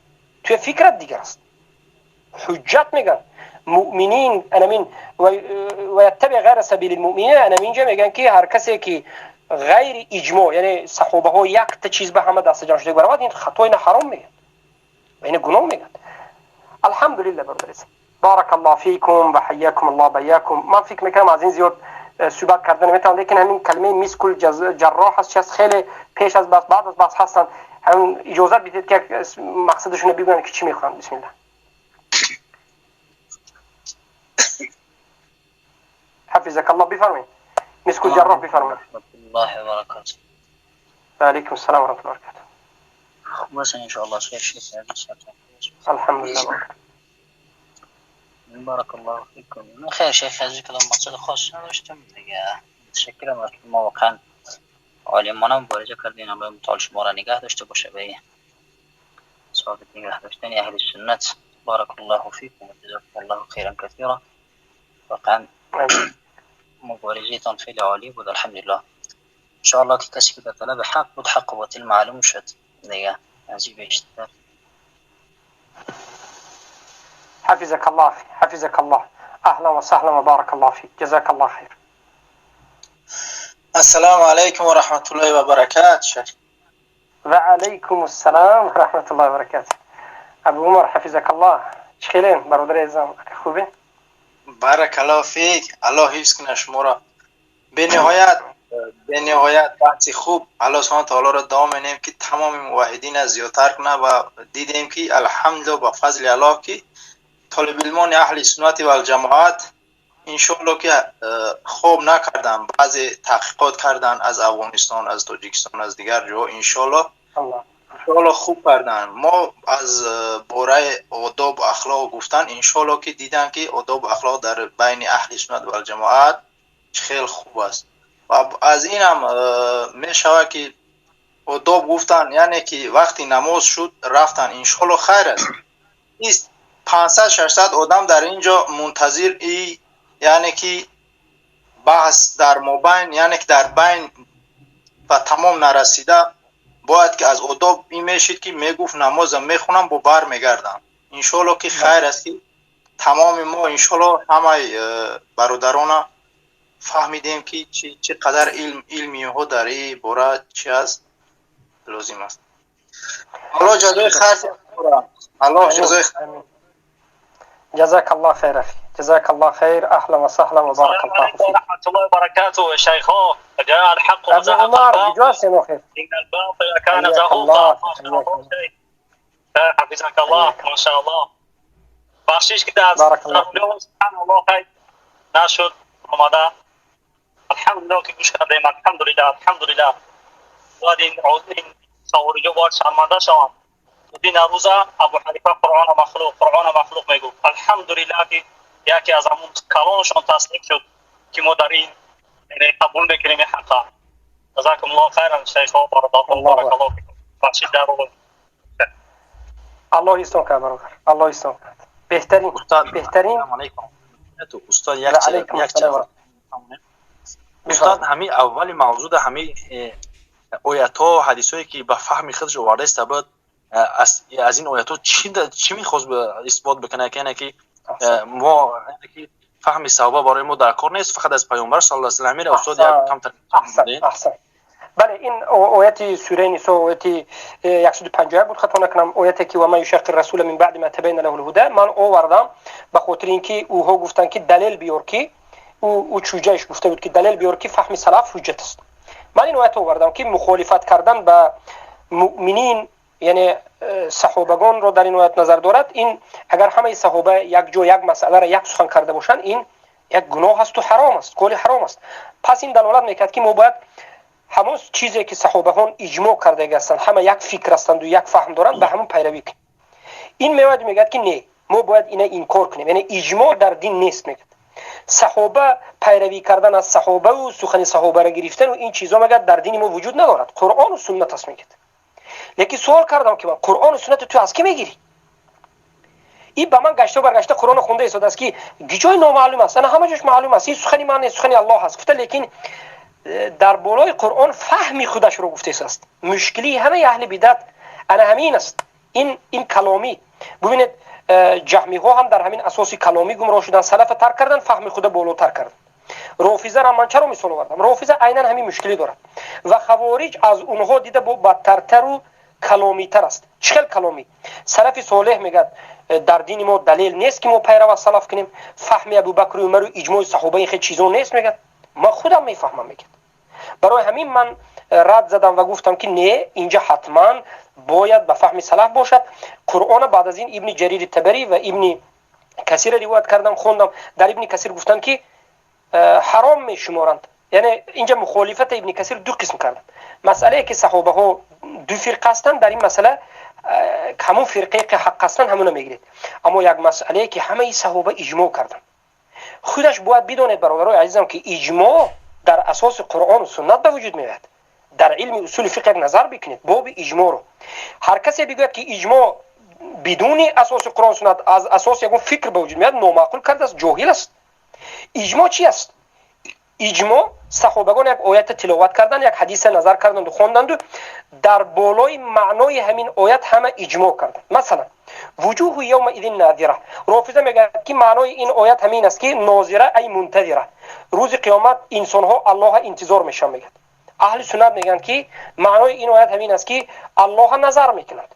Speaker 1: туя фикрат дигар аст. Ҳуҷҷат мегӯянд муъминин анамин ва яттаби ғайра сабили муъминин. Анаминҷа мегӯянд, ки ҳар касе ки ғайри иҷмо, яъне саҳобаҳо якта чиз ба ҳама даста ҷамъ шуда баравад, ин хато, ина ҳаром мегӯянд ва ина гуноҳ мегӯянд. Алҳамдулилла, бародар, барак Аллоҳ фикум ва ҳайякум Аллоҳ баякум. Ман фикр мекунам, аз ин зиёд суҳбат карда наметавонам, лекин ҳамин калимаи мискул ҷарроҳ аст, чи аст, хеле пеш аз баҳс, баъд аз баҳс ҳастанд. Ҳамин иҷозат бидиҳед, ки як мақсадашонро бигӯянд, ки чӣ мехоҳанд. Бисмилла, ҳафизак Аллоҳ, бифармоед, мискул ҷарроҳ, бифармоед.
Speaker 8: الله وبركاته.
Speaker 1: وعلیکم السلام ورحمة الله وبركاته.
Speaker 8: خوب هستین انشاءالله شیخ عزیز؟
Speaker 1: الحمدلله.
Speaker 8: بارک الله فیکم. خیر شیخ عزیز، کدام مقصد خاص نداشتم دیگه. متشکرم از شما، واقعا عالمانه مبارزه کردین. الله متعال شما را نگه داشته باشه به ثابت نگه داشتن اهل سنت. بارک الله فیکم و جزاکم الله خیرا کثیرا. واقعا مبارزه تان خیلی عالی بود، الحمدلله. انشاءالله که کسی که در طلب حق بود، حق و باطل معلوم شد دیگه، از این بیشتر.
Speaker 1: حفظك الله أخي، حفظك الله، أهلا وسهلا وبارك الله فيك، جزاك الله خير.
Speaker 9: السلام علیکم و رحمت الله و برکاته شیخ.
Speaker 1: و علیکم السلام و رحمت الله و برکاته. ابو عمر، حفظك الله، چخیلین برادر عزیزم، خوبی؟
Speaker 9: بارک الله فیک، الله حفظ کنه شما را. به نهایت به نهایت بحث خوب. الله سبحانه تعالی را دعا منیم که تمام موحدین زیادتر کنه و دیدیم که الحمدلله با فضل الله که طالب علمان اهل سنت و الجماعت انشالله که خوب نکردن، بعضی تحقیقات کردن از افغانستان، از تاجیکستان، از دیگر جا. انشالله انشالله خوب کردن. ما از باره آداب و اخلاق گفتن، انشالله که دیدن که آداب و اخلاق در بین اهل سنت و الجماعت خیلی خوب است و از این هم می شود که آداب گفتن، یعنی که وقتی نماز شد رفتن، انشالله خیر است. 500 600 آدم در اینجا منتظر ای، یعنی که بحث در مابین، یعنی که در بین و تمام نرسیده، باید که از آداب این میشید که میگفت نمازم میخونم با بر میگردم. انشالله که خیر است که تمام ما انشالله همه برادران فهمیدیم که چه قدر علم علمی ها در این باره چی است، لازم است. الله جزای خیر، الله جزای خیر.
Speaker 1: جزاك الله خير أخي، جزاك الله خير، أهلا وسهلا وبارك الله فيك.
Speaker 10: ورحمة الله وبركاته شيخو، جاء الحق.
Speaker 1: أبو عمر، بجواسي خير.
Speaker 10: إن الباطل كان زهوقا. حفظك الله، ما شاء الله. بخشش که از
Speaker 1: بارک الله.
Speaker 10: سبحان الله، خیر نشد آمده. الحمدلله که گوش کردیم، الحمدلله، الحمدلله. باید این خوارجا باید شرمنده شوند. دین روزا ابو حنیفه قرآن مخلوق، قرآن مخلوق میگفت. الحمدلله که یکی از همون کلانشون تسلیم شد که ما در این یعنی قبول میکنیم این حقا. جزاکم الله خیرا شیخ، بارک الله، بارک الله فیکم. بخشید در رو.
Speaker 1: Аллоҳ ҳифзтон кард, бародар, Аллоҳ ҳифзтон кард. Беҳтарин, беҳтарин.
Speaker 9: Устод, як устод, ҳамин аввали мавзӯъда ҳамин оятҳо, ҳадисҳое ки ба фаҳми худаш овардаиста буд, аз ин оятҳо чӣ мехост исбот бикунад? Яъне ки мо ки фаҳми саҳоба барои мо дар кор нест, фақат аз Паёмбар саллаллоҳу алайҳи васаллам. Устод, як камтар.
Speaker 1: Аҳсан, бале, ин ояти сураи Нисо, ояти 151 буд, хато накунам, ояте ки ومن يشاقق الرسول من بعد ما تبين له الهدى. Ман овардам ба хотири ин ки ӯҳо гуфтанд ки далел биёр, ки ӯ чуҷаиш гуфта буд ки далел биёр ки фаҳми салаф ҳуҷҷат аст. Ман ин оят овардам ки мухолифат кардан ба муъминин, яъне саҳобагонро дар ин оят назар дорад. Ин агар ҳамаи саҳоба як ҷо як масъаларо як сухан карда бошанд, ин як гуноҳ асту ҳаром аст, коли ҳаром аст. Пас ин далолат мекард ки мо бояд ҳамон чизе ки саҳобаҳон иҷмоъ кардаги ҳастанд, ҳама як фикр ҳастанду як фаҳм доранд, ба ҳамон пайравӣ кунем. Ин меояд, мегӯяд ки не, мо бояд ина инкор кунем, яъне иҷмоъ дар дин нест, мегӯяд. Саҳоба пайравӣ кардан аз саҳобаву сухани саҳобаро гирифтану ин чизо, мегӯяд, дар дини мо вуҷуд надорад, Қуръону суннат аст, мегӯяд. Лекин суол кардам ки ман: Қуръону суннати ту аз кӣ мегирӣ? И ба ман гашту баргашта Қуръоно хонда истодааст ки ҷой номаълум аст, ана ҳама ҷош маълум аст, ин сухани ман нест, сухани Аллоҳ аст, гуфта, лекин дар болои Қуръон фаҳми худашро гуфтааст. Мушкилии ҳамаи аҳли бидат ана ҳамин аст. Ин каломӣ, бубинед, ҷаҳмиҳо ҳам дар ҳамин асоси каломӣ гумроҳ шуданд, салафа тарк кардан, фаҳми худа болотар карданд. Рофизаро ман чаро мисол овардам? Рофиза айнан ҳамин мушкилӣ дорад ва хавориҷ аз онҳо дида бо бадтартару каломитар аст. Чӣ хел каломӣ? Салафи солеҳ мегӯяд, дар дини мо далел нест ки мо пайрав аз салаф кунем, фаҳми Абубакру Умару иҷмои саҳоба, ин хел чизо нест, мегӯяд, ман худам мефаҳмам, мегӯяд. Барои ҳамин ман рад задам ва гуфтам ки не, инҷа ҳатман бояд ба фаҳми салаф бошад Қуръона. Баъд аз ин Ибни Ҷарири Табарӣ ва Ибни Касира ривоят кардам, хондам. Дар Ибни Касир гуфтанд ки ҳаром мешуморанд, яъне инҷа мухолифата Ибни Касир ду қисм карданд. Масъалае ки саҳобаҳо ду фирқа ҳастанд, дар ин масъала ҳамон фирқае ки ҳақ ҳастанд, ҳамона мегиред. Аммо як масъалае ки ҳамаи саҳоба иҷмоъ карданд, худаш бояд бидонед, бародарои азизам, ки иҷмоъ дар асоси Қуръону суннат ба вуҷуд меояд. Дар илми усули фиқҳ як назар бикунед боби иҷмоъро. Ҳар касе бигӯяд ки иҷмоъ бидуни асоси Қуръон суннат, аз асоси ягон фикр ба вуҷуд меояд, номаъқул кардааст, ҷоҳил аст. Иҷмоъ чи аст? Иҷмоъ: саҳобагон як оята тиловат карданд, як ҳадиса назар карданду хонданду дар болои маънои ҳамин оят ҳама иҷмоъ карданд. Масалан, وجوه يومئذ ناضرة. Рофиза мегӯяд ки маънои ин оят ҳамин аст ки ناظرة أي منتظرة, рӯзи қиёмат инсонҳо Аллоҳа интизор мешаванд, мегӯяд. Аҳли суннат мегӯянд ки маънои ин оят ҳамин аст ки Аллоҳа назар мекунанд.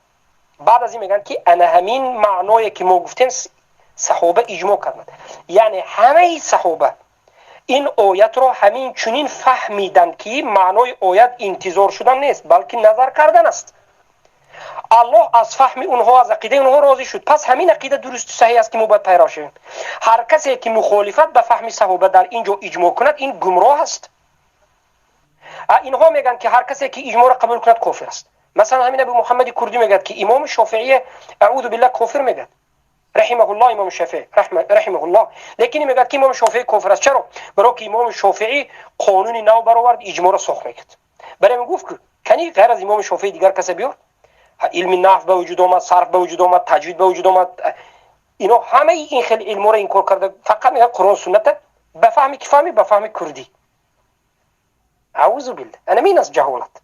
Speaker 1: Баъд аз ин мегӯянд ки ана ҳамин маъное ки мо гуфтем, саҳоба иҷмоъ карданд, яъне ҳамаи саҳоба ин оятро ҳамин чунин фаҳмиданд ки маънои оят интизор шудан нест, балки назар кардан аст. Аллоҳ аз фаҳми онҳо, аз ақидаи онҳо розӣ шуд. Пас ҳамин ақида дурусту саҳеҳ аст ки мо бояд пайрав шавем. Ҳар касе ки мухолифат ба фаҳми саҳоба дар ин ҷо иҷмоъ кунад, ин гумроҳ аст. Инҳо мегӯянд ки ҳар касе ки иҷмоъро қабул кунад, кофир аст. Масалан, ҳамин Абу Муҳаммади Курдӣ мегӯяд ки имоми Шофиие, أعوذ بالله, кофир мегӯяд, رحمه الله, имоми Шофиӣ رحمه الله. Лекин мегӯяд ки имоми Шофиӣ кофир аст. Чаро? Баро ки имоми Шофиӣ қонуни нав баровард, иҷмоъро сохт, мегӯяд. Барои ҳамин гуфт ки кани ғайр аз имоми Шофиӣ дигар касе биёр. Илми наҳв ба вуҷуд омад, сарф ба вуҷуд омад, таҷвид ба вуҷуд омад, ино ҳамаи ин хел илморо инкор карда, фақат мегӯяд Қуръон сунната ба фаҳми ки фаҳми, ба фаҳми курдӣ. أعوذ بالله, анамин аст ҷаҳолат.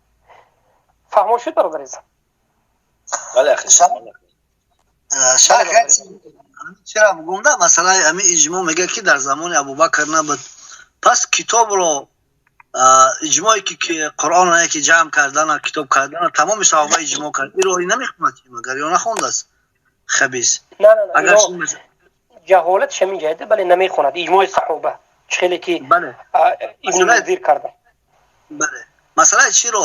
Speaker 1: Фаҳмо шуд, бародар азизам?
Speaker 9: Бале.
Speaker 6: Чера гумда масъалаи ами иҷмоъ мегӯяд ки дар замони Абубакр набуд. Пас китобро, иҷмое ки Қуръонро яке ҷамъ кардана, китоб кардана, тамоми саҳоба иҷмоъ кард, иро намехонад магар ё нахондааст хабис?
Speaker 1: Ҷаҳолат шамин ҷайда, бале, намехонад иҷмои саҳоба, чӣ хеле ки Ибни Мунзир карда.
Speaker 6: Бале, масъалаи чиро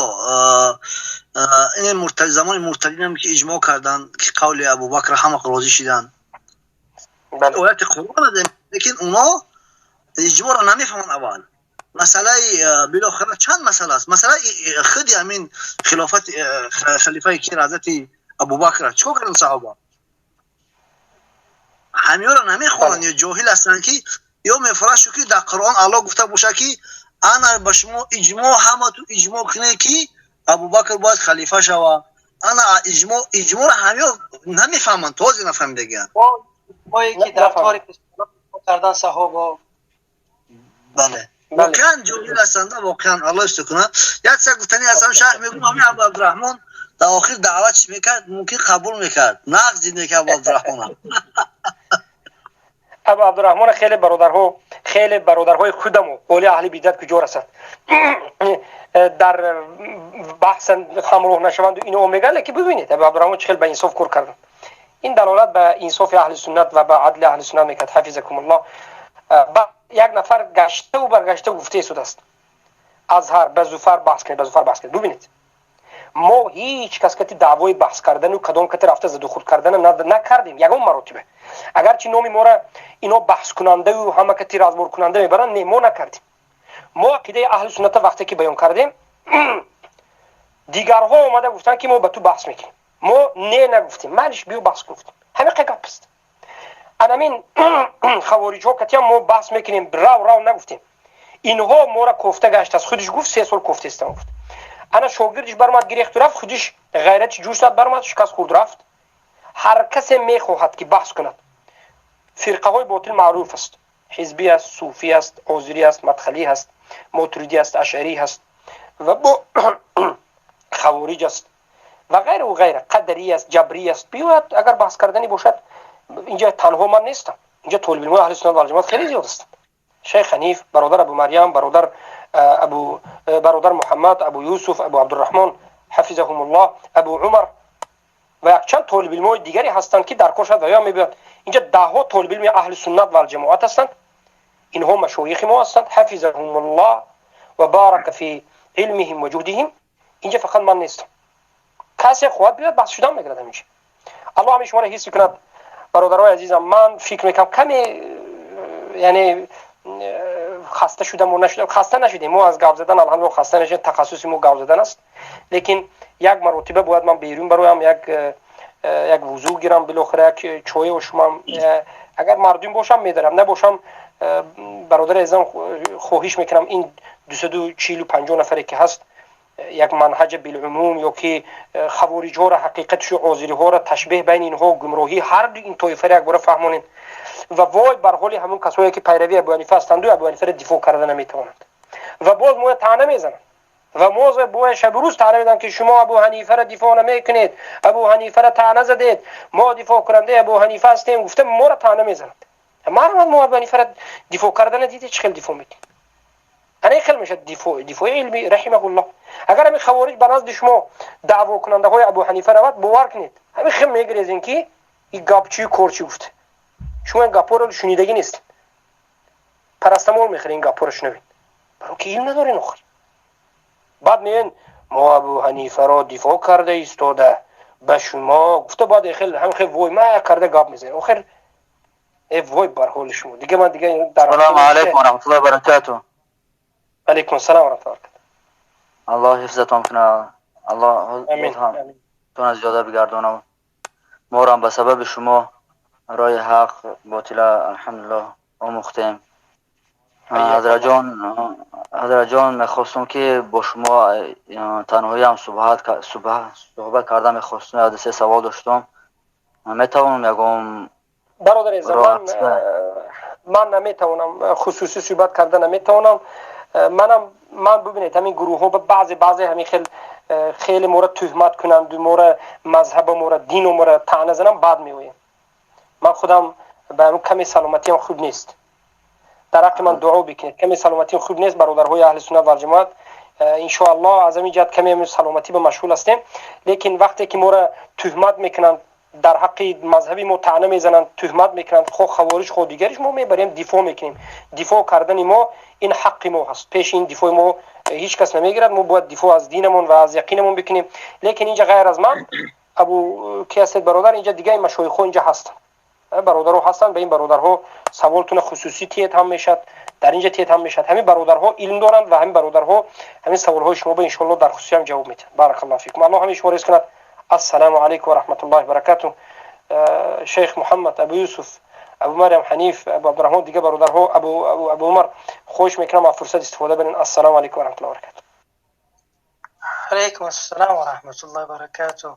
Speaker 6: ин замони муртадинам ки иҷмоъ карданд ки қавли Абубакр ҳама розӣ шиданд, ояти Қуръон, лекин уно иҷмоъро намефаҳманд. Аввал масъалаи, билохира чанд масъала аст. Масъалаи худи ҳамин хилофати халифаи ки ҳазрати Абубакр чикор карданд, саҳоба ҳамиёро намехонанд ё ҷоҳил ҳастанд ки ё мефарашу ки дар Қуръон Аллоҳ гуфта бошад ки ана ба шумо иҷмоъ, ҳамату иҷмоъ кунед ки Абубакр бояд халифа шава. Ана иҷмо, иҷморо ҳамё намефаҳманд, този нафаҳмидагианд.
Speaker 3: Ое ки дар тори кардан саҳобо.
Speaker 6: Бале, воқеан ҷоҳил ҳастанд, воқеан, Аллоҳ ҳифз кунад. Як чиз гуфтани ҳастам, шайх мегӯм, ҳамин Абу Абдураҳмон дар охир даъват чӣ мекард, мумкин қабул мекард, нағз дид мекард Абу Абдураҳмона.
Speaker 1: Абу Абдураҳмона хеле бародарҳо, хеле бародарҳои худамо, оли аҳли бидат куҷо расад, дар баҳсан ҳамроҳ нашаванду ино мегӯянд, лекин бибинед, Абу Абдураҳмон чӣ хел ба инсоф кор карданд. Ин далолат ба инсофи аҳли суннат ва ба адли аҳли суннат мекард, ҳафизакумуллоҳ. Як нафар гаштаву баргашта гуфта истодааст: Азҳар, ба Зуфар баҳс кунед, ба Зуфар баҳс кунед. Бубинед, мо ҳеҷ кас кати даъвои баҳс кардану кадом кати рафта задухурд кардана накардем ягон маротиба. Агарчи номи мора ино баҳскунандаю ҳама кати разборкунанда мебаранд, не, мо накардем. Мо ақидаи аҳли сунната вақте ки баён кардем, дигарҳо омада гуфтанд, ки мо ба ту баҳс мекунем. Мо не нагуфтем, малиш, биё баҳс кун гуфтем. Ҳамиқа гап аст. Анамин хавориҷҳо катиам мо баҳс мекунем, рав рав нагуфтем. Инҳо мора кофта гаштааст. Худиш гуфт, 3 сол кофтестам, гуфт. Ана шогирдиш баромад, гирехту рафт, худиш ғайрати ҷӯш зад, баромад, шикаст хӯрд, рафт. Ҳар касе мехоҳад ки баҳс кунад, фирқаҳои ботил маъруф аст: ҳизбӣ аст, суфӣ аст, озирӣ аст, мадхалӣ ҳаст, мотуридӣ аст, ашарӣ ҳаст ва бо хавориҷ аст ва ғайру ғайра, қадарӣ аст, ҷабрӣ аст. Биёяд, агар баҳс карданӣ бошад. Инҷа танҳо ман нестам, инҷа толибилмои аҳли суннат валҷамоат хеле зиёд ҳастанд: шайх Ҳаниф, бародар Абу Марьям, бародар абу бародар Муҳаммад, Абу Юсуф, Абу Абдураҳмон, ҳафизаҳумуллоҳ, Абу Умар ва якчанд толибилмои дигаре ҳастанд, ки дар кор шад ва ё мебиёяд. Инҷа даҳҳо толибилми аҳли суннат валҷамоат ҳастанд. Инҳо машоихи мо ҳастанд, ҳафизаҳумуллоҳ ва барака фи илмиҳим ва ҷуҳдиҳим. Инҷа фақат ман нестам, касе хоҳад биёяд, баҳс шудан мегирад ҳаминҷа. Аллоҳ ҳамин шуморо ҳифз кунад, бародарои азизам. Ман фикр мекунам, каме яъне хаста шудам. Нашудам, хаста нашудем мо аз гап задан, алҳамдулилла, хаста нашудем. Тахассуси мо гап задан аст, лекин як маротиба бояд ман берун бароям, як вузӯ гирам, билохира як чой ошумам. Агар мардум бошам, медарам, набошам, бародари азизам, хоҳиш мекунам, ин 240-50 нафаре ки ҳаст, як манҳаҷа билумум ё ки хавориҷҳоро, ҳақиқатшу озириҳоро, ташбеҳ байни инҳо, гумроҳии ҳар ду ин тоифаро якбора фаҳмонед. Ва вой бар ҳоли ҳамун касое ки пайрави Абу Ҳанифа ҳастанду Абу Ҳанифаро дифоъ карда наметавонанд ва боз моя таъна мезананд ва моз боя шабу рӯз таъна мезананд, ки шумо Абу Ҳанифаро дифоъ намекунед, Абу Ҳанифаро таъна задед, мо дифоъкунандаи Абу Ҳанифа ҳастем, гуфта моро таъна мезананд. Марҳамат, мо Абу Ҳанифаро дифоъ карда надидед, чӣ хел дифоъ мекунед? Ана хел мешавад дифоъ, дифои илми, раҳимаҳуллоҳ. Агар ҳамин хавориҷ ба назди шумо даъвокунандаҳои Абу Ҳанифа равад, бовар кунед, ҳамин хел мегирезем, ки и гап чӣ, кор чӣ гуфта. Шумо ин гапҳоро шунидагӣ нест, парастамол мехӯред ин гапҳоро шунавед, баро ки илм надорен. Охир баъд меоен, мо Абу Ҳанифаро дифоъ карда истода ба шумо гуфта, баъд хел ҳам хел вой ма карда гап мезанед. Охир э вой бар ҳоли шумо. Дига ман дига
Speaker 11: дар Салому алайкум ва раҳматуллоҳи ва баракатуҳ.
Speaker 1: Алайкум ассалом ва раҳматуллоҳи.
Speaker 11: Аллоҳ ҳифзатон кунад, Аллоҳ тона зиёда бигардонад. Моро ба сабаби шумо роҳи ҳақ, ботила, алҳамдулиллоҳ, омӯхтем. Ҳазратҷон, ҳазратҷон, мехостум, ки бо шумо танҳоиам суҳбат карда мехостум. Як се савол доштум, метавонам ягон?
Speaker 1: Бародари азизам, ман наметавонам, хусусӣ суҳбат карда наметавонам. Манам ман, бубинед, ҳамин гурӯҳҳо баъзе баъзе ҳамин хел хеле моро туҳмат кунанд, моро, мазҳаба моро, дину моро таъна занам, бад меоем. Ман худам ба каме саломатиам хуб нест, дар ҳаққи ман дуо бикунед. Каме саломатиам хуб нест, бародарҳои аҳли суннат валҷамоат. Иншоаллоҳ, аз ҳамин ҷиҳат каме саломатӣ ба машғул ҳастем. Лекин вақте ки моро туҳмат мекунанд, дар ҳаққи мазҳаби мо таъна мезананд, туҳмат мекунанд, хо хавориҷ, хо дигариш, мо мебарем, дифоъ мекунем. Дифоъ кардани мо ин ҳаққи мо ҳаст. Пеши ин дифои мо ҳеҷ кас намегирад. Мо бояд дифоъ аз динамон ва аз яқинамон бикунем. Лекин инҷа ғайр аз ман, абу ки ҳастед, бародар, инҷа дигаи машоихҳо инҷа ҳастанд, бародарҳо ҳастанд. Ба ин бародарҳо саволтуна хусусӣ тиед ҳам мешад, дар инҷа тиед ҳам мешад. Ҳамин бародарҳо илм доранд ва ҳамин бародарҳо ҳамин саволҳои шумо ба иншоаллоҳ дар хусусӣ ҳам ҷавоб медиҳанд. Баракаллоҳу фикум, Аллоҳ ҳамин шумо ҳифз кунад. Ассалому алайкум ва раҳматуллоҳи баракатуҳ. Шейх Муҳаммад, Абу Юсуф, Абу Марьям, Ҳаниф, Абу Абдурраҳмон, дига бародарҳо, Абу Умар, хоҳиш мекунам, аз фурсат истифода барен. Ассалому алайкум ва раҳматуллоҳи баракатуҳ.
Speaker 3: Алайкум ассалом ва раҳматуллоҳи баракатуҳ.